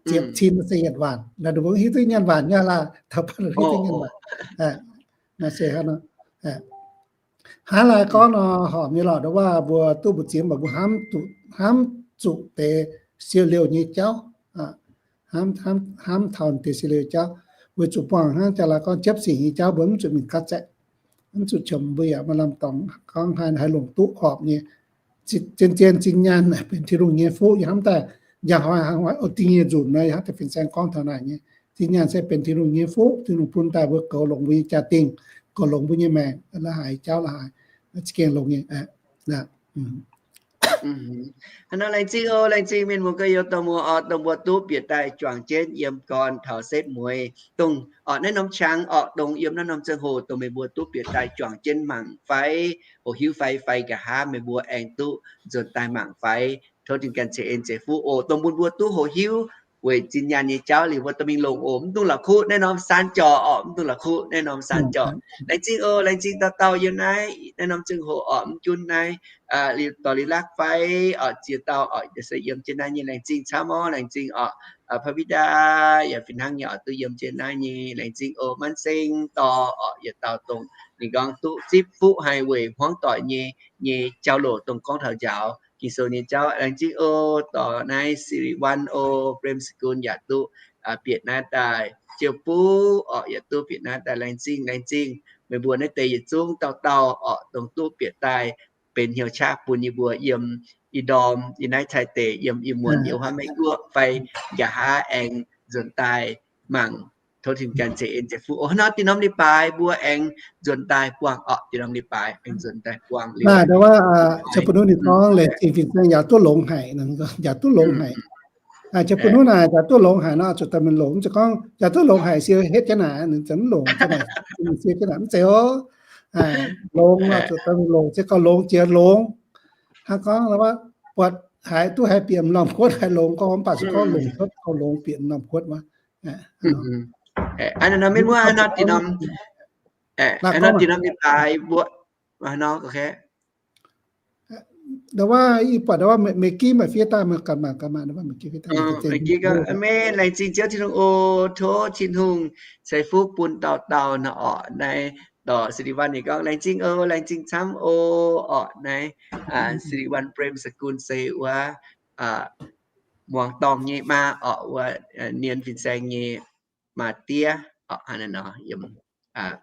Ziepc cin se yietc waanc. Naaiv mbuo hiuv duqv nyaanh waanc nyei laah, taux baac hiuv duqv nyaanh waanc. Naaiv se hnangv nor. Hnangv naaiv gorngv nor horpc nyei lorqc, ndau wuov mbuo duqv mbu'ziex mbuo hnamv zuqc deix siou liouh nyei jauv, hnamv, hnamv taux deix siou liouh jauv, weic zuqc buangh hnangv jaa laaix gorngv jiepv sic nyei jauv mbuo mv zuqc mingh gatv zaeqv, mv zuqc qiemx, mbuo yaac maaih lamh dorngx gorngv haaix, haaix longc duqv horpc nyei. Zien-zien zinh nyaanh benx Tin-Hungh nyei fuqv, yie hnamv daaih njang hnoi hnangv, o, dingh nyei nzunc nor, yie hnamv daaih fin-saeng gorngv taux naaic nyei. Zinh nyaanh se benx Tin-Hungh nyei fuqv, Tin-Hungh bun daaih mbuo goux longx mbuo nyei jaa-dingh, goux longx mbuo nyei maengc, la'haic jauv la'haic, za'gengh longx nyei. Hnangv nor laengz zingh oc, laengz zingh mienh muoz gorx-youz dorh muoz oc, dongh mbuo duqv bieqc daaih juangc jienv yiem gorn taux setv mueiz dongh orqc naaiv norm qangx orqc, dongh yiem naaiv norm ziangh hoc dongh meih mbuo duqv bieqc daaih juangc jienv mangc fai hoqc hiuv fai, fai nqa'haav meih mbuo aengx duqv nzuonx daaih mangc fai, tov Tin-Hungh ganh ceix en ceix fuqv oc. Dongh mbuo mbuo duqv hoqc hiuv weic zinh nyaanh nyei jauv liuz mbuo dorh mingh longc oc. Mv dungx la'kuqv naaiv norm saan jorc orqc, mv dungx la'kuqv naaiv norm saan jorc. Laengz zingh oc, laengz zingh dauh dauh yiem naaiv, naaiv norm ziangh hoc orqc, mv gunv naaiv liuz dorh liuz lakv fai orqc, ziex dauh orqc, se yiem jienv naaiv nyei, laengz zingh camv orqc, laengz zingh orqc. Paa Wi Ndaa yaac fih hnangv nyei orqc, duqv yiem jienv naaiv nyei, laengz zingh oc. Manv Seng dorh orqc, yietc dauh dongh ninh gorngv duqv zipv fuqv haic weic hmuangv doic nyei, nyei jauv-louc dongh gorngv taux njaaux Ging-Sou nyei jauv, laengz zingh oc. Dorh naaiv Siriwan oc, Brem Sekun yaac duqv bieqc naaiv daaih, Jiou Buv orqc yaac duqv bieqc naaiv daaih, laengz zingh, laengz zingh meih mbuo naaiv deix yietc zungv dauh dauh orqc, dongh duqv bieqc daaih benx hnyouv qaqv bun yie mbuo yiem ih ndorm, yiem naaiv Taiv deic, yiem ih muonz, yiem huaav Meiv Guoqv fai nqa'haav aengx nzuonx daaih mangc. Tov Tin-Hungh ganh ceix en ceix fuqv oc. Hnangv nor dinh norm leiz-baaix mbuo aengx nzuonx daaih buangh orqc, dinh norm leiz-baaix aengx nzuonx daaih buangh liuz, naaic da'wuov Ziouv Bun Nuv ninh gorngv leiz zingh fin-saeng yaac duqv longx haic, yaac duqv longx haic. Ziouv Bun Nuv naaic yaac duqv longx haic nor, zuqc dorh mingh longc. Mv zeiz gorngv yaac duqv longx haic, siou hetv jienv naaic, ninh ziouc mv longc, siou jienv naaic, mv zeiz oc. Longx nor zuqc dorh mingh longc, se gorngv longx jiex longx. Hnangv gorngv buatc haiz duqv haiz bieqc m'normh kuotv haiz longx gorngv, mv baac se gorngv longc kuotv gorngv longx bieqc m'normh kuotv wuov. Hnangv nor mienh muoz, hnangv nor dinh norm, hnangv nor dinh norm leiz-baaix mbuo, hnangv nor, Nda'wuov ih buatc nda'wuov Meiv Gimv maaih fiev daaih, mangc gaax, mangc gaax, nda'wuov Meiv Gimv fiev daaih. Meiv Gimv gorngv, Aamen, laengz zingh Ziouv Tin-Hungh oc. Tov Tin-Hungh ceix fuqv bun dauh dauh nor orqc. Naaiv dorh Silivan ninh gorngv, laengz zingh oc, laengz zingh camv oc orqc. Naaiv Silivan Brem Sekun se wuov muangx dorngh nyei maa orqc, wuov Nien fin-saeng nyei maa diev orqc, hnangv naaiv nor yiem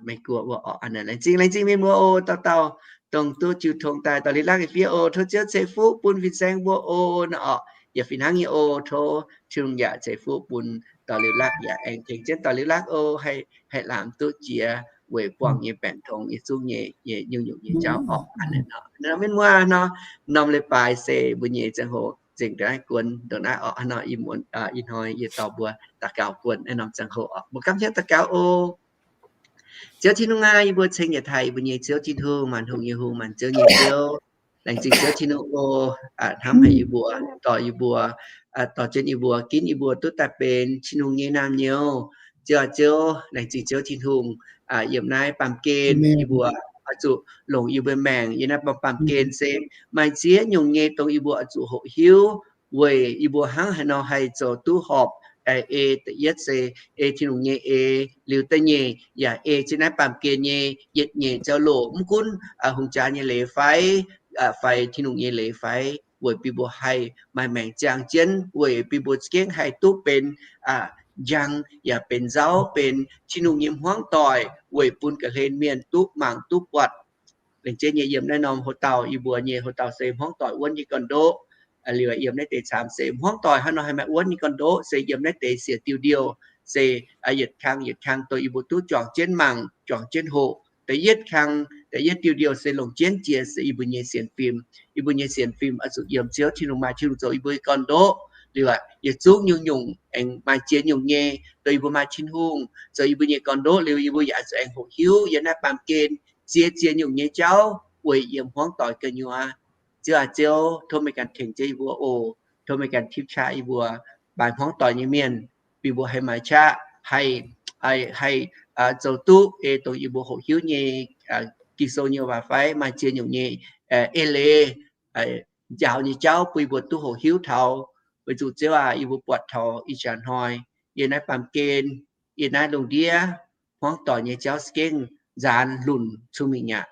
Meiv Guoqv wuov orqc. Hnangv naaiv laengz zingh, laengz zingh mienh mbuo oc, dauh dauh dongh duqv jiu tong daaih dorh liuz lakv fiev oc. Tov Ziouv ceix fuqv bun fin-saeng mbuo oc nor orqc. Yaac fih hnangv nyei oc, tov Tin-Hungh yaac ceix fuqv bun dorh liuz lakv, yaac aengx tengx jienv dorh liuz lakv oc, haih laamc duqv jiex weic buangh nyei baengc tong yietc zungv nyei, nyei nyungc-nyungc nyei jauv orqc. Hnangv naaiv nor mienh muoz nor, norm leiz-baaix se mbuo nyei ziangh hoc nzengc daaih naaiv guon ndongc naaiv orqc. Hnangv nor ih hnoi yie dorh mbuo daux gaux guon naaiv norm ziangh hoc orqc. Mbuo gapv hnyouv daux gaux oc. Ziouv Tin-Hungh aac, yie mbuo ceng yietc taaih yie mbuo nyei Ziouv Tin-Hungh, maanc hungh nyei hungh, maanc ziouv nyei Ziouv. Laengz zingh Ziouv Tin-Hungh oc, hnamv haic yie mbuo, dorh yie mbuo, dorh jienv yie mbuo, ginv yie mbuo duqv daaih benx Tin-Hungh nyei naamh nyouz. Ziouv aac Ziouv, laengz zingh Ziouv Tin-Hungh, yiem naaiv baamh gen yie mbuo oix zuqc longc yie mbuo maengc yiem naaiv baamh, baamh gen se maaih ziex nyungc nyei dongh yie mbuo oix zuqc hoqc hiuv weic yie mbuo hnangv haaix nor haih zoux duqv horpc. Ei da'yietv se ei Tin-Hungh nyei eix, liuz da'nyeic yaac ei jienv naaiv baamh gen nyei yietc nyeic jauv-louc, mv gunv hungh jaa nyei leiz fai, fai Tin-Hungh nyei leiz fai, weic bun mbuo haih maaih maengc ziangh jienv, weic bun mbuo za'gengh haih duqv benx njang yaac benx nzauv, benx Tin-Hungh nyei hmuangv doic, weic bun ga'hlen mienh duqv mangc duqv buatc. Laengz zingh nyei yiem naaiv norm hoc dauh yie mbuo nyei hoc dauh se hmuangv doic wuonv nyei gorn-ndoqv. Liuz yiem naaiv deix caamx se hmuangv doic hnangv nor haih maaih wuonv nyei gorn-ndoqv se yiem naaiv deix siec diuh ndiouh. se yietc kang yietc kang dongh yie mbuo duqv juangc jienv mangc, juangc jienv hoqc. Da'yietv kang, da'yietv diuh ndiouh se longc jienv jiex se yie mbuo nyei sienx fim. Yie mbuo nyei sienx fim oix zuqc yiem Ziouv Tin-Hungh, maaih Tin-Hungh zoux yie mbuo nyei gorn-ndoqv liuz, yietc zungv nyungc-nyungc aengx maaih ziex nyungc nyei. Dongh yie mbuo maaih Tin-Hungh zoux yie mbuo nyei gorn-ndoqv liuz, yie mbuo yaac zuqc aengx hoqc hiuv yiem naaiv baamh gen ziex ziex nyungc nyei jauv weic yiem hmuangv doic gu'nyuoz. Ziouv aac, Ziouv, tov meih ganh tengx jienv yie mbuo oc. Tov meih ganh tipv qaqv yie mbuo maaih hmuangv doic nyei mienh, bun mbuo haih maaih qaqv, haih, haih zoux duqv ei dongh yie mbuo hoqc hiuv nyei Ging-Sou nyei waac fai maaih ziex nyungc nyei eix leiz, njaaux nyei jauv bun yie mbuo duqv hoqc hiuv taux. Weic zuqc Ziouv aac, yie mbuo buatc taux ih jaax hnoi, yiem naaiv baamh gen, yiem naaiv lungh ndiev, hmuangv doic nyei jauv za'gengh nzaanx lunc cun-mengh aqv.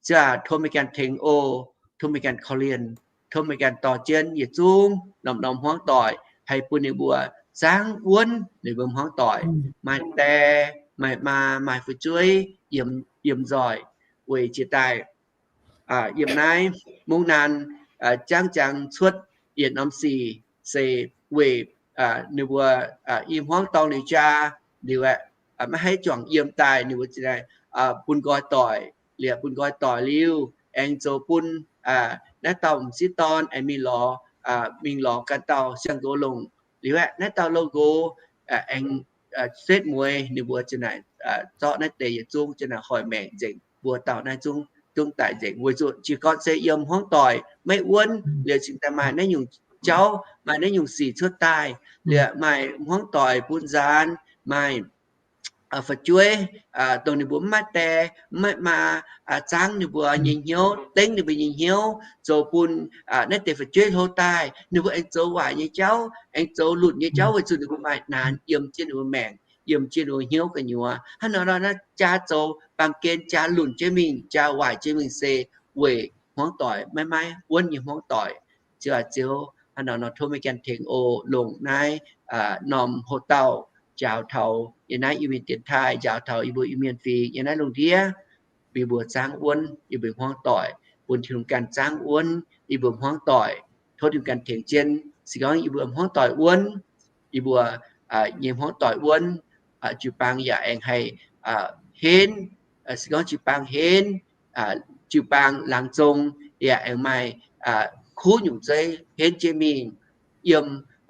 Ziouv aac, tov meih ganh tengx oc. Tov meih ganh korv-lienh. Tov meih ganh dorh jienv yietc zungv norm-norm hmuangv doic haih bun ninh mbuo zaangv wuonv ninh mbuo hmuangv doic, maaih die, maaih maa, maaih fu'jueiv yiem, yiem nzoih. Weic jiex daaih yiem naaiv mungv naanc jangv jangx cuotv yietc norm sic se weic ninh mbuo i hmuangv dorngh liuz jaa liuz aeqv, maiv haih juangc yiem daaih, ninh mbuo za'naaic bun nqoi doic, liuz bun nqoi doic liuz aengx zoux bun naaiv dauh m'sieqv dorn aengx mingh lorz, mingh lorz ganh dauh siang-nqox longc. Liuz aeqv, naaiv dauh loz-nqox aengx setv mueiz, ninh mbuo za'naaic zorqv naaiv deix yietc zungv za'naaic hoic maengc nzengc, mbuo dauh naaiv zungv daaih nzengc. Weic zuqc jiez gorn se yiem hmuangv doic maiv wuonv liuz cingx daaih maaih naaiv nyungc jauv, maaih naaiv nyungc sic cuotv daaih, liuz maaih hmuangv doic bun nzaanx, maaih fu'jueiv dongh ninh mbuo mv maaih die, mv maaih maa, zaangv ninh mbuo nyei hnyouv, dengv ninh mbuo nyei hnyouv, zoux bun naaiv deix fu'jueiv hlo daaih, ninh mbuo aengx zoux waaic nyei jauv, aengx zoux lunc nyei jauv weic zuqc ninh mbuo maaih naanx yiem jienv ninh mbuo maengc, yiem jienv ninh mbuo hnyouv gu'nyuoz. Hnangv nor naaiv jaa zoux baamh gen jaa lunc jienv mingh, jaa waaic jienv mingh se weic hmuangv doic, maiv maaih wuonv nyei hmuangv doic. Ziouv aac Ziouv, hnangv nor nor tov meih ganh tengx oc, longc naaiv norm hoc-dauh njaaux taux yiem naaiv Iu-Mienh dienx taaih, njaaux taux yie mbuo Iu-Mienh fingx yiem naaiv lungh ndiev, bun mbuo zaangv wuonv yie mbuo hmuangv doic, bun Tin-Hungh ganh zaangv wuonv yie mbuo hmuangv doic. Tov Tin-Hungh ganh tengx jienv. Se gorngv yie mbuo hmuangv doic wuonv, yie mbuo nyei hmuangv doic wuonv, jiu-baang yaac aengx haih henv. Se gorngv jiu-baang henv, jiu-baang laangz zong yaac aengx maaih kuv nyungc zeiv henv jienv mingh. Yiem,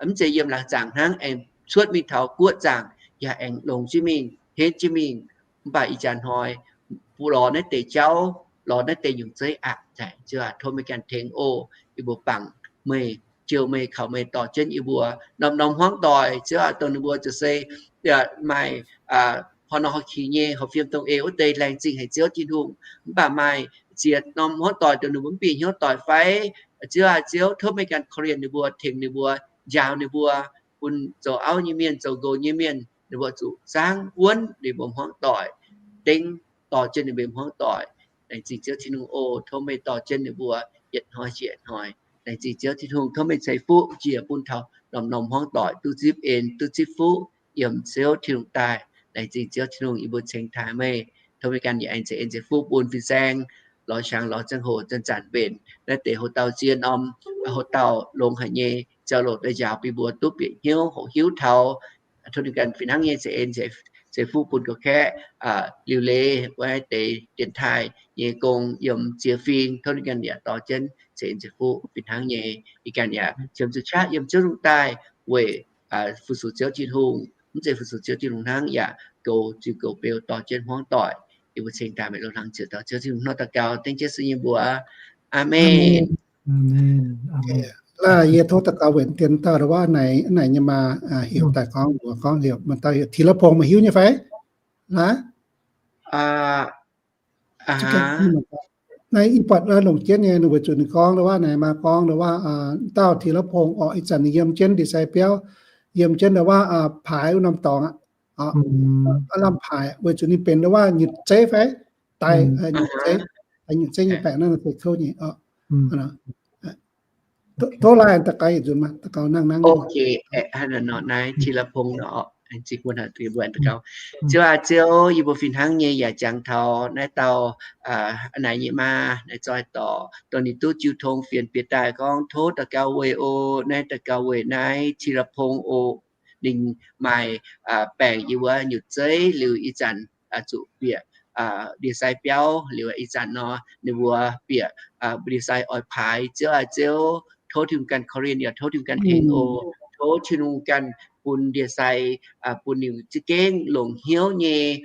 mv zeiz yiem laangz zaangc hnangv, aengx cuotv mingh taux guoqv zaangc yaac aengx longx jienv mingh, henv jienv mingh. Mv baac ih jaax hnoi lorz naaiv deix jauv, lorz naaiv deix nyungc zeiv aqc nzaic. Ziouv aac, tov meih ganh tengx oc. Yie mbuo bangc meih, jouh meih, kaux meih dorh jienv yie mbuo norm-norm hmuangv doic. Ziouv aac, dongh ninh mbuo ziouc se maaih horh norm horh qix nyei horpc fiem dongh eix wuov deix laengz zingh haic Ziouv Tin-Hungh. Mv baac maaih ziex norm hmuangv doic dongh ninh mbuo mv bieqc hnyouv doic fai? Ziouv aac Ziouv, tov meih ganh korv-lienh ninh mbuo, tengx ninh mbuo, njaaux ninh mbuo, bun zoux auv nyei mienh, zoux nqox nyei mienh, ninh mbuo zuqc zaangv wuonv ninh mbuo hmuangv doic, dengv dorh jienv ninh mbuo hmuangv doic. Laengz zingh Ziouv Tin-Hungh oc. Tov meih dorh jienv ninh mbuo yietc hnoi jiex hnoi. Laengz zingh Ziouv Tin-Hungh, tov meih ceix fuqv jiex bun taux norm-norm hmuangv doic duqv zipv en, duqv zipv fuqv yiem Ziouv Tin-Hungh daaih. Laengz zingh Ziouv Tin-Hungh, yie mbuo cengx taaih meih. Tov meih ganh yaac aengx ceix en ceix fuqv bun fin-saeng lorz qangx lorz ziangh hoc zanc-zanc mbenc naaiv deix hoc-dauh zien norm, hoc-dauh longx haic nyei, ziouc loc daaih njaaux bun mbuo duqv bieqc hnyouv hoqc hiuv taux. Tov ninh ganh fih hnangv nyei ceix en ceix fuqv bun gorqv-kaeqv, liuc leiz wuov deix dienx taaih nyei gong yiem ziex fingx. Tov ninh ganh yaac dorh jienv ceix en ceix fuqv fih hnangv nyei. Ninh ganh yaac qiemx zuqc qaqv yiem Ziouv Tin-Hungh daaih weic fu-sux Ziouv Tin-Hungh. Mv zeiz fu-sux Ziouv Tin-Hungh hnangv, yaac goux zuiz goux beu dorh jienv hmuangv doic. Yie mbuo cingx daaih meih lo hlang ziouc taux Ziouv Tin-Hungh hnangv daux gaux dengv Ziouv Yesu nyei mbuox. Aamen. Laaih yie tov daux gaux weic dien dauh ndau wuov naaic, naaic nyei maa heuc daaih gorngv, mbuox gorngv heuc, maaih dauh heuc Tiraphong, meih hiuv nyei fai? Laaih. Naaiv ih buatc longc jienv nyei, ninh weic zuqc ninh gorngv ndau wuov naaic, maa gorngv ndau wuov, dauh Tiraphong orqc, ih zanc ninh yiem jienv ndie-sai biauv, yiem jienv ndau wuov, Paaix wuov norm dorngx aqv. Lamh Paaix, weic zuqc ninh benx ndau wuov nyutc zeiv fai? Daaih nyutc zeiv, daaih nyutc zeiv nyei baengc naaiv nor se kouv nyei. Tov laaih daux gaux yietc nzunc maah, daux gaux nangh nangv. Naaiv Tiraphong nor, Ziouv aac Ziouv, yie mbuo fih hnangv nyei yaac jangx taux naaiv dauh, naaic nyei maa naaic zoih dorc, dongh ninh duqv jiu tong fienx bieqc daaih gorngv tov daux gaux weic oc. Naaiv daux gaux weic naaiv Tiraphong oc. ninh maaih baengc yie mbuo nyutc zeiv liuz ih zanc zuqc bieqc ndie-sai biauv liuz ih zanc nor ninh mbuo bieqc ndie-sai oix paaix. Ziouv aac Ziouv, tov Tin-Hungh ganh korv-lienh yaac tov Tin-Hungh ganh tengx oc. Tov Tin-Hungh ganh bun ndie-sai, bun ninh za'gengh longc hnyouv nyei,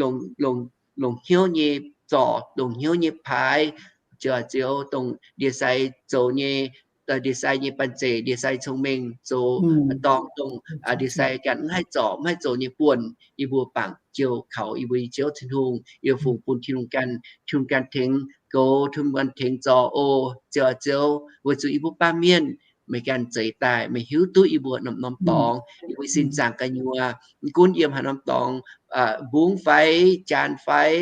longc hnyouv nyei zorc, longc hnyouv nyei paaix. Ziouv aac Ziouv, dongh ndie-sai zoux nyei, ndie-sai nyei banh zeic, ndie-sai cong-mengh zoux dorngx, dongh ndie-sai ganh mv haih zorc mv haih zoux nyei buonc, yie mbuo bangc jiouh kaux yie mbuo nyei Ziouv Tin-Hungh, yie fungx bun Tin-Hungh ganh, Tin-Hungh ganh tengx goux, Tin-Hungh ganh tengx zorc oc. Ziouv aac Ziouv, weic zuqc yie mbuo baamh mienh meih ganh zeix daaih, meih hiuv duqv yie mbuo norm-norm dorngx, yie mbuo sin zaangc gu'nyuoz, mv gunv yiem haaix norm dorngx, mbungv fai, jaan fai,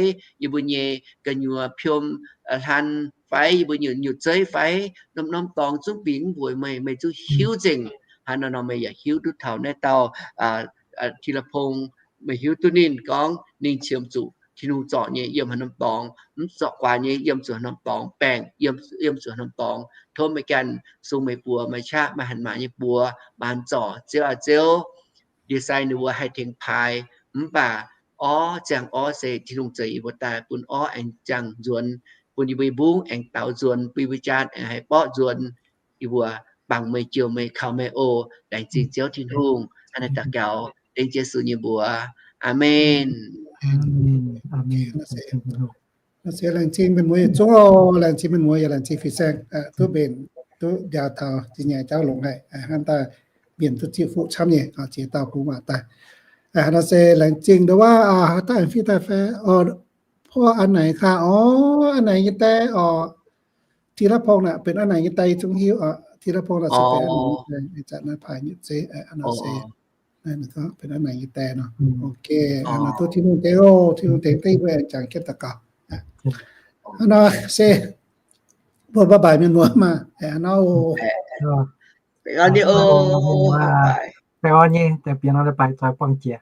yie mbuo nyei gu'nyuoz piom, hlan fai, yie mbuo nyei nyutc zeiv fai, norm-norm dorngx zungv bingx mbuox meih, meih zungv hiuv nzengc. Hnangv naaiv nor meih yaac hiuv duqv taux naaiv dauh Ti^la^pong. Meih hiuv duqv ninh gorngv ninh qiemx zuqc Tin-Hungh zorc nyei yiem haaix norm dorngx, mv zorc guaax nyei yiem zuqc haaix norm dorngx, baengc yiem zuqc haaix norm dorngx. Tov meih ganh sung meih buoz, meih qaqv maaih hanc maaz nyei buoz, maanz zorc. Ziouv aac Ziouv, ndie-sai ninh mbuo haih tengx paaix, mv baac orv ziangh orv se Tin-Hungh zeix yie mbuo daaih, bun orv aengx ziangh nzuonx, bun yie mbuo mbungv aengx daaux nzuonx, bun yie mbuo jaan aengx haih borqv nzuonx. Yie mbuo bangc meih, jouh meih, kaux meih oc. Laengz zingh Ziouv Tin-Hungh. Hnangv naaiv daux gaux dengv Yesu nyei mbuox. Aamen. Laengz zingh mienh muoz yietc zungv oc. Laengz zingh mienh muoz yaac laengz zingh Fin-Saeng duqv mbenc, duqv njaaux taux zinh nyaanh jauv longx haic, hnangv daaih mbienc duqv ziqv fuqv camv nyei, ziex dauh bungx waac daaih. Nor se laengz zingh nduov waac, daaih aengx fih daaih fai, o, an naaic kaa, orv, an naaic nyei die oc. Ti^la^pong naaic benx an naaic nyei die, zungv hiuv oc. Ti^la^pong naaic se benx an naaic nyei die, ih zanc naaiv paaix nyutc zeiv, nor se benx an naaic nyei die nor. Ok, nor duqv Tin-Hungh tengx oc, Tin-Hungh tengx dengv mbuo aengx jangx jienv daux gaux. Nor se mbuo bye bye mienh muoz maah, nor oc. Baengh orn nyei, baengh orn nyei, deix bienx nor leiz-baaix zoux buangh jiex.